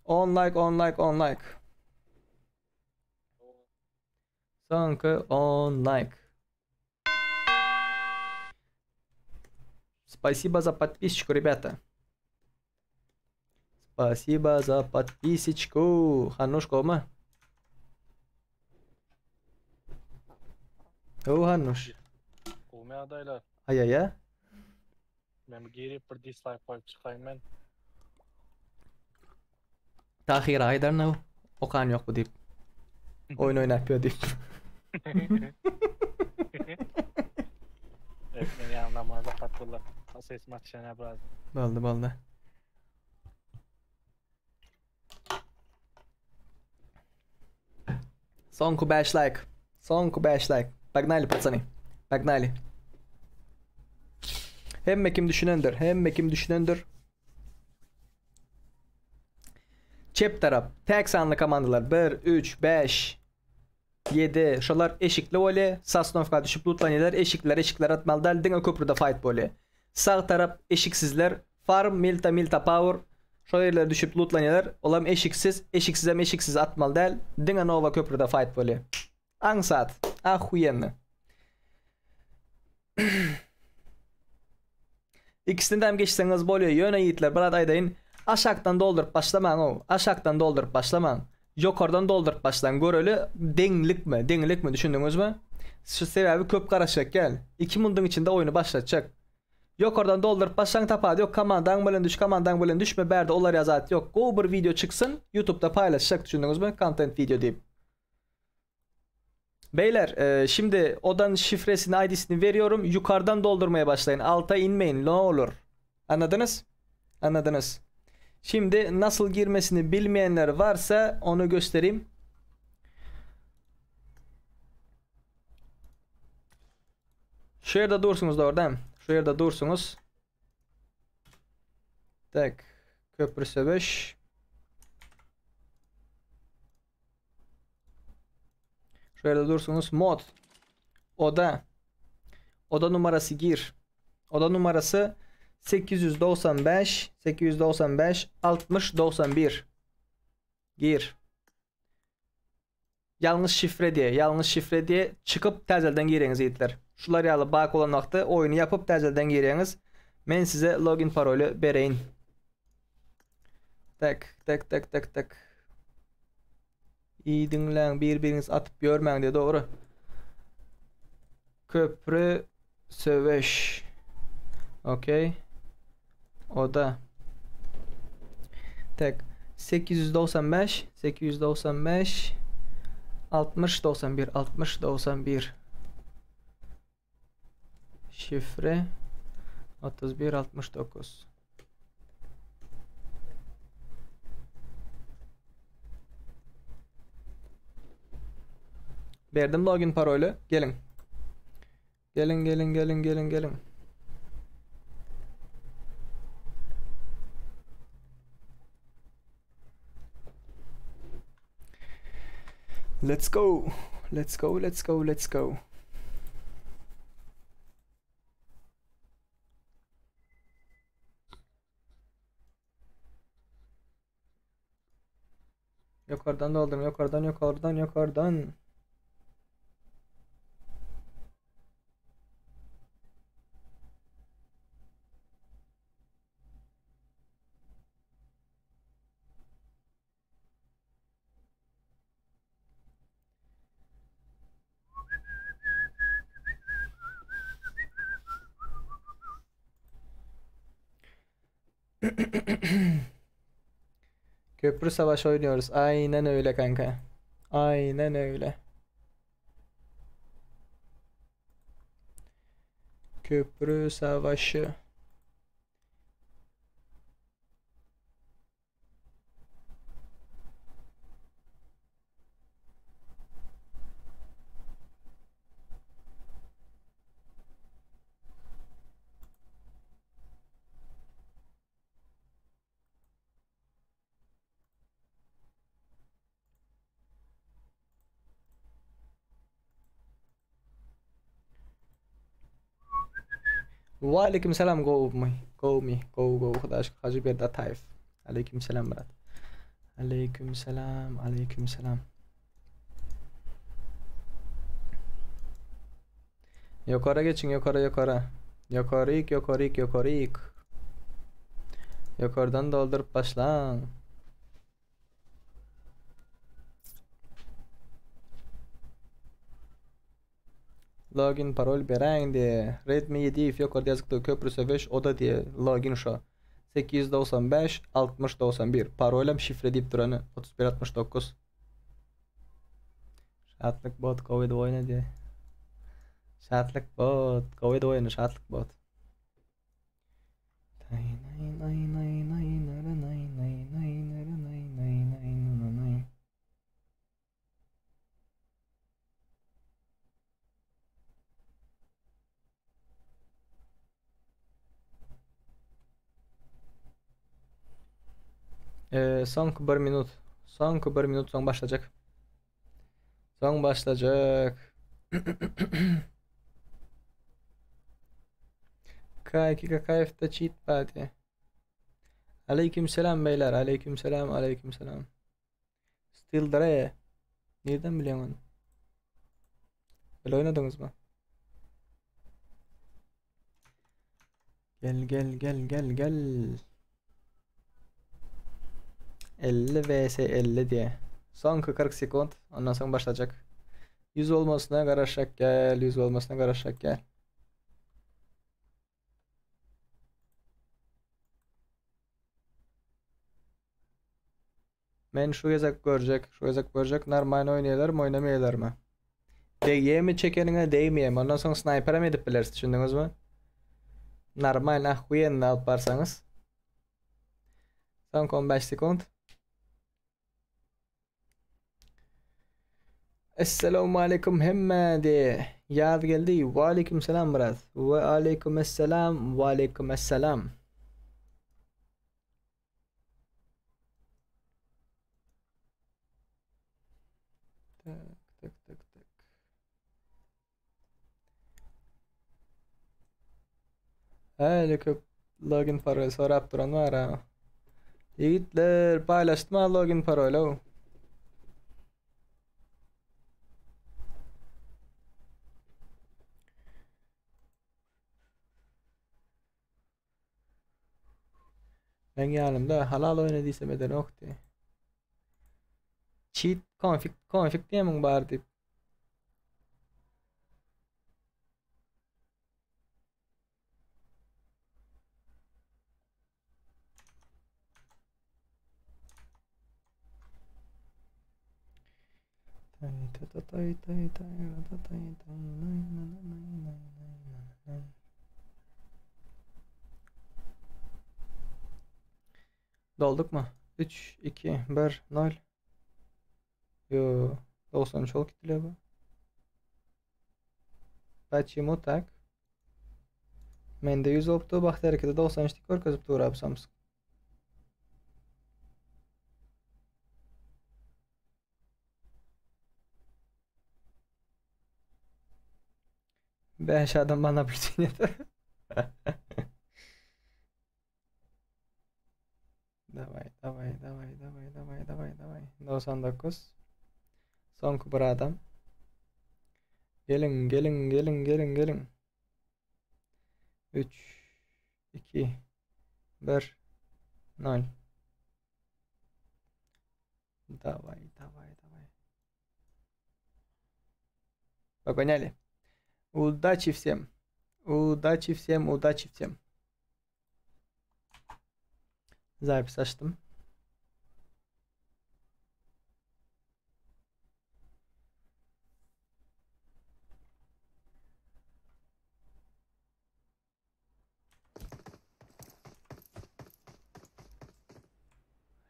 10 like, 10 like, 10 like. Soňky 10 like. Спасибо за подписчику, ребята. Спасибо за подписочку. Хануш gowmy? Gowy Hanuş. Gowmy ýagdaýlar? Aýaýa. Men bir girip bir dislike goýup çykaýyn men. Tahyr aýdarnow okan ýok bu diýip. Oýun oýnap ýör diýip. Evet men ýaňy namaz okap durlar. Sesim açýan biraz. Boldy boldy. Soňky 5 like. Soňky 5 like. Погнали, пацаны. Погнали. Hemme kim düşünendir. Hemme kim düşünendir. Çep tarap täk sanly komandalar 1, 3, 5, 7 şolar eşikli bolýar. Sosnowka düşüp lutlanýarlar. Eşikler eşikler atmaly däl. Diňe köprüde fight bolýar. Sag tarap eşiksizler farm milta milta power şol ýerlere düşüp lutlanýarlar. Olam eşiksiz, eşiksizem eşiksiz atmaly däl. Diňe Nova köprüde fight bolýar. Aňsat. Ahuýenny. Ikisini hem geçseňiz bolýar. Ýöne ýigitler bir zat aýdaýyn. Aşakdan dolduryp başlamaň-ow. Aşakdan dolduryp başlamaň. Ýokardan dolduryp başlaň. Göreli deňlikmi, deňlikmi düşündiňizmi? Şu sebäbi köp garaşjak gel. 2 munduň içinde oýny başlatjak. Ýokardan dolduryp başlaň tapady ýok. Komandaň bilen düş, komandaň bilen düşme. Bärde olar ýa zat ýok. Gowy bir wideo çyksyn, YouTube'da paýlaşjak düşündiňizmi? Content wideo diýip. Beyler e, şimdi odan şifresini ID'sini veriyorum. Yukarıdan doldurmaya başlayın. Alta inmeyin ne olur. Anladınız? Anladınız. Şimdi nasıl girmesini bilmeyenler varsa onu göstereyim. Şu yerde dursunuz da oradan. Şu yerde dursunuz. Tek köprü söveş. Şöyle dursunuz. Mod. Oda. Oda numarası gir. Oda numarası 895 895 60 91. Gir. Ýalňyş şifre diýe, ýalňyş şifre diýe çykyp täzelden gireňiz ýigitler. Şular ýaly bug bolan wagty oýny ýapyp täzelden gireňiz. Men size login paroly bereýin. Tek, tek, tek, tek, tek. Iyi diňläň, bir-biriňizi atyp ýörmäň diýe dogry. Köprü söweş. Okey. Oda. Tek 895 895 60 91 60 91 Şifre 31 69 Berdim login paroly. Geliň. Geliň, geliň, geliň, geliň, geliň. Let's go. Let's go, let's go, let's go. Ýokardan doldum, ýokardan, ýokardan, ýokardan. Köprü savaşı oynuyoruz. Aynen öyle kanka. Aynen öyle. Köprü savaşı. Waleýkim salam gowmy gowmy gowy gowy hudaý şükür Hajy Berdi Ataýew. Aleýkim salam brat. Aleýkim salam aleýkim salam. Ýokara geçiň ýokara ýokara. Ýokaryk ýokaryk ýokaryk. Ýokardan dolduryp başlaň. Login parol beräýiň diýe. Redmi 7 ýokarda ýazykdy köprü söweş oda diýe login şo. 895 60 91 parolam şifre diýip durany 31 69. Şatlyk bot gowy oýna diýe. Şatlyk bot gowy oýna şatlyk bot. Ee, soňky bir minut. Soňky bir minut soň başlajak. Soň başlajak. K2 KKF'de cheat party. Aleyküm selam beyler. Aleyküm selam. Aleyküm selam. Still Dre. Nereden biliyorsun onu? Böyle oynadınız mı? Gel gel gel gel gel. 50 vs 50 diye. Soňky 40 sekund. Ondan soň başlajak. 100 olmasyna garaşak gel. 100 olmasyna garaşak gel. Men şu gezek görjek, şu gezek görjek normalny oýnaýarlarmy, oýnamaýarlarmy? Degýärmi çekeniňe, degmeýärmi? Ondan soň snayper hem edip bileris, düşündiňizmi? Normal ahuýenny alyp barsaňyz. Soňky 15 sekund. Esselamu aleýkum hemmä de. Ýaz geldi. Wa aleýkum selam brat. Wa aleýkum esselam, wa aleýkum esselam. Tak, tak, tak, tak. Häli köp login parol sorap duran bar ha. Ýigitler paýlaşdyma login paroly. Meň ýanymda halal oýna diýsem edenokdy. Cheat config config diýemiň bar diýip. Dolduk mu? 3, 2, 1, 0. Yo, 93 olup gitdiler bu. Почему так? Mende 100 olupdy, Bahtiýar 93 dik görkezip dur abi samsyk. Bäş adam bana наблюдение. Давай, давай, давай, давай, давай, давай, давай. 99. Soňky bir adam. Geliň, geliň, geliň, geliň, geliň. 3 2 1 0. Давай, давай, давай. Погоняли. Удачи всем. Удачи всем, удачи всем. Запись açtım.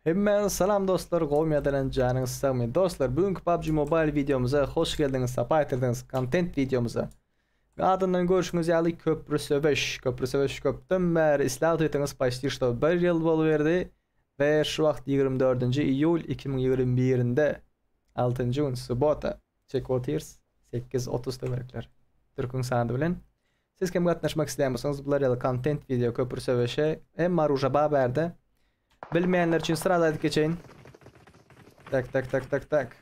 Hemmäňize salam dostlar, gowy ýadalan janyňyz sagmy? Dostlar, bugünkü PUBG Mobile videomuza hoş geldiňiz, sapa getirdiňiz kontent videomuza. Ve adından görüşüňiz ýaly köprü söweş, köprü söweş köpden bäri isläp otyrdyňyz, почти что bir ýyl boluberdi we şu wagt 24-nji iýul 2021-nde 6-njy gün subota çekip otyrys 8:30 töwerekler. Türküň saady bilen. Siz kim gatnaşmak isleýän bolsaňyz bular ýaly kontent video köprü söweşe hem aruja bar bärde. Bilmeýänler üçin sırada aýdyp geçeýin. Tak tak tak tak tak.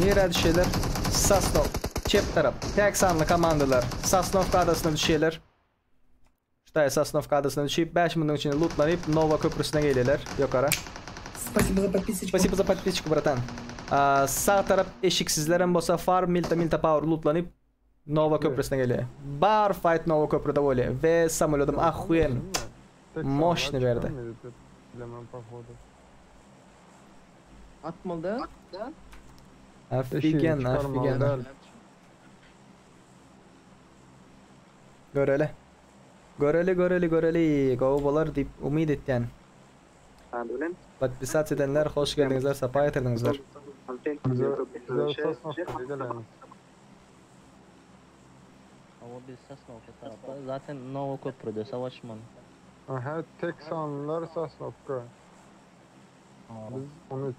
Nirä düşýärler? Sosnov. Çep tarap. Tek sanly komandalar. Sosnovka adasyna düşýärler. Ştaý Sosnovka adasyna düşüp 5 minutyň içinde lootlanyp Nova köprüsine gelýärler. Ýokara. Спасибо за подписочку. Спасибо за подписочку, братан. А, sag tarap eşiksizlerem bolsa farm milta milta power lootlanyp Nova köprüsine gelýär. Bar fight Nova köprüde bolýar we samolýodum ahuyen moşny berdi. Bilemem pohodu. Atmaly. Afigen, afigen. Göreli. Göreli, göreli, göreli. Gowy bolar diýip umyt etýän. Podpisat edenler hoş geldiňizler, sapa getirdiňizler. Ama biz Sosnovka tarafta. Zaten Nova Köprü'de savaşmalı. Aha, tek sanlılar Sosnovka. Biz 13.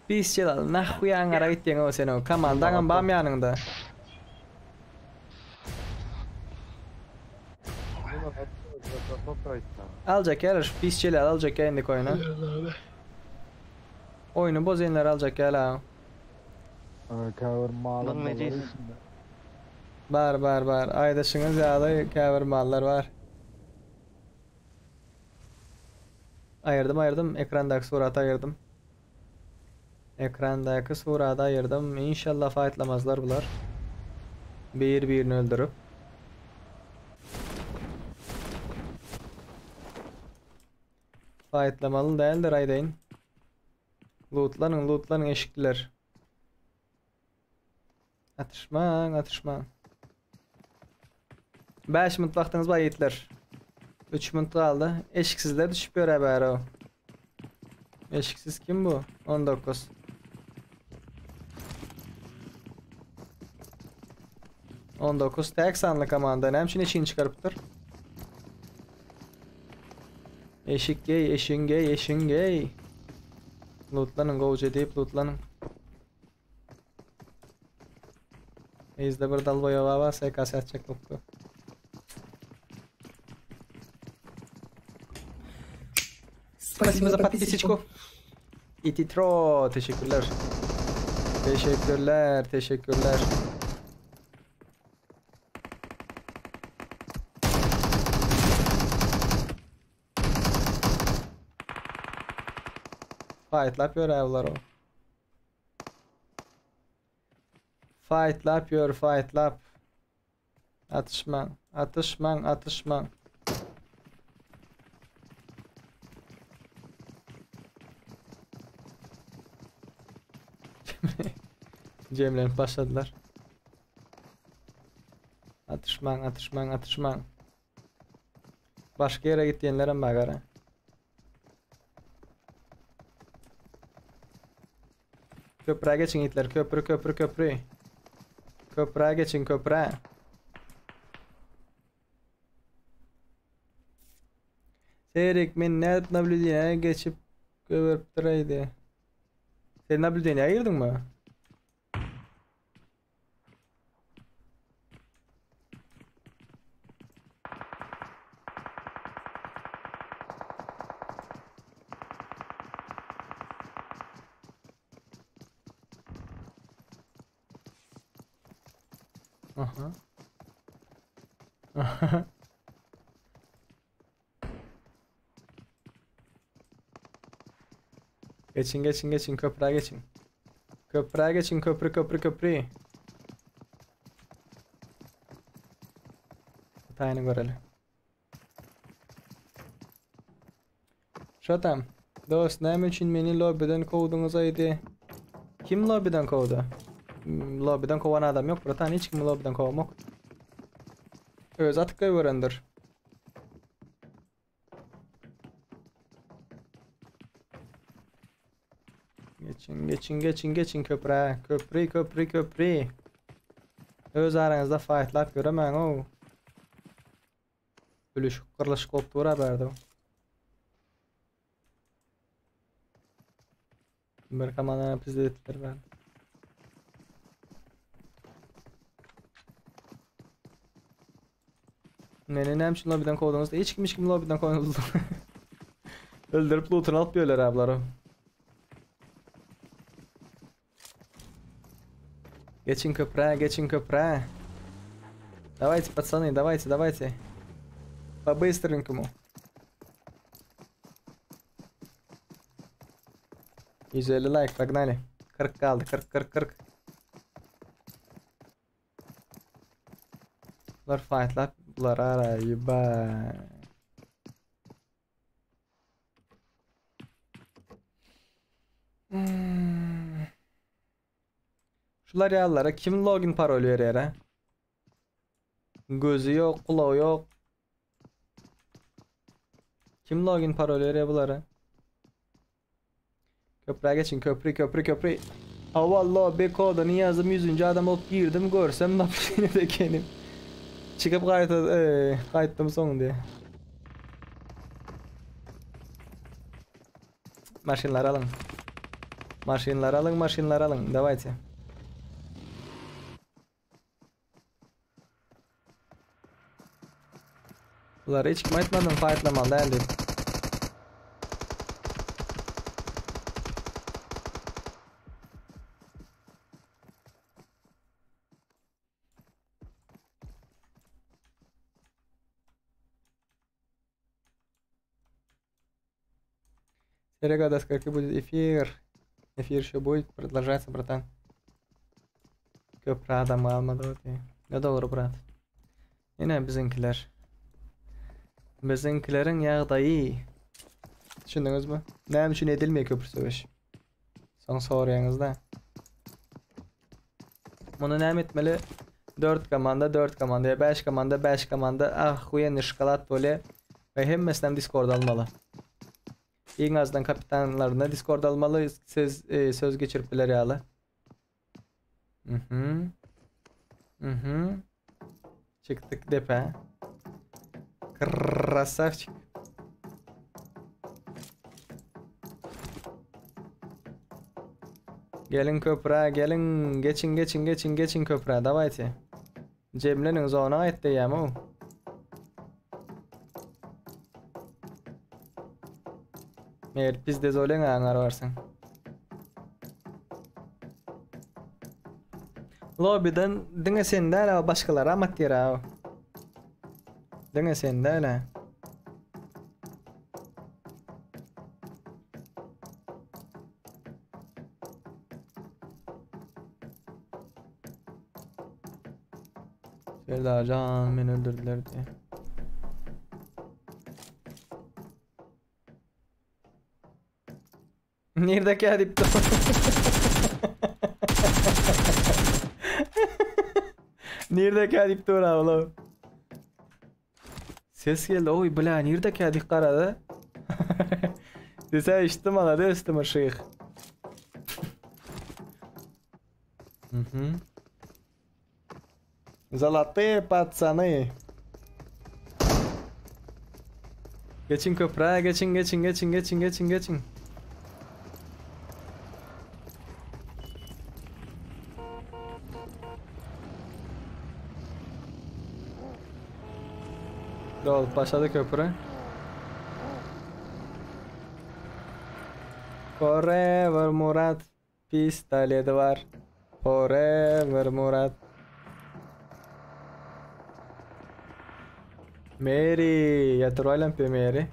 Pis Jelal, nahhuý aňara gitýäň-ow sen-ow. Komandaňam barmy ýanyňda? Aljak ýaly şu pis Jelal aljak ýa indiki oýna. Oýny bozenler aljak ýaly. Käbir mallar Bar bar bar. Aýdyşyňyz ýaly käbir mallar bar. Aýyrdym aýyrdym ekrandaky suraty aýyrdym. Ekrandaky suraty aýyrdym. Inşallah faýtlamazlar bular. Bir birini öldürip. Faýtlamaly däldir aýdaýyn. Lootlanyň lootlanyň eşikliler. Atyşmaň, atyşmaň. 5 minut wagtyňyz bar ýigitler. 3 minut galdy. Eşiksizler düşüp ýör bäri o. Eşiksiz kim bu? 19. 19 tek sanly komanda. Näme üçin eşigini çykarypdyr? Eşik geý, eşiň geý, eşiň geý. Lootlanyň gowja diýip lootlanyň. Izde bir dalboýa bar, SKS atjak bolupdy. Спасибо за подписочку. Ititro, teşekkürler. Teşekkürler, teşekkürler. Fightlap ýör bular o. Fightlap ýör, fightlap. Atyşmaň, atyşmaň, atyşmaň. Jemlenip başladylar. Atyşmaň, atyşmaň, atyşmaň. Başga ýere gitýänlerem bar gara. Köprä geçiň itler, köprü, köprü, köprü. Köprä geçiň, köprä. Serik, men nädip nablýudeniýä geçip göberipdireýdi. Sen nablýudeniýä girdiňmi? Aha. Aha. Geçin geçin geçin köprä geçin. Köprä geçin köprü köprü köprü. Taýyny göreli. Şotam. Dost näme üçin meni lobbyden kowduňyz aýdy? Kim lobbyden kowdy? Hmm, lobbyden kowan adam ýok, bratan hiç kimi lobbyden kowamok. Özi atyp goýberendir. Geçin, geçin, geçin, geçin köprä. Köpri, köpri, köpri. Öz araňyzda fightlap ýöremäň ow. Gülüşik, gyrlyşyk bolup dur bärde. Bir komandany pizde etdiler bärde. Meni näme üçin lobbyden kowduňyz? Hiç kim hiç kim lobbyden kowmadı. Öldürip lootunu alyp ýörler ablary. Geçin köprä, geçin köprä. Давайте, пацаны, давайте, давайте. По-быстренькому. 150 like, погнали. 40 kaldy, 40, 40, 40. Bular fightlap, bular ara, ýeba. Hmm. Şular ýalylara kim login parol berýär a? Gözi ýok, gulagy ýok. Kim login parol berýär bulara? Köprä geçin, köprü, köprü, köprü. Hawa lobby koduny ýazdym, 100-nji adam bolup girdim, görsem napşinede ekenim. Çykyp gaýta, e, gaýtdym soň diýe. Maşynlary alyň. Maşynlary alyň, maşynlary alyň. Dawayte. Bular hiç kim aýtmadym faýtlamaly däl diýip. Серега, до скольки будет эфир? Эфир еще будет продолжаться, братан. Köprü adam almadı o diye. Ne doğru brat. Yine bizimkiler. Bizimkilerin ýagdaýy. Düşündiňizmi? Näme üçin edilmeýär köprü söweş? Soň soraýaňyzda. Muny näme etmeli? 4 komanda, 4 komanda, ýa 5 komanda, 5 komanda. Ahuýenny şokolad bolýar. We hemmesinem Discord almaly. Iň azdan kapitanlaryna Discord almaly, söz e, söz geçirip biler ýaly. Mhm. Mhm. Çykdyk depä. Krasavçik. Geliň köprä, geliň, geçiň, geçiň, geçiň, geçiň köprä, dawayte. Jemleniň zona gaýt diýýäm-ow. Meger pizdez bolýaň aňar barsaň. Lobbyden diňe sen däl, başgalar amat diýer. Diňe sen däl. Serdar can beni öldürdüler diye. Nerede gelip Nerede gelip dur oğlum? Ses geldi. Oy bla nerede geldik karada? Dese içtim ala de üstüme şeyh. Mhm. Zолотые пацаны. Geçin köprä, geçin, geçin, geçin, geçin, geçin, geçin. Dolup başladı köprü. Forever Murat pistoleti var. Forever Murat. Mary, ýatyr aýlanyp Mary.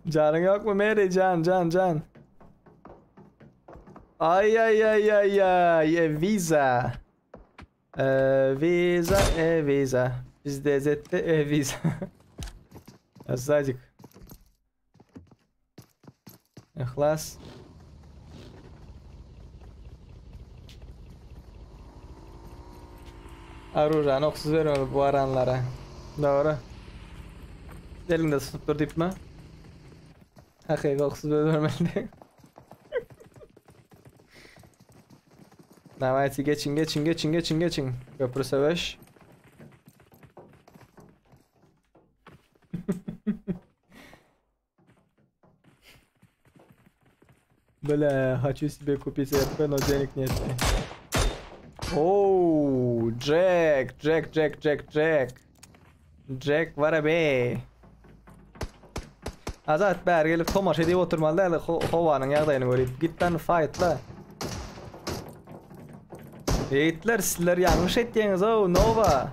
Canın yok mu Mary? Can, can, can. Ay ay ay ay ay. E, visa. E, visa, e visa. Bizde zette e visa. Azıcık. Ihlas. Arujany oksuz bermeli bu aranlara. Dogry. Elinde tutup dur diýipmi? Hakyky oksuz bermeli. Davayte geçin geçin geçin geçin geçin. Köprü söweş. Бля, хочу себе купить РП, но денег нет. Оу, Джек, Джек, Джек, Джек, Джек. Джек Воробей. Azat bäri gelip tomaşa edip oturmaly däl, howanyň ýagdaýyny görüp. Gitden fightla. Ýigitler, sizler ýalňyş etýäňiz, ow, Nova.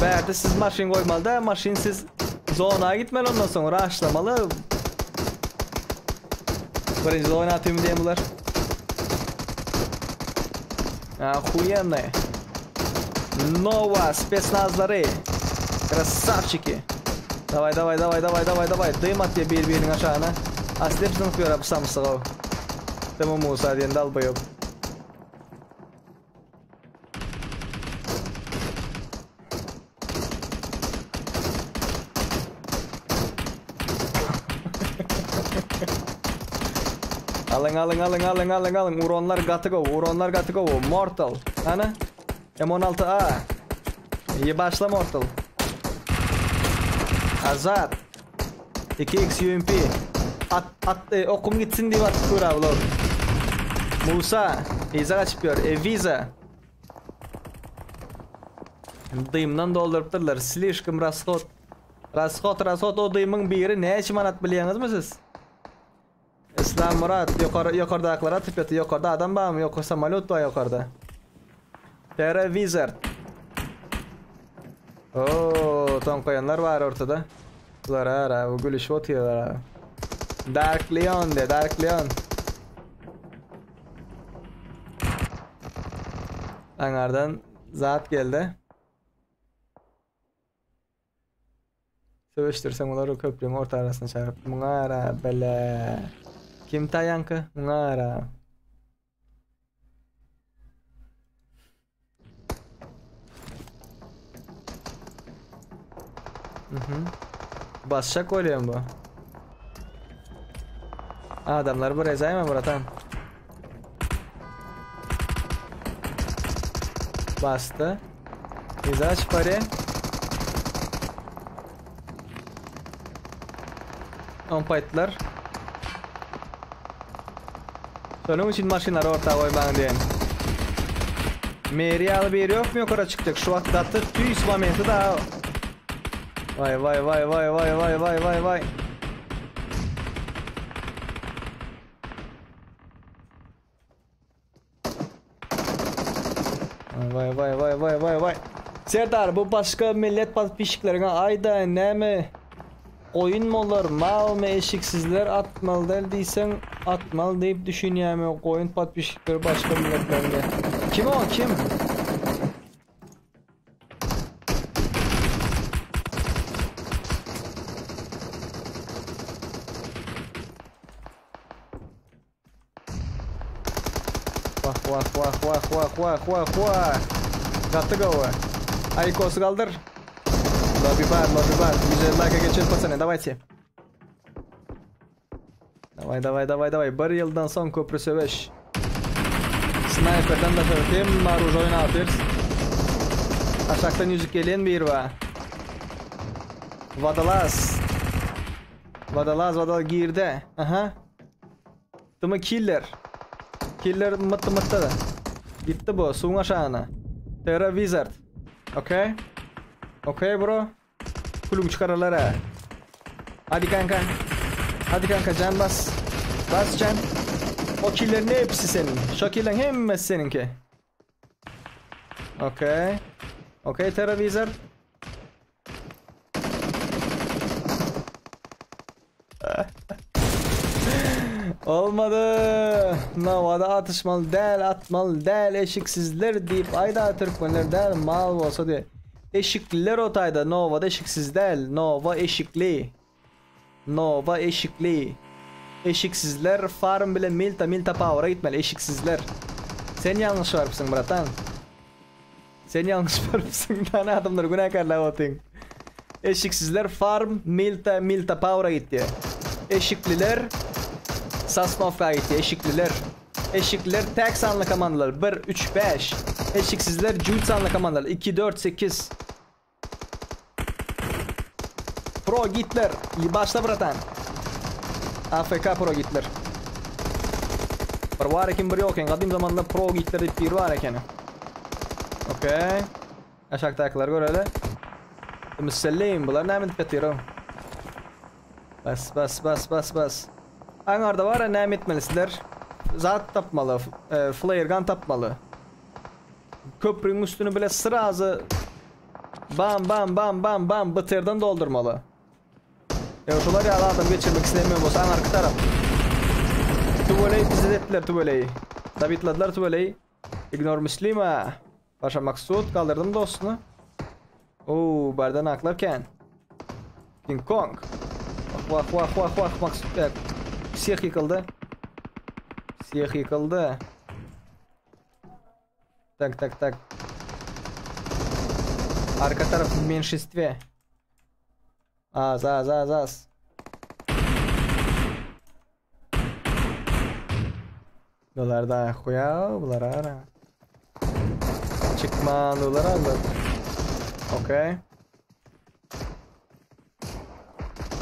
Bärde siz maşyn goýmaly däl, maşyn siz zona gitmeli ondan soň raşlamaly. Birinji zona atayım diýen bular. Охуенные. Nova spetsnazlary. Красавчики. Давай, давай, давай, давай, давай, давай. Dym atýar bir-biriniň aşagyna. Asly hepsini ýör bu samsygy. Demi Musa diýen dalbaýop. Alyň alyň alyň alyň alyň alyň uranlar gaty gowy uranlar gaty gowy Mortal ana M16A Iyi başla Mortal Azat 2x UMP At at e, okum gitsin diýip atyp dur abi Musa Iza gaçyp ýör Eviza Dymdan doldurypdyrlar slişkim rashod Rashod rashod o dymyň biri näçe manat bilýäňizmi siz? Islam Murat ýokary ýokardakylara atyp ýatyr ýokarda adam barmy ýok samolýot bar ýokarda. TR Wizard. Oo, toňkaýanlar bar ortada. Bular ara bu gülüşip otyrlar ara. Dark Leon de Dark Leon. Aňardan zat geldi. Söweşdirseň olary köprüň orta arasyna çagyryp. Muňa ara bele. Kim taýanky? Muňa ara. Mhm. Basjak bolýan bu. Adamlar bir ezaýma bratan. Basdy. Yza çykarýa. On paýtlar. Şonuň üçin maşynlary orta goýmaň diýen. Meri ýaly biri ýokmy ýokara çykjak? Şu wagt gaty tüýs momenti da. Vay vay vay vay vay vay vay vay vay. Vay vay vay vay vay vay. Serdar bu başga millet podpisçikleriňe aýda näme goýun bolar malmy eşiksizler atmaly däl diýseň atmaly diýip düşünýämi goýun podpisçikleri başga milletlerinde. Kim o kim? Wah wah wah wah wah wah wah wah. Gaty gowy. Aýkosy galdyr. Lobby bar, lobby bar. 150 like geçelim pacany. Dawajcie. Dawaj, dawaj, dawaj, dawaj. Bir ýyldan soň köprü söweş. Snayperden daşary hemme oruž oýna atyrys. Aşakdan ýüzüp gelýän bir bar. Vodolaz. Vodolaz, vodolaz girdi. Aha. Dymy killer. Killer mytdy mytdy. Gitdi bu suwuň aşagyna. Terra Wizard. Okey. Okey bro. Külüň çykararlar ha. Hadi kanka. Hadi kanka can bas. Bas can. O killerin hepsi senin. Şu killerin hemmesi seninki. Okey. Okey Terra Wizard. Olmady. Nawada atyşmaly däl, atmaly däl, eşiksizler diýip aýda türkmenler däl, mal bolsa diýip. Eşikliler o taýda, Nowada eşiksiz däl, Nowa eşikli. Nowa eşikli. Eşiksizler farm bilen Milta, Milta Power-a gitmeli, eşiksizler. Sen ýalňyş barypsyň, bratan. Sen ýalňyş barypsyň, dana adamlary günäkärläp otyň. Eşiksizler farm Milta Milta Power-a gitdi. Eşikliler Sosnowka gitdi. Eşikliler. Eşikliler tek sanly komandalar 1 3 5. Eşiksizler jübüt sanly komandalar 2 4 8. Pro Gitler. Başla bratan. AFK Pro Gitler. Bir bar eken bir ýok eken. Gadym zamanda Pro Gitler diýip biri bar ekeni. Okey. Aşakdakylar göreli. Müsselleýin bular näme edip ýatyr? Bas bas bas bas bas. Aňarda bar näme etmeli sizler? Zat tapmaly, e, flare gun tapmaly. Köprüň üstüni bile srazy bam bam bam bam bam BTR-den doldurmaly. Eger şolar ýaly adam geçirmek islemeýän bolsa aňarky tarap. Tüweleý bizi etdiler tüweleý. Dabitladylar tüweleý. Ignore Muslima. Paşa Maksut galdyrdım dostuny. Oo, bardan aklar kän. King Kong. Wah wah wah wah wah Maksut e, Всех ýykyldy. Всех ýykyldy. Tak tak tak. Arka taraf w menšinstwie. Az az az az. Bular da huýa, bular ara. Çykman bular aldy. Okey.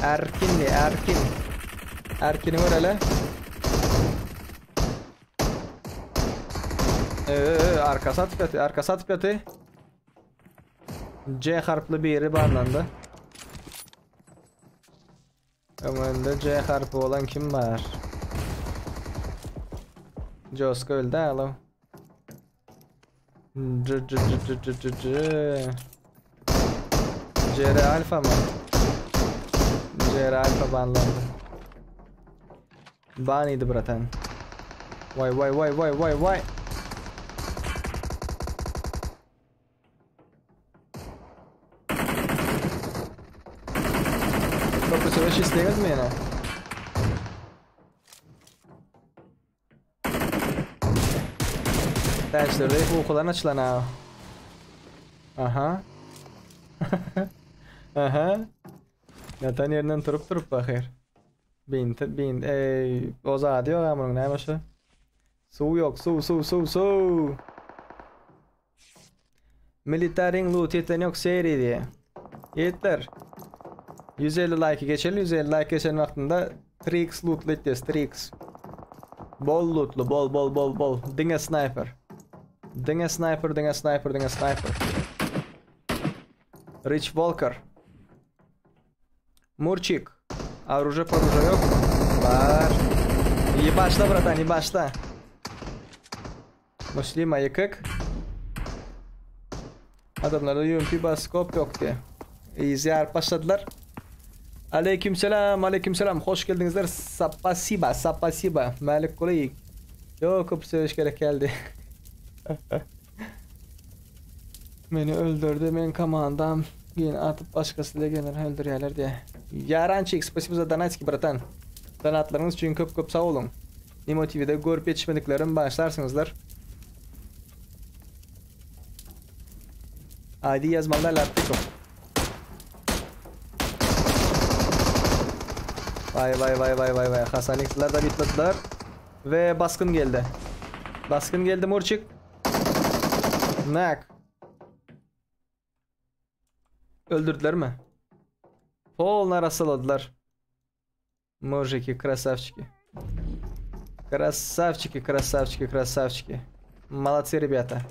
Erkinli, erkin. Erkini göreli. Ee, arkası atyp ýaty, arkası atyp ýaty. C harply biri banlandy. Öňünde C harpy bolan kim bar? Joska öldü alo. C C C C C C C. CR alfa mı? CR alfa banlandı. Ban idi bratan. Vay vay vay vay vay vay. Köprü söweş isleňizmi ýene? Täçlerde ukudan açylan ha. Aha. Aha. Ýatan ýerinden turup turup bakyr. Bin, bin, ey, o zady ýok ha munuň näme şu? Suw ýok, suw, suw, suw, suw. Militaryň loot ýeten ýok seri diýe. Ýigitler. 150 like geçeli, 150 like geçen wagtynda 3x lootly etýäs, 3x. Bol lootly, bol bol bol bol. Diňe sniper. Diňe sniper, diňe sniper, diňe sniper. Rich Walker. Murçik. Oruje poruje ýok. Bar. İyi başla bratan, iyi başla. Muslima ýykyk. Adamlarda UMP bar, skop ýok diýe. Easy ýaryp başladylar. Aleyküm selam, aleyküm selam. Hoş geldiňizler. Sapasiba, sapasiba. Mälik Kuly. Ýok, köp söweş gerek geldi. Meni öldürdi, men komandam. Giň atyp başgasy legioner öldürýärler diýe. Ýarançik, spasibo za donatiki, bratan. Donatlaryňyz üçin köp köp sag boluň. Nemo TV'de görüp ýetişmediklerim bagyşlarsyňyzlar. ID ýazmaly däl Artykow. Vay vay vay vay vay vay. Hasan X'ler de bitmediler. Ve baskın geldi. Baskın geldi Murçik. Nak. Öldürdüler mi? Polny arasaladylar. Mужики, красавчики. Красавчики, красавчики, красавчики. Молодцы, ребята.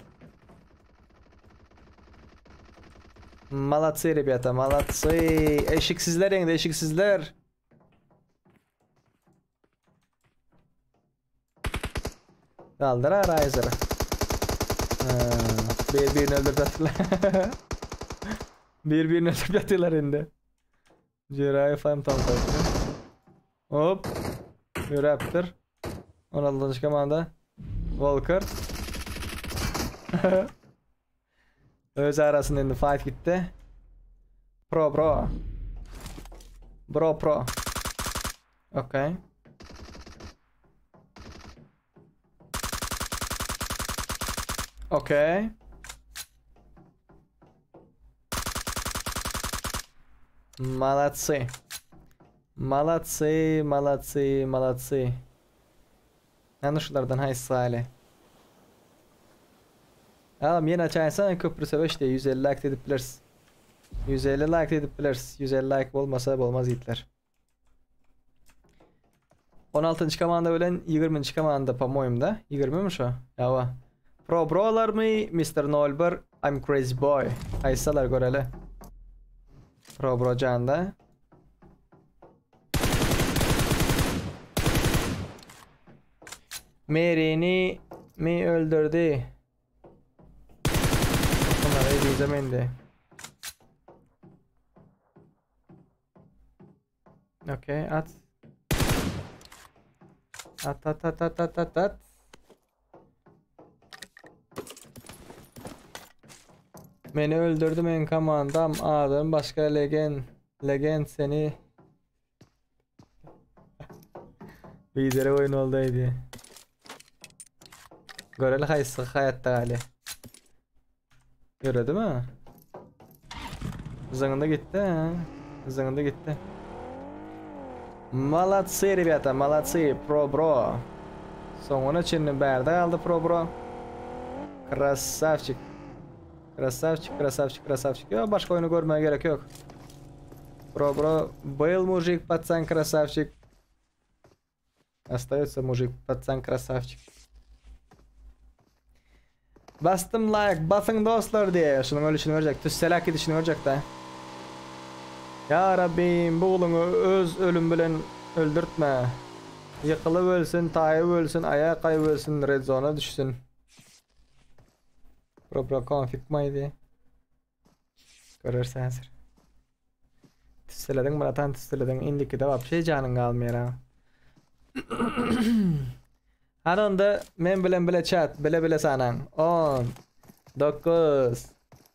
Молодцы, ребята, молодцы. Eşiksizler ýeňdi, eşiksizler. Galdyr ha Riser'ı. Bir birini öldürüp ýatyrlar. Bir birini öldürüp ýatyrlar indi. Cerrahi Farm tam tersi. Hop. Bir Raptor. 16. komanda. Walker. Öz arasynda indi fight gitdi. Pro bro. Bro pro. Okay. Okay. Молодцы. Молодцы, молодцы, молодцы. Ana şulardan haýsy galy? Agam ýene açaýsaň köprü söweş diýe 150 like edip bileris. 150 like edip bileris. 150 like bolmasa bolmaz ýigitler. 16-njy komanda bilen 20-nji komanda po-moýum da. 20 mi şo? Ýawa. Pro brolarmy? Mr. 01 I'm crazy boy. Haýsylar göreli. Pro bro janda. Merini mi öldürdü? Onlara diyeceğim indi. Okey at. At at at at at at at. Meni öldürdü men komandam adam başka legen legend seni Lideri oyun oldaydy. Göreli haýsy haýatda gali. Ýöredimi? Zyňynda gitdi. Zyňynda gitdi. Молодцы, ребята, молодцы. Pro bro. Soňuna çenli bärde galdy Pro Bro. Krasavçik. Krasavçik, krasavçik, krasavçik. Ýok, başga oýny görmäge gerek ýok. Pro Bro, был мужик, пацан, красавчик. Остается мужик, пацан, красавчик. Bastım like, basyň dostlar diye. Şunuň ölüşini görjek, tüsselak gidişini görjek de. Ya Rabbim, bu guluňy öz ölüm bilen öldürtme. Ýykylyp ölsün, taýyp ölsün, aýak gaýyp ölsün, red zona düşsün. Bro bro konfig maýdy. Görersen häzir. Tüsselediň bratan tüsselediň. Indikide wapşe janyň galmaýar ha. Hany onda men bilen bile chat, bile bile sanaň. 10 9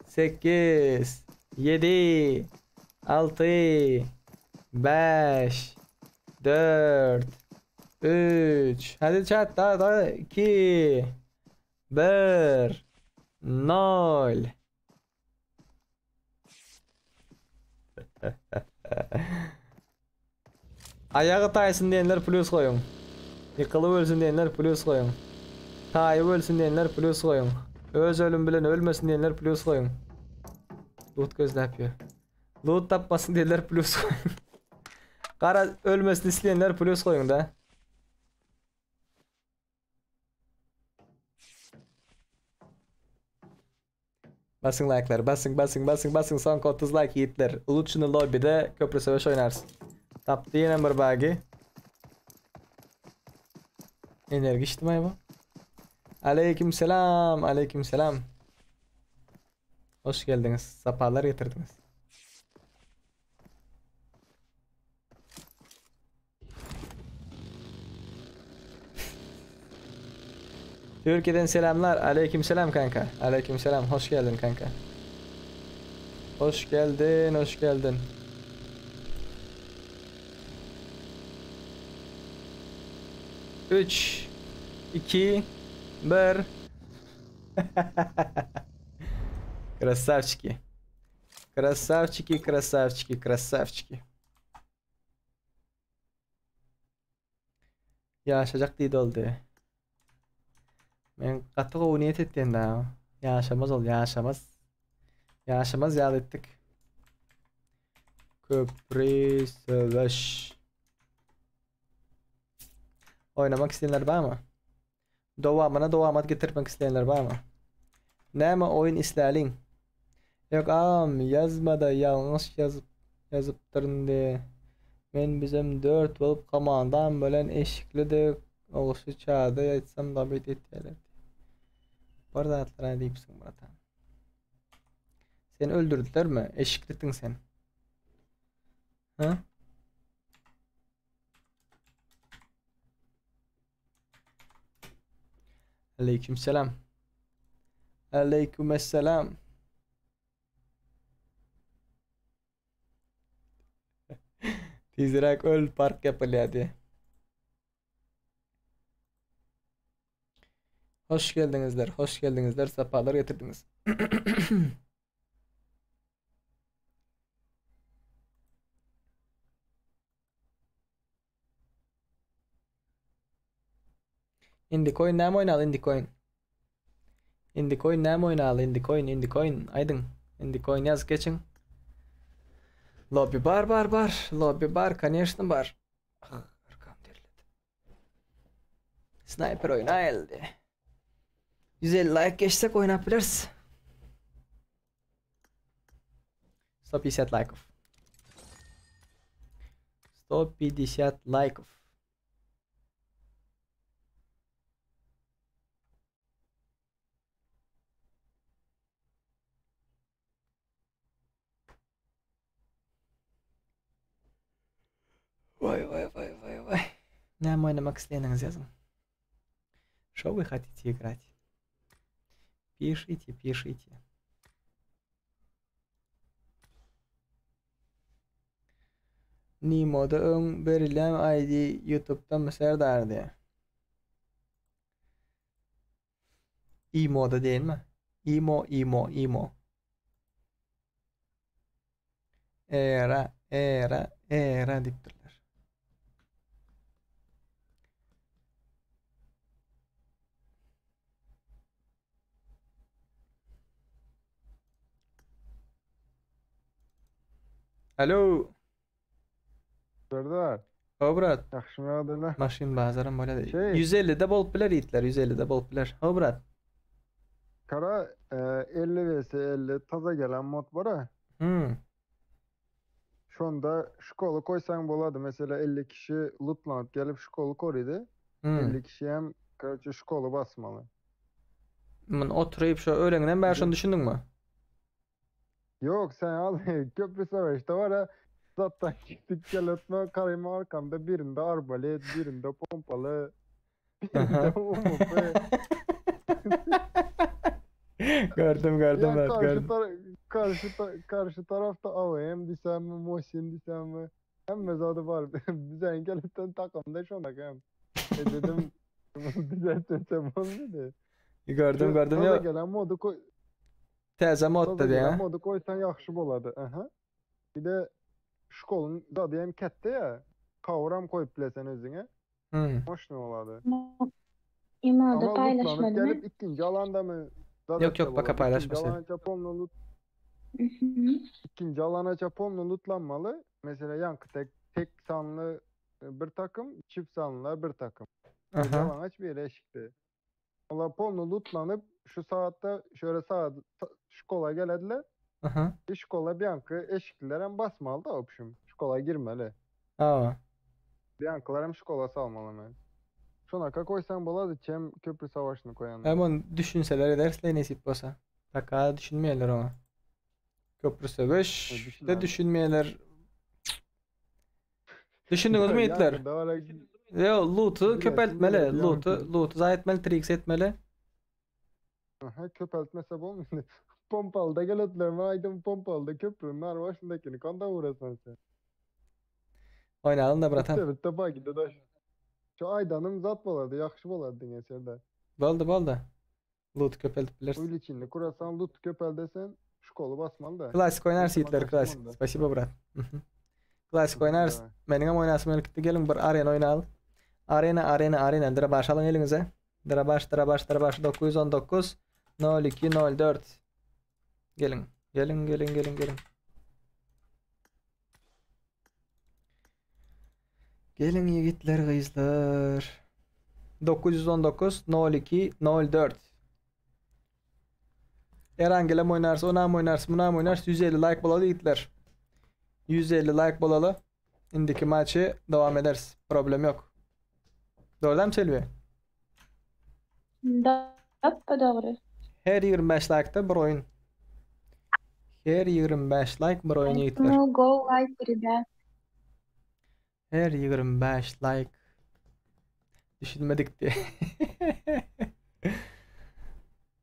8 7 6 5 4 3 Hadi chat daha daha 2 1 0 Aýagy taýsyn diýenler plus goýuň. Ýykylyp ölsün diýenler plus goýuň. Taýyp ölsün diýenler plus goýuň. Öz ölüm bilen ölmesin diýenler plus goýuň. Loot gözläp ýör. Loot tapmasyn diýenler plus goýuň. Gara ölmesini isleýänler plus goýuň da. Basyň like'lary, basyň, basyň, basyň, basyň, soňky 30 like ýigitler. Ulutşyny lobbyde köprü söweş oýnarys. Tapdy ýene bir bagi. Enerji içdim bu. Aleyküm selam, aleyküm selam. Hoş geldiňiz, sapalar getirdiňiz. Türkiye'den selamlar. Aleyküm selam kanka. Aleyküm selam. Hoş geldin kanka. Hoş geldin, hoş geldin. Üç, iki, bir. Красавчики. Красавчики, красавчики, красавчики. Ýaşajak diýdi ol diýdi. Men gaty gowy niýet etýän da. Ýaşamaz ol, ýaşamaz. Ýaşamaz ýaly etdik. Köpri söweş. Oýnamak isleýänler barmy? Dowamyna dowamat getirmek isleýänler barmy? Näme oýun isläliň? Ýok agam ýazmada ýalňyş ýazyp ýazypdyryn diýe. Men bizem 4 bolup komandam bilen eşikli-de ogşy çada ýaýtsam dabit etýäler diýe. Bir zatlar diýipsiň bratan. Seni öldürdilermi? Eşiklidiň sen. Ha? Aleyküm selam. Aleyküm esselam. Tizräk öl park yapylýar diye. Hoş geldiňizler, hoş geldiňizler, sapalar getirdiňiz. Indiki oýun näme oýnaly indiki oýun? Indiki oýun näme oýnaly indiki oýun indiki oýun aýdyň. Indiki oýun ýazyp geçiň. Lobby bar bar bar. Lobby bar, конечно bar. Ah, arkam derledi. Sniper oýna geldi. 150 like geçsek oýnap bileris. 150 lajkov. 150 lajkov. Vay vay vay vay vay. Näme oýnamak isleýäniňizi ýazyň. Что вы хотите играть? Пишите, пишите. Nimoda öň berilýän ID YouTube'da Serdar diýe. Imoda diýilme. Imo, imo, imo. Era, era, era diýipdirler. Alo. Serdar. Ho brat. Ýagşymy ýagdaýlar? Maşyn bazaram bolýar. Şey. 150-de bolup biler ýigitler, 150-de bolup biler. Ho brat. Kara 50 vs 50 taza gelen mod bar-a. Hmm. Şonda şkola koysaň bolady. Mesela 50 kişi lootlanyp gelip şkola korydy. Hmm. 50 kişi hem karoçe şkola basmaly. Mun oturyp şo öleňden bäri şony düşündiňmi? Yok sen al köprü savaşta var ha. Zaten gittik gel etme karayım arkamda birinde arbalet, birinde pompalı, birinde UMP. Gördüm gördüm Ya brat karşı, gördüm. tar karşı, ta karşı tarafta AVM desem mi, Mosin desem mi? Hemme zadı var. Bize engelletten takımda şona hem. E dedim düzeltmesem olmadı. Gördüm Şu gördüm taza ya. gelen modu koy Täze mod taza dedi gelen ha. modu koysan yaxşı boladı. Aha. Bir de şkolun zadı hem ketdi ya. Kavram koyup bilesen özüne. Hmm. Hoş ne oladı. Imada Ama lootlanıp paylaşmadı mı? gelip ikinci alanda mı? Zaten Yok yok baka boladı. İkinci paylaşmasın. alana çaponla loot İkinci alana çaponla lootlanmalı. Mesela yankı tek tek sanlı e, bir takım, çift sanlılar bir takım. Aha. Yalan aç bir yere eşikti. Ola polnu lootlanıp şu saatte şöyle saat şkola gelediler. Aha. Bir şkola bir yankı eşikliler hem basmalı da opşum. Şkola girmeli. Aa. Bir yankılar hem şkola salmalı men. Şuna koysan boladı çem köprü savaşını koyanlar. Hemen düşünseler edersler nesip bolsa. Baka düşünmeyeler ona. Köprü söveş de düşünerler. düşünmeyeler. Düşündünüz mü Yankı yiğitler? da var. Yo loot'u Bilesin, köpeltmeli. bilesin, Loot'u yankı. loot'u zayi etmeli, tricks etmeli. Aha köpeltmese olmuyor. Pompalı da gelediler mi? Aydın pompalı da köprünün ar başındakini kanda vurasan sen. Oynayalım da bratan. Evet defa gidi da. Şu aydanım zat boladı, yaxşı boladı geçerde. Boldy boldy. Loot köpeltip biliriz. Öyle içinde kurasan loot köpel desen şu kolu basmalı da. Klasik oynarız Yoksa yiğitler klasik. bakarsın onda. Spasibo brat. Klasik oynarız. Давай. Benim oynasım gelip gitti. Gelin bir arena oynayalım. Arena arena arena. Drabaş alın elinize. Drabaş drabaş drabaş 919 02 04. Gelin. Gelin gelin gelin gelin. Gelin yiğitler kızlar. 919 02 04. Erangel mi oynarsın, ona mı oynarsın, buna mı oynarsın? 150 like bolaly yiğitler. 150 like bolaly. Indiki maçı devam ederiz. Problem yok. Doğru mi Selvi? Dappa doğru. Her 25 like'da bir oyun. Her 25 like bir oyun yiğitler. Поэтому go like, ребят. Her 25 like. Düşünmedik diye.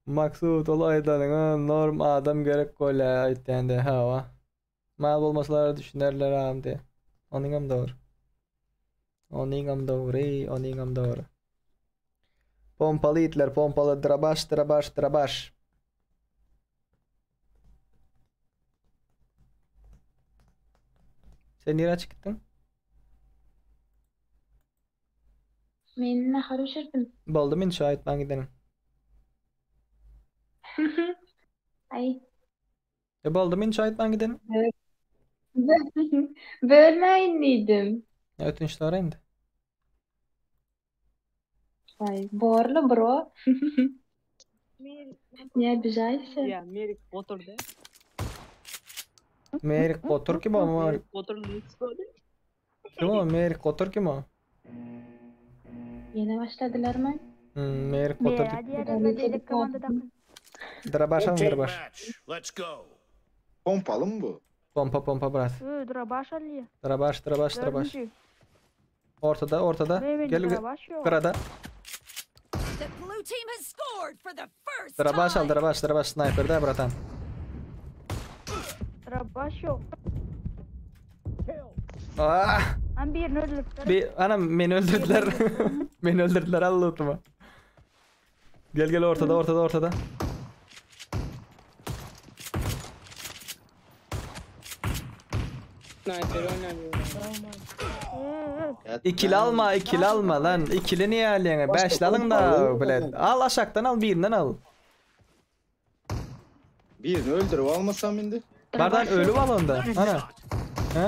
Maksut ol aýdanyňa norm adam gerek bolýar aýtýan diýe hawa. Mal bolmasalar düşünerler am diýe. Onuňam dogry. Onuňam dogry, onuňam dogry. Pompaly itler, pompaly drabaş, drabaş, drabaş. Sen nirä çykdyň? Men nahar bişirdim. Boldy men şu aýtman gidelim. Ay. E boldy men şu aýtman gidelim. Bölmeyin diýdim. Ötünç soraýyn da. Ay, borly bro. Не обижайся. Ya Merik oturdu. Merik Gotur kim o? Merik oturdu. Kim o? Merik Gotur kim o? Ýene başladylar mı? Hmm, Merik Gotur. Drabaş alın Team drabaş. match. Let's go. Pompalı mı bu? Pompa pompa brat. Drabaş Ali. Drabaş drabaş drabaş. Dördüncü. Ortada ortada. Mehmet, Gel drabaş yok. Kırada. The blue team has scored for the first Drabaş al time. drabaş drabaş sniper de bratan. Drabaş yok. Ah! Ben birini öldürdüler. Bir anam beni öldürdüler. beni öldürdüler al lootumu. Gel gel ortada ortada ortada. Sniper oynamıyor. İkili alma ikili alma lan. İkili niye alıyorsun? Başka Beşli alın da pompalı bilet. Al aşaktan al birinden al. Birini öldürüp almasam indi. Bardan ölü al onda. Ana. He?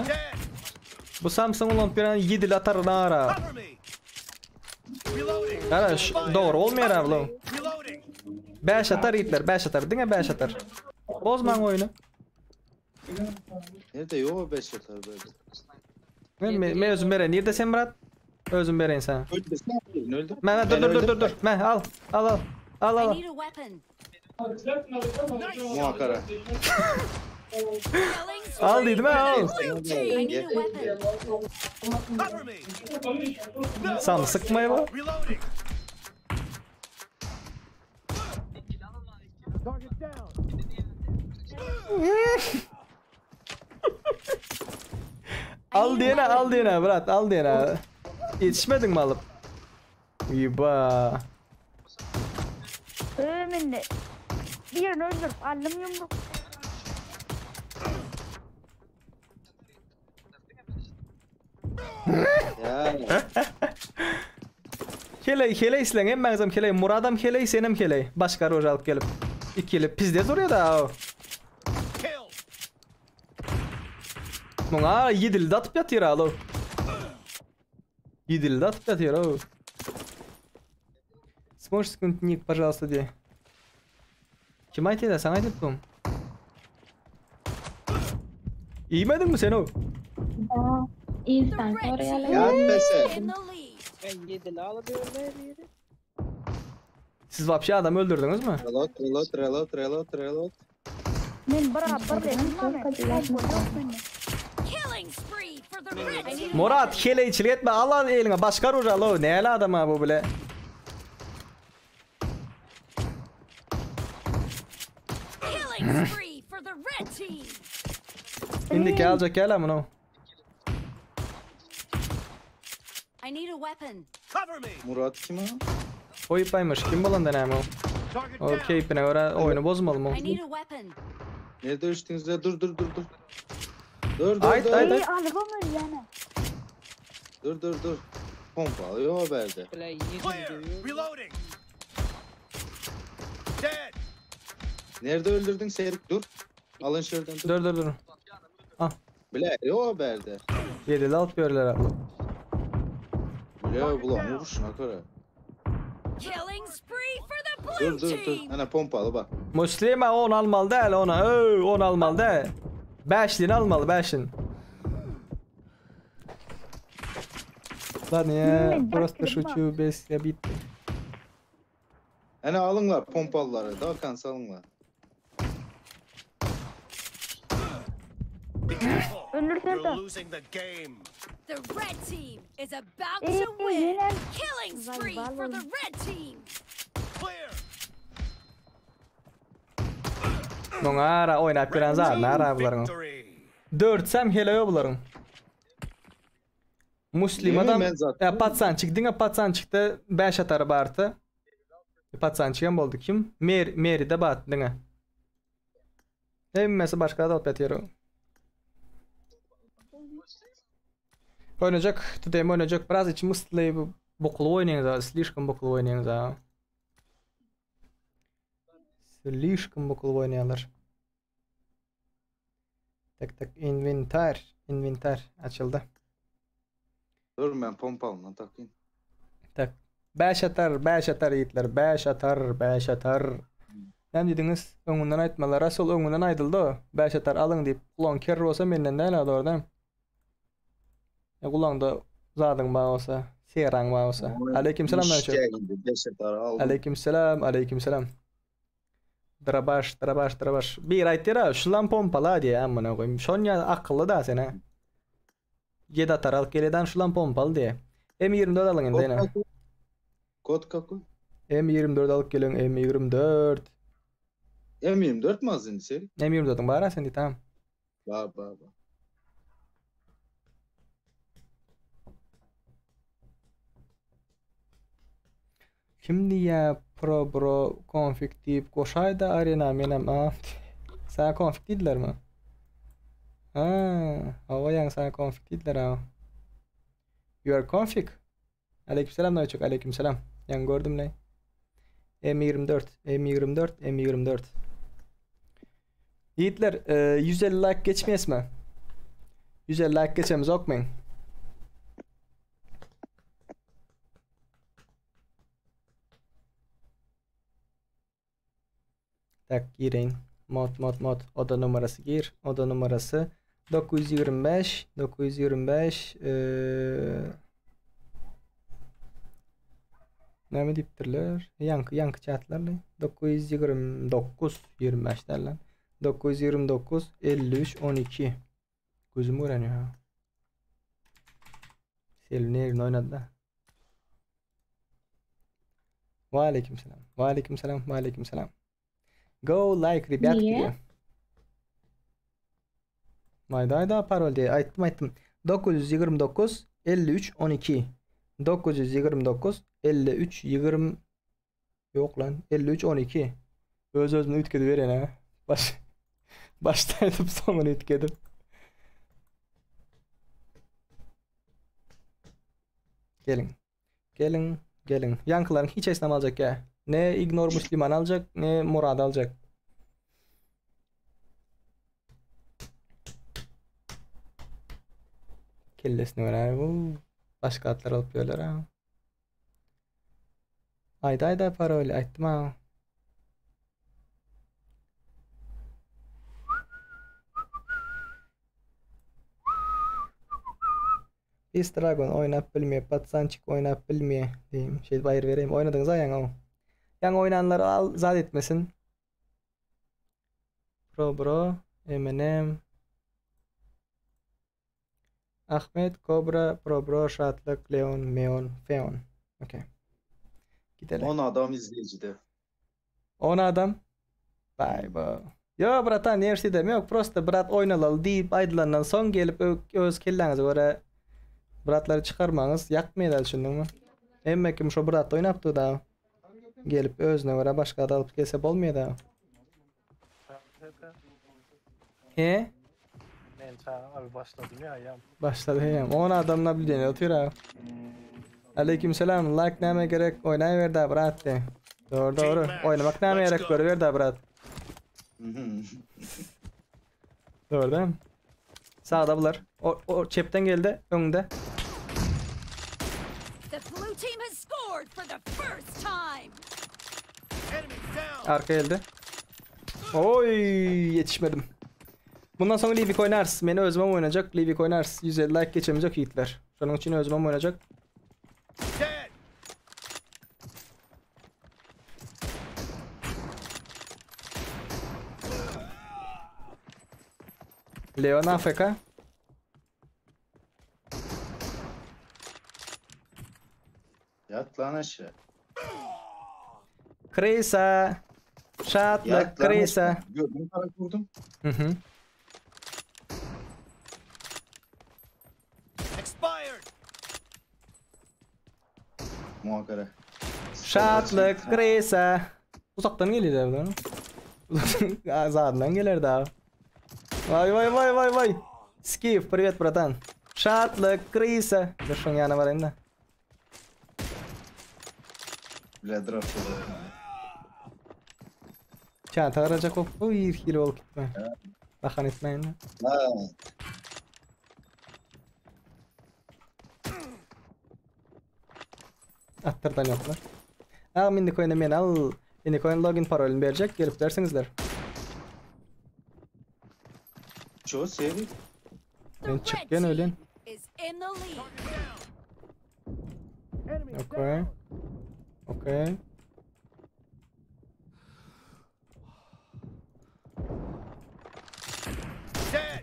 Bu Samsung ulanyp ýören ýedili atar nara. Gara, dogry bolmaýar abla. 5 atar ýitler, 5 atar, diňe 5 atar. Bozmaň oýny. Nerede yok 5 atar böyle. Men men özüm beren. Nirde sen Murat? Özüm bereýin sana. Öldür. Öldür. Men dur dur dur dur dur. Men al. Al al. Al al. Muhakara. Al dedim ha al. Sam sıkmaya bu. Al diýene al diýene brat al diýene. Ýetişmediň mi alyp? Iba. Ömünde. Birini öldürüp aldım yumruk. Heleý heleý sileň hemmäňizem heleý Muradam heleý senem heleý başga rož alyp gelip ikili pizdez urýada o. Muňa ýedildi atyp ýatyr alo. Ýedildi atyp ýatyr o. Сможешь скинуть ник, пожалуйста, diý. Kim aýtýar saňa aýdypdym. Iýmediňmi sen o? Instan soraýarlar. Ýat bese. Siz wapşe adam öldürdüňizmi? Reload, reload, reload, reload, reload. Men bir bir Murat heleýçilik etme al al eliňe başga ruž al o näle adam ha bu bile. Indi geljek gel muny. I need a weapon. Murat kim o? Oýup aýmyş kim bolanda näme o? O keýpine görä oýny bozmaly I need a weapon. Nerede düştünüz ya? Dur dur dur dur. Dur dur Ayt, dur. ayt, ayt. Alyp öýlene. Dur dur dur. Pompa alıyor haberde. Reloading. Dead. Nerede öldürdün Serik? Dur. Alın şuradan dur. Dur dur dur. Al. Bile yok haberde. Ýedili alyp ýörler abla. Bile bulan vuruşuna göre. Killing spree for the Dur blue dur dur. team. Ana pompalı bak. Muslima on almaly däl ona. Öý, on almaly däl. Bäşlini almaly, bäşin. Ладно, я просто шучу без обид. Ana alınlar pompalıları. Daha kan salınlar. You're losing the game. The red team is about to win. Killing spree for the red team. Muňa ara oýnap gören zadyny ara bularyň. Dörtsem heleý bularyň. Muslim adam ya patsançyk diňe patsançykda 5 atary bardy. Patsançyk hem boldy kim? Mer Meri de bat diňe. Hemmesi başga alyp ýatyr. Oýnajak, tudem oýnajak. Biraz içim ysly bokly oýnaýaňyz, slişkom bokly oýnaýaňyz. Slişkom bokly oýnaýarlar. Tak tak inventar, inventar açyldy. Dur ben pompalından takayım. Tak. 5 atar, 5 atar ýigitler, 5 atar, 5 atar. Näme diýdiňiz? Öňünden aýtmalar. Rasul öňünden aýdyldy. 5 atar alyň diýip. Ulan kerri bolsa menden näle dogrudan. Ya gulaňda zadyň bar bolsa, seraň bar bolsa. Aleyküm selam Naço. 5 atar aldım. Aleyküm selam, aleyküm selam. Drabaş, drabaş, drabaş. Bir aýtdyra, şulan pompala diýe amına goýum. Şonja akylly da sen ha. 7 atar alyp geleden şulan pompaly diýe. M24 alyň indi ene. Kod kaku. M24 alyp geliň M24. M24 mi az indi Serik? M24-iň bar ha sende tamam. Ba ba ba. Kim diýýä pro bro konfig diýip goşaýda arena menem a. Sana konfig diýdilermi? Ha, hawa ýaňy sana konfig diýdiler ha. You are config. Aleykümselam Noýçuk, aleykümselam. Ýaňy gördüm ne? M24, M24, M24. Yiğitler, 150 like geçmeyesmi? 150 like geçemizok men. Tak gireýin. Mod mod mod oda numarasy gir. Oda numarasy 925 925 eee Näme diýipdirler? Ýaňky ýaňky çatlarly 929 25 däl lan. 929 53 12 Gözüm görenýär ha. Selbi nerine oýnady da. Wa aleyküm selam. Wa aleyküm selam. Wa aleyküm selam. Go like rебятки. Niye? Mayda ayda parol diye aýtdym aýtdym. 929 53 12 929 53 20 Ýok lan 53 12 Öz özüni üýtgedip berýän ha. Baş başda aýdyp soňuny üýtgedip. Geliň. Geliň, geliň. Ýaňkylaryň hiç haýsyny aljak ýa. Ne Ignor Musliman aljak, ne Murad aljak. Kellesine görä bu başga atlar alyp ýörler ha. Aýda aýda parol aýtdym ha. Beast Dragon oýnap bilmeýär, Patsançik oýnap bilmeýär diýim. Şeýdip aýyr bereýin. Oýnadyňyz a ýaňy. Ýaňy oýnanlar al zat etmesin. Pro bro, Eminem. Ahmet, Kobra, Pro bro, Şatlyk, Leon, Meon, Feon. Okey. Gidelim. 10 adam izleýjide. 10 adam. Bay ba. Yo bratan nersi dem yok. Prosta brat oýnalaly diýip aýdylandan soň gelip öz kelläňize görä bratlary çykarmaňyz ýakmaýar düşündiňmi? Hemme kim şo bratda oýnapdy da. Gelip özüne görä başga da alyp gelse bolmaýar da. He? Men çaga abi başladym ya ýam. Başlady hem. 10 adam nablýudeniýe otyr ha. Aleyküm selam. Like näme gerek? Oýnaýber da brat de. Dogry dogry. Oýnamak näme gerek görüber da brat. Doğru değil mi? Sağda bular. O, o çepten geldi. Öňde. The blue team has scored for the first time. Arka geldi. Oy yetişmedim. Bundan sonra Livik oynarız. Meni özümem oynayacak. Livik oynarız. 150 like geçemeyecek yiğitler. Şunun için özümem oynayacak. Leon AFK. Ýat lan aşağı. Krisa. Şatlyk Ýat lan Krisa. aşağı. Gördüm kara vurdum. Hı hı. Expired. Muhakara. Şatlyk Krisa. Uzakdan gelýär bu. Zadından geler daha. Vay vay vay vay vay. Skif, привет, братан. Şatlyk Krisa. Dur şoň ýanyna baraýyn da. Bile drop Çanta aracak bolup bu bir hili bolup gitme. Bakan etmeyin. Ha. Attırdan ýoklar. Agam indi coin'e men al. Indi coin login parolyny berjek gelip dersiňizler. Ço seri. Men çykýan ölen. Is in the lead. Okay. Okay.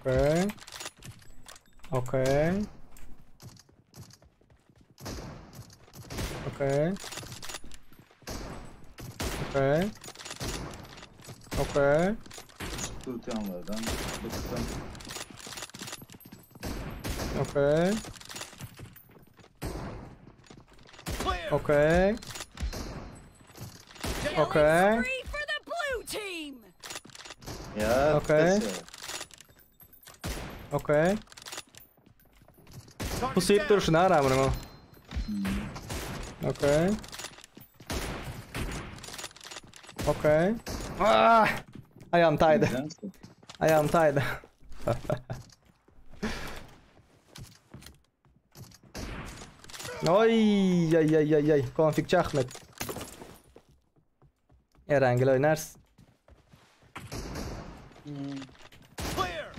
Okay. Okay. Okay. Okay. Okay. Tutanlardan bıktım. Okay. Okay. Okay. Spree for the blue team. Ya Okay. dese. Okay. Pusayıp durşuna ara bunu. Okay. Okay. Ah! Ayağım taydı. Ayağım taydı. Oy ay ay ay ay. Konfikçi Ahmet. Erangel oynarız. Clear.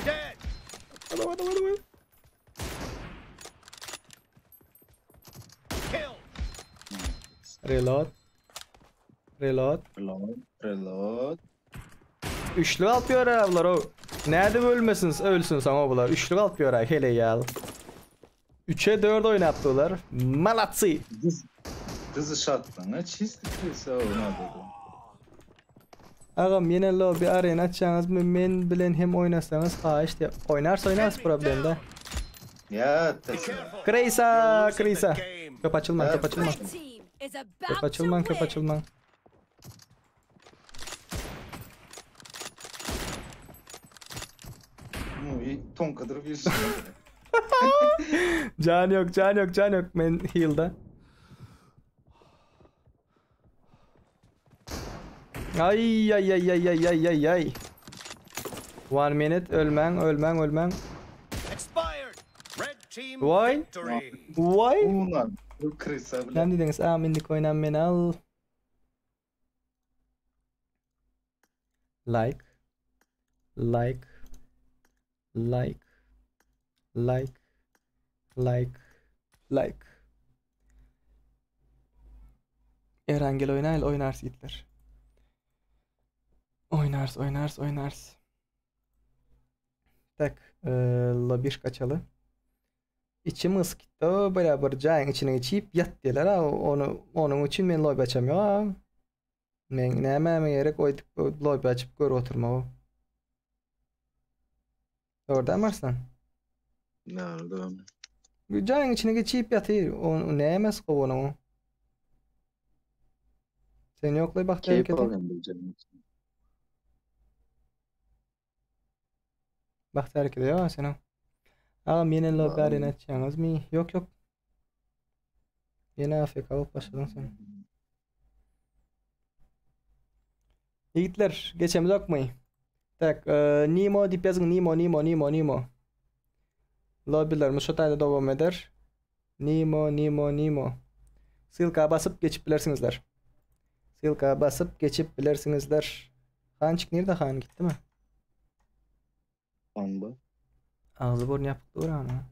Dead. Hadi hadi hadi hadi. Kill. Reload. Reload. Reload. Reload. Üçlük alyp ýörer bular o. Nädip ölmesin, ölsün soňa bular. Üçlük alyp ýörer hele ýal. 3'e 4 oýnapdylar. Malatsy. Dyzy şatlaňa çist krisa oynady. Agam ýene lobby arena açýaňyzmy men bilen hem oýnasaňyz haýyş diýip. Oýnarys oýnarys problem da. Ya tesne. Krisa, krisa. Köp açylmaň, köp açylmaň. Red team is Köp about to açylmaň, köp win. açylmaň. Tonkadyr bir şey. Can yok, can yok, can yok. Men heal'da. Ay ay ay ay ay ay ay ay. One minute ölmäň, ölmäň, ölmäň. Expired. Red team Why? victory. Why? Ulan bu krisa bile. Näme diýdiňiz? A, mindik oýnan meni al. Like. Like. Like. Like. Like. Like. Erangel oýnaýly, oýnarys ýigitler. Oýnarys, oýnarys, oýnarys. Tak, lobişka açaly. Içim yskytdy, bile bir jaýyň içine geçip ýat diýerler, ha, ony onuň üçin men lobby açam ýok, ha. Men nämäme gerek oýdup lobby açyp görüp oturmagy. Dogry dämi Arslan? Nerede? Jaýyň içine geçip ýatyr, o nämesi gowy onuň? Sen ýoklaý bagty Keyif hereketi. alayım bu canım. Bagty hareketi ýok seniň. Agam ýene lobby arena açýaňyzmy? Ýok ýok. Ýene AFK bolup başladyň sen. Ýigitler, geçemizokmy? Tak, e, Nemo diýip ýazyň, Nemo, Nemo, Nemo, Nemo. Lobbylerimiz şu taýda dowam eder. Nemo, Nemo, Nemo. Ssylka basyp geçip bilersiňizler. Ssylka basyp geçip bilersiňizler. Hançik nirde han gitdimi? Anda. Agzy burny ýapyk dur ana.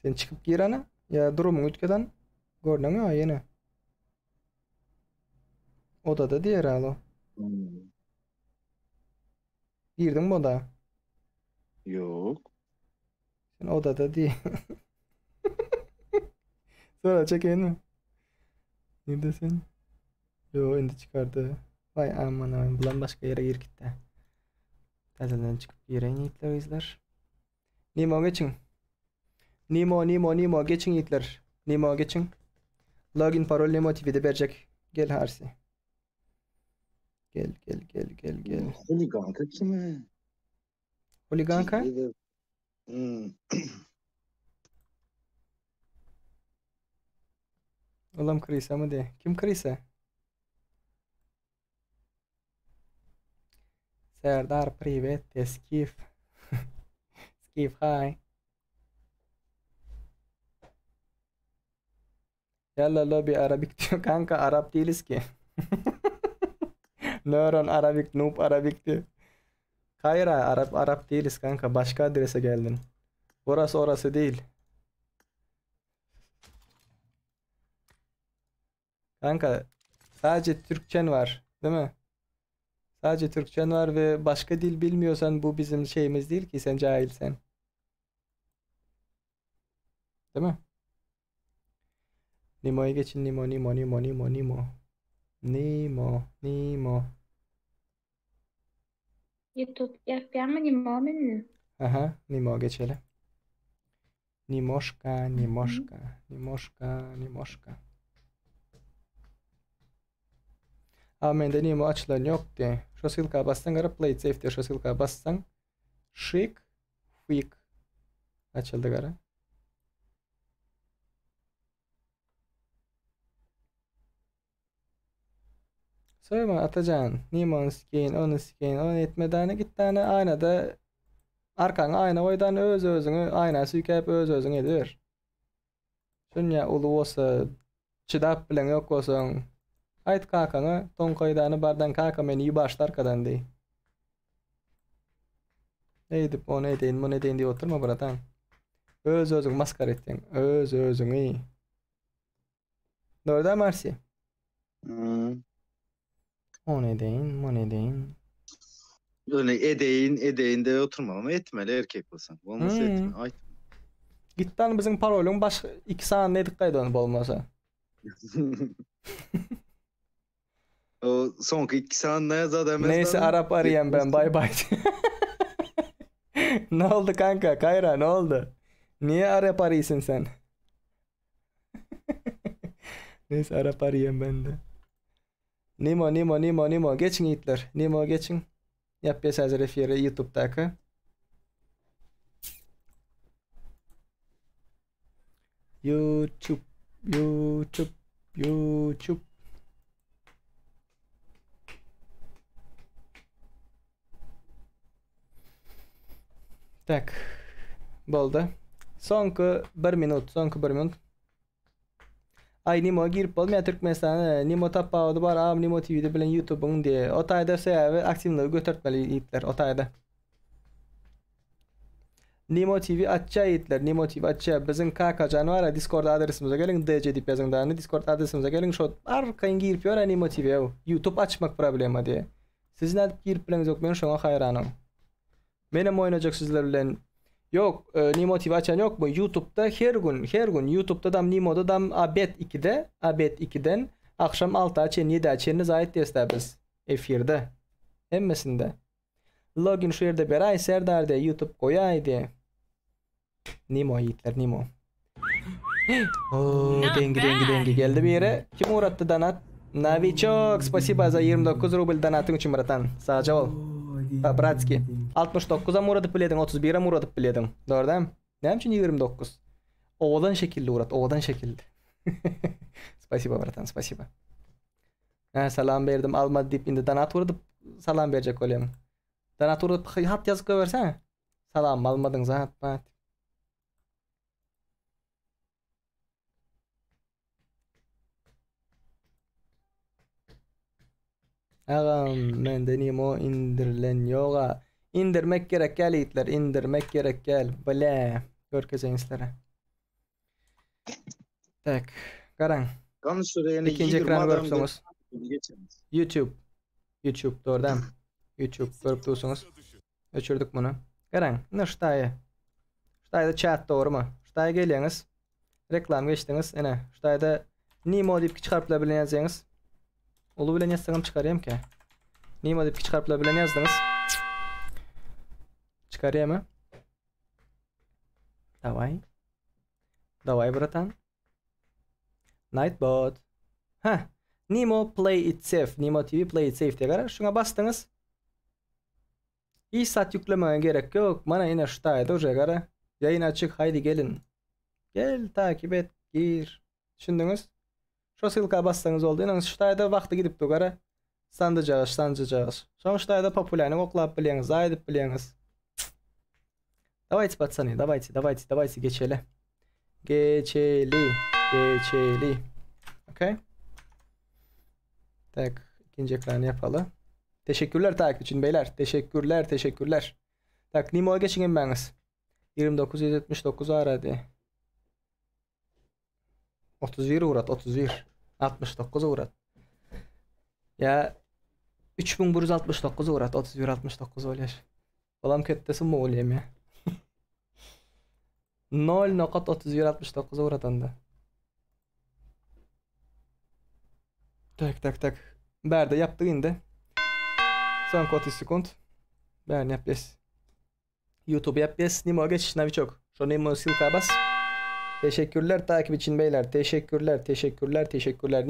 Sen çykyp gir ana. Ýa durumyň üýtgeden. Görneň ýa ýene. Odada diýer alo. Hmm. Girdiň mi oda? Yok. Sen odada diý. Sonra çekeýin mi? Nirde sen? Yo indi çykardy. Vay aman aman bulan başga ýere girip gitdi. Täzeden çykyp gireýin ýigitler gyzlar. Nemo geçiň. Nemo Nemo Nemo geçiň ýigitler. Nemo geçiň. Login parol Nemo TV'de berjek. Gel Harsi. Gel gel gel gel gel. Huliganka kimi? Huliganka? Hmm. Olam Krisa mı diye. Kim Krisa? Serdar privet Skif. Skif hi. Yalla lobby Arabik diyor. Kanka Arap değiliz ki. Nöron Arabik, Noob Arabik diyor. Kayra Arap Arap değiliz kanka. Başka adrese geldin. Burası orası değil. Kanka sadece Türkçen var, değil mi? Sadece Türkçen var ve başka dil bilmiyorsan bu bizim şeyimiz değil ki sen cahilsen. Değil mi? Nemo'ya geçin Nemo Nemo Nemo Nemo Nemo. Nemo Nemo. YouTube ýapýarmy Nemo menni? Aha Nemo geçeli. Nemoşka Nemoşka Nemoşka Nemoşka. A mende Nemo açylan ýokdy. Şo ssylka bassaň gara play it safe diýär. Şo ssylka bassaň şyk fik açyldy gara. Söýme Atajan, Nimony sikeýin, ony sikeýin, ony etme däne git däne aýnada arkaňa aýna goý däne öz özüňi aýna süýkäp öz özüňi ediber. Şunýa uly bolsa çydap bileň ýok bolsaň aýt kakaňa toňkaý däne bardan kaka meni ýubaşdy arkadan diý. Eýdip ony edeýin muny edeýin diýip oturma bratan. Öz özüňi maskara etýäň. Öz özüňi. Dogry da Marsi? Hmm. Onu edeýin, muny edeýin. Öyle edeýin, edeýin de oturma ama etmeli erkek bolsaň. Bolmasa Hmm. etme. Aýt. Gitdan biziň parolyň baş iki sanyny edip gaýdy ony bolmasa. O soňky iki sanyny ýazar demez. Neyse Arap araýan ben bay bay. Ne oldu kanka? Kayra ne oldu? Niye Arap arıyorsun sen? Neyse Arap arayayım ben de. Nemo Nemo Nemo Nemo geçin yiğitler. Nemo geçin. Yap bir hazır efiri YouTube'daki. YouTube YouTube YouTube Tak. Boldy. Soňky 1 minut, soňky 1 minut. Ay Nimo girip bolmaýar Türkmenistana. Nimo tapawudy bar, am Nimo TV-de bilen YouTube-yň diýe. O taýda sebäbi aktiwligi götertmeli ýigitler, o taýda. Nimo TV açýar ýigitler, Nimo TV açýar. Biziň Kakajan bar, Discord adresimize geliň, DJ diýip ýazyň dany, Discord adresimize geliň, şo arkaýyn girip ýör Nimo TV. YouTube açmak problema diýe. Siz nädip girip bileňizok, men şoňa haýranym. Menem oýnajak sizler bilen. Ýok, e, Nimo TV açan ýokmy? YouTube'da her gün, her gün YouTube'da dam Nimo'da dam abet 2'de, abet 2'den akşam 6'a çenli 7'a çenli zaýat diýesda biz efirde. Hemmesinde. Login şu ýerde beraý Serdar diýe YouTube goýaý diýe. Nimo ýigitler Nimo. Oo, dengi dengi dengi geldi bir ýere. Kim uğratdy donat? Novichok, спасибо за 29 rubl donatyň üçin bratan. Sagja bol. Bratski. 69 am uğradyp bilediň, 31 am uğradyp bilediň. Dogry dämi? Näme üçin 29? Owadan şekilde uğrat, owadan şekilde. Спасибо, bratan, спасибо. Ha, salam berdim, almady diýip indi donat uğradyp salam berjek bolýan. Donat uğradyp hat ýazyp goýbersene. Salam almadyň zat bat. Agam mende Nimo indirilen ýoga. Indirmek gerek gel ýigitler, indirmek gerek gel. Bile görkezeýin sizlere. Tak, garaň. Gany şuraya ýene İkinji 20 ekrany adam görüpsiňiz. geçemiz. YouTube. YouTube doğru dämi? YouTube görüp dursuňyz. Öçürdik muny. Garaň, ine şutaýy. Şutaýda chat dogrymy? Şutaýa gelýäňiz. Reklam geçdiňiz. Ine, şutaýda Nimo diýip kiçi harplar bilen ýazýaňyz. Uly bilen ýazsaňam çykarýam ki. Nimo diýip kiçi harplar bilen ýazdyňyz. Çykarýamy? Daway. Daway bratan. Nightbot. Heh. Nimo Play It Safe. Nimo TV Play It Safe diye gara. Şuna basdyňyz. Hiç sat ýüklemäge gerek ýok. Mana ine şu taýda uje gara. Ýaýyn açyk, haýdy gelin. Gel takip et, gir. Düşündiňiz? Şo ssylka bassaňyz boldy. Ine şu taýda wagty gidip dur gara. Sandyjagaş, sanjyjagaş. Şoň şu taýda populýarny oklap bilýäňiz, zaý edip bilýäňiz. Давайте, пацаны, давайте, давайте, давайте geçeli. Geçeli, geçeli. Okay. Tak, ikinji ekrany ýapaly. Teşekkürler takip üçin beyler. Teşekkürler, teşekkürler. Tak, Nimo'ya geçin hemmäňiz. 2979 arady. 31 ugrat, 31. 69 ugrat. Ya 3169 ugrat, 31 69 bolýar. Olam ketdesi bolýar ya. 0.3169 ugratanda. Tak tak tak. Bärde ýapdyk indi. Soňky 30 sekund. Bärini ýapýas. YouTube ýapýas. Nimo geçiş Novichok. Şo Nimo ssylka bas. Teşekkürler takip için beyler. Teşekkürler, teşekkürler, teşekkürler.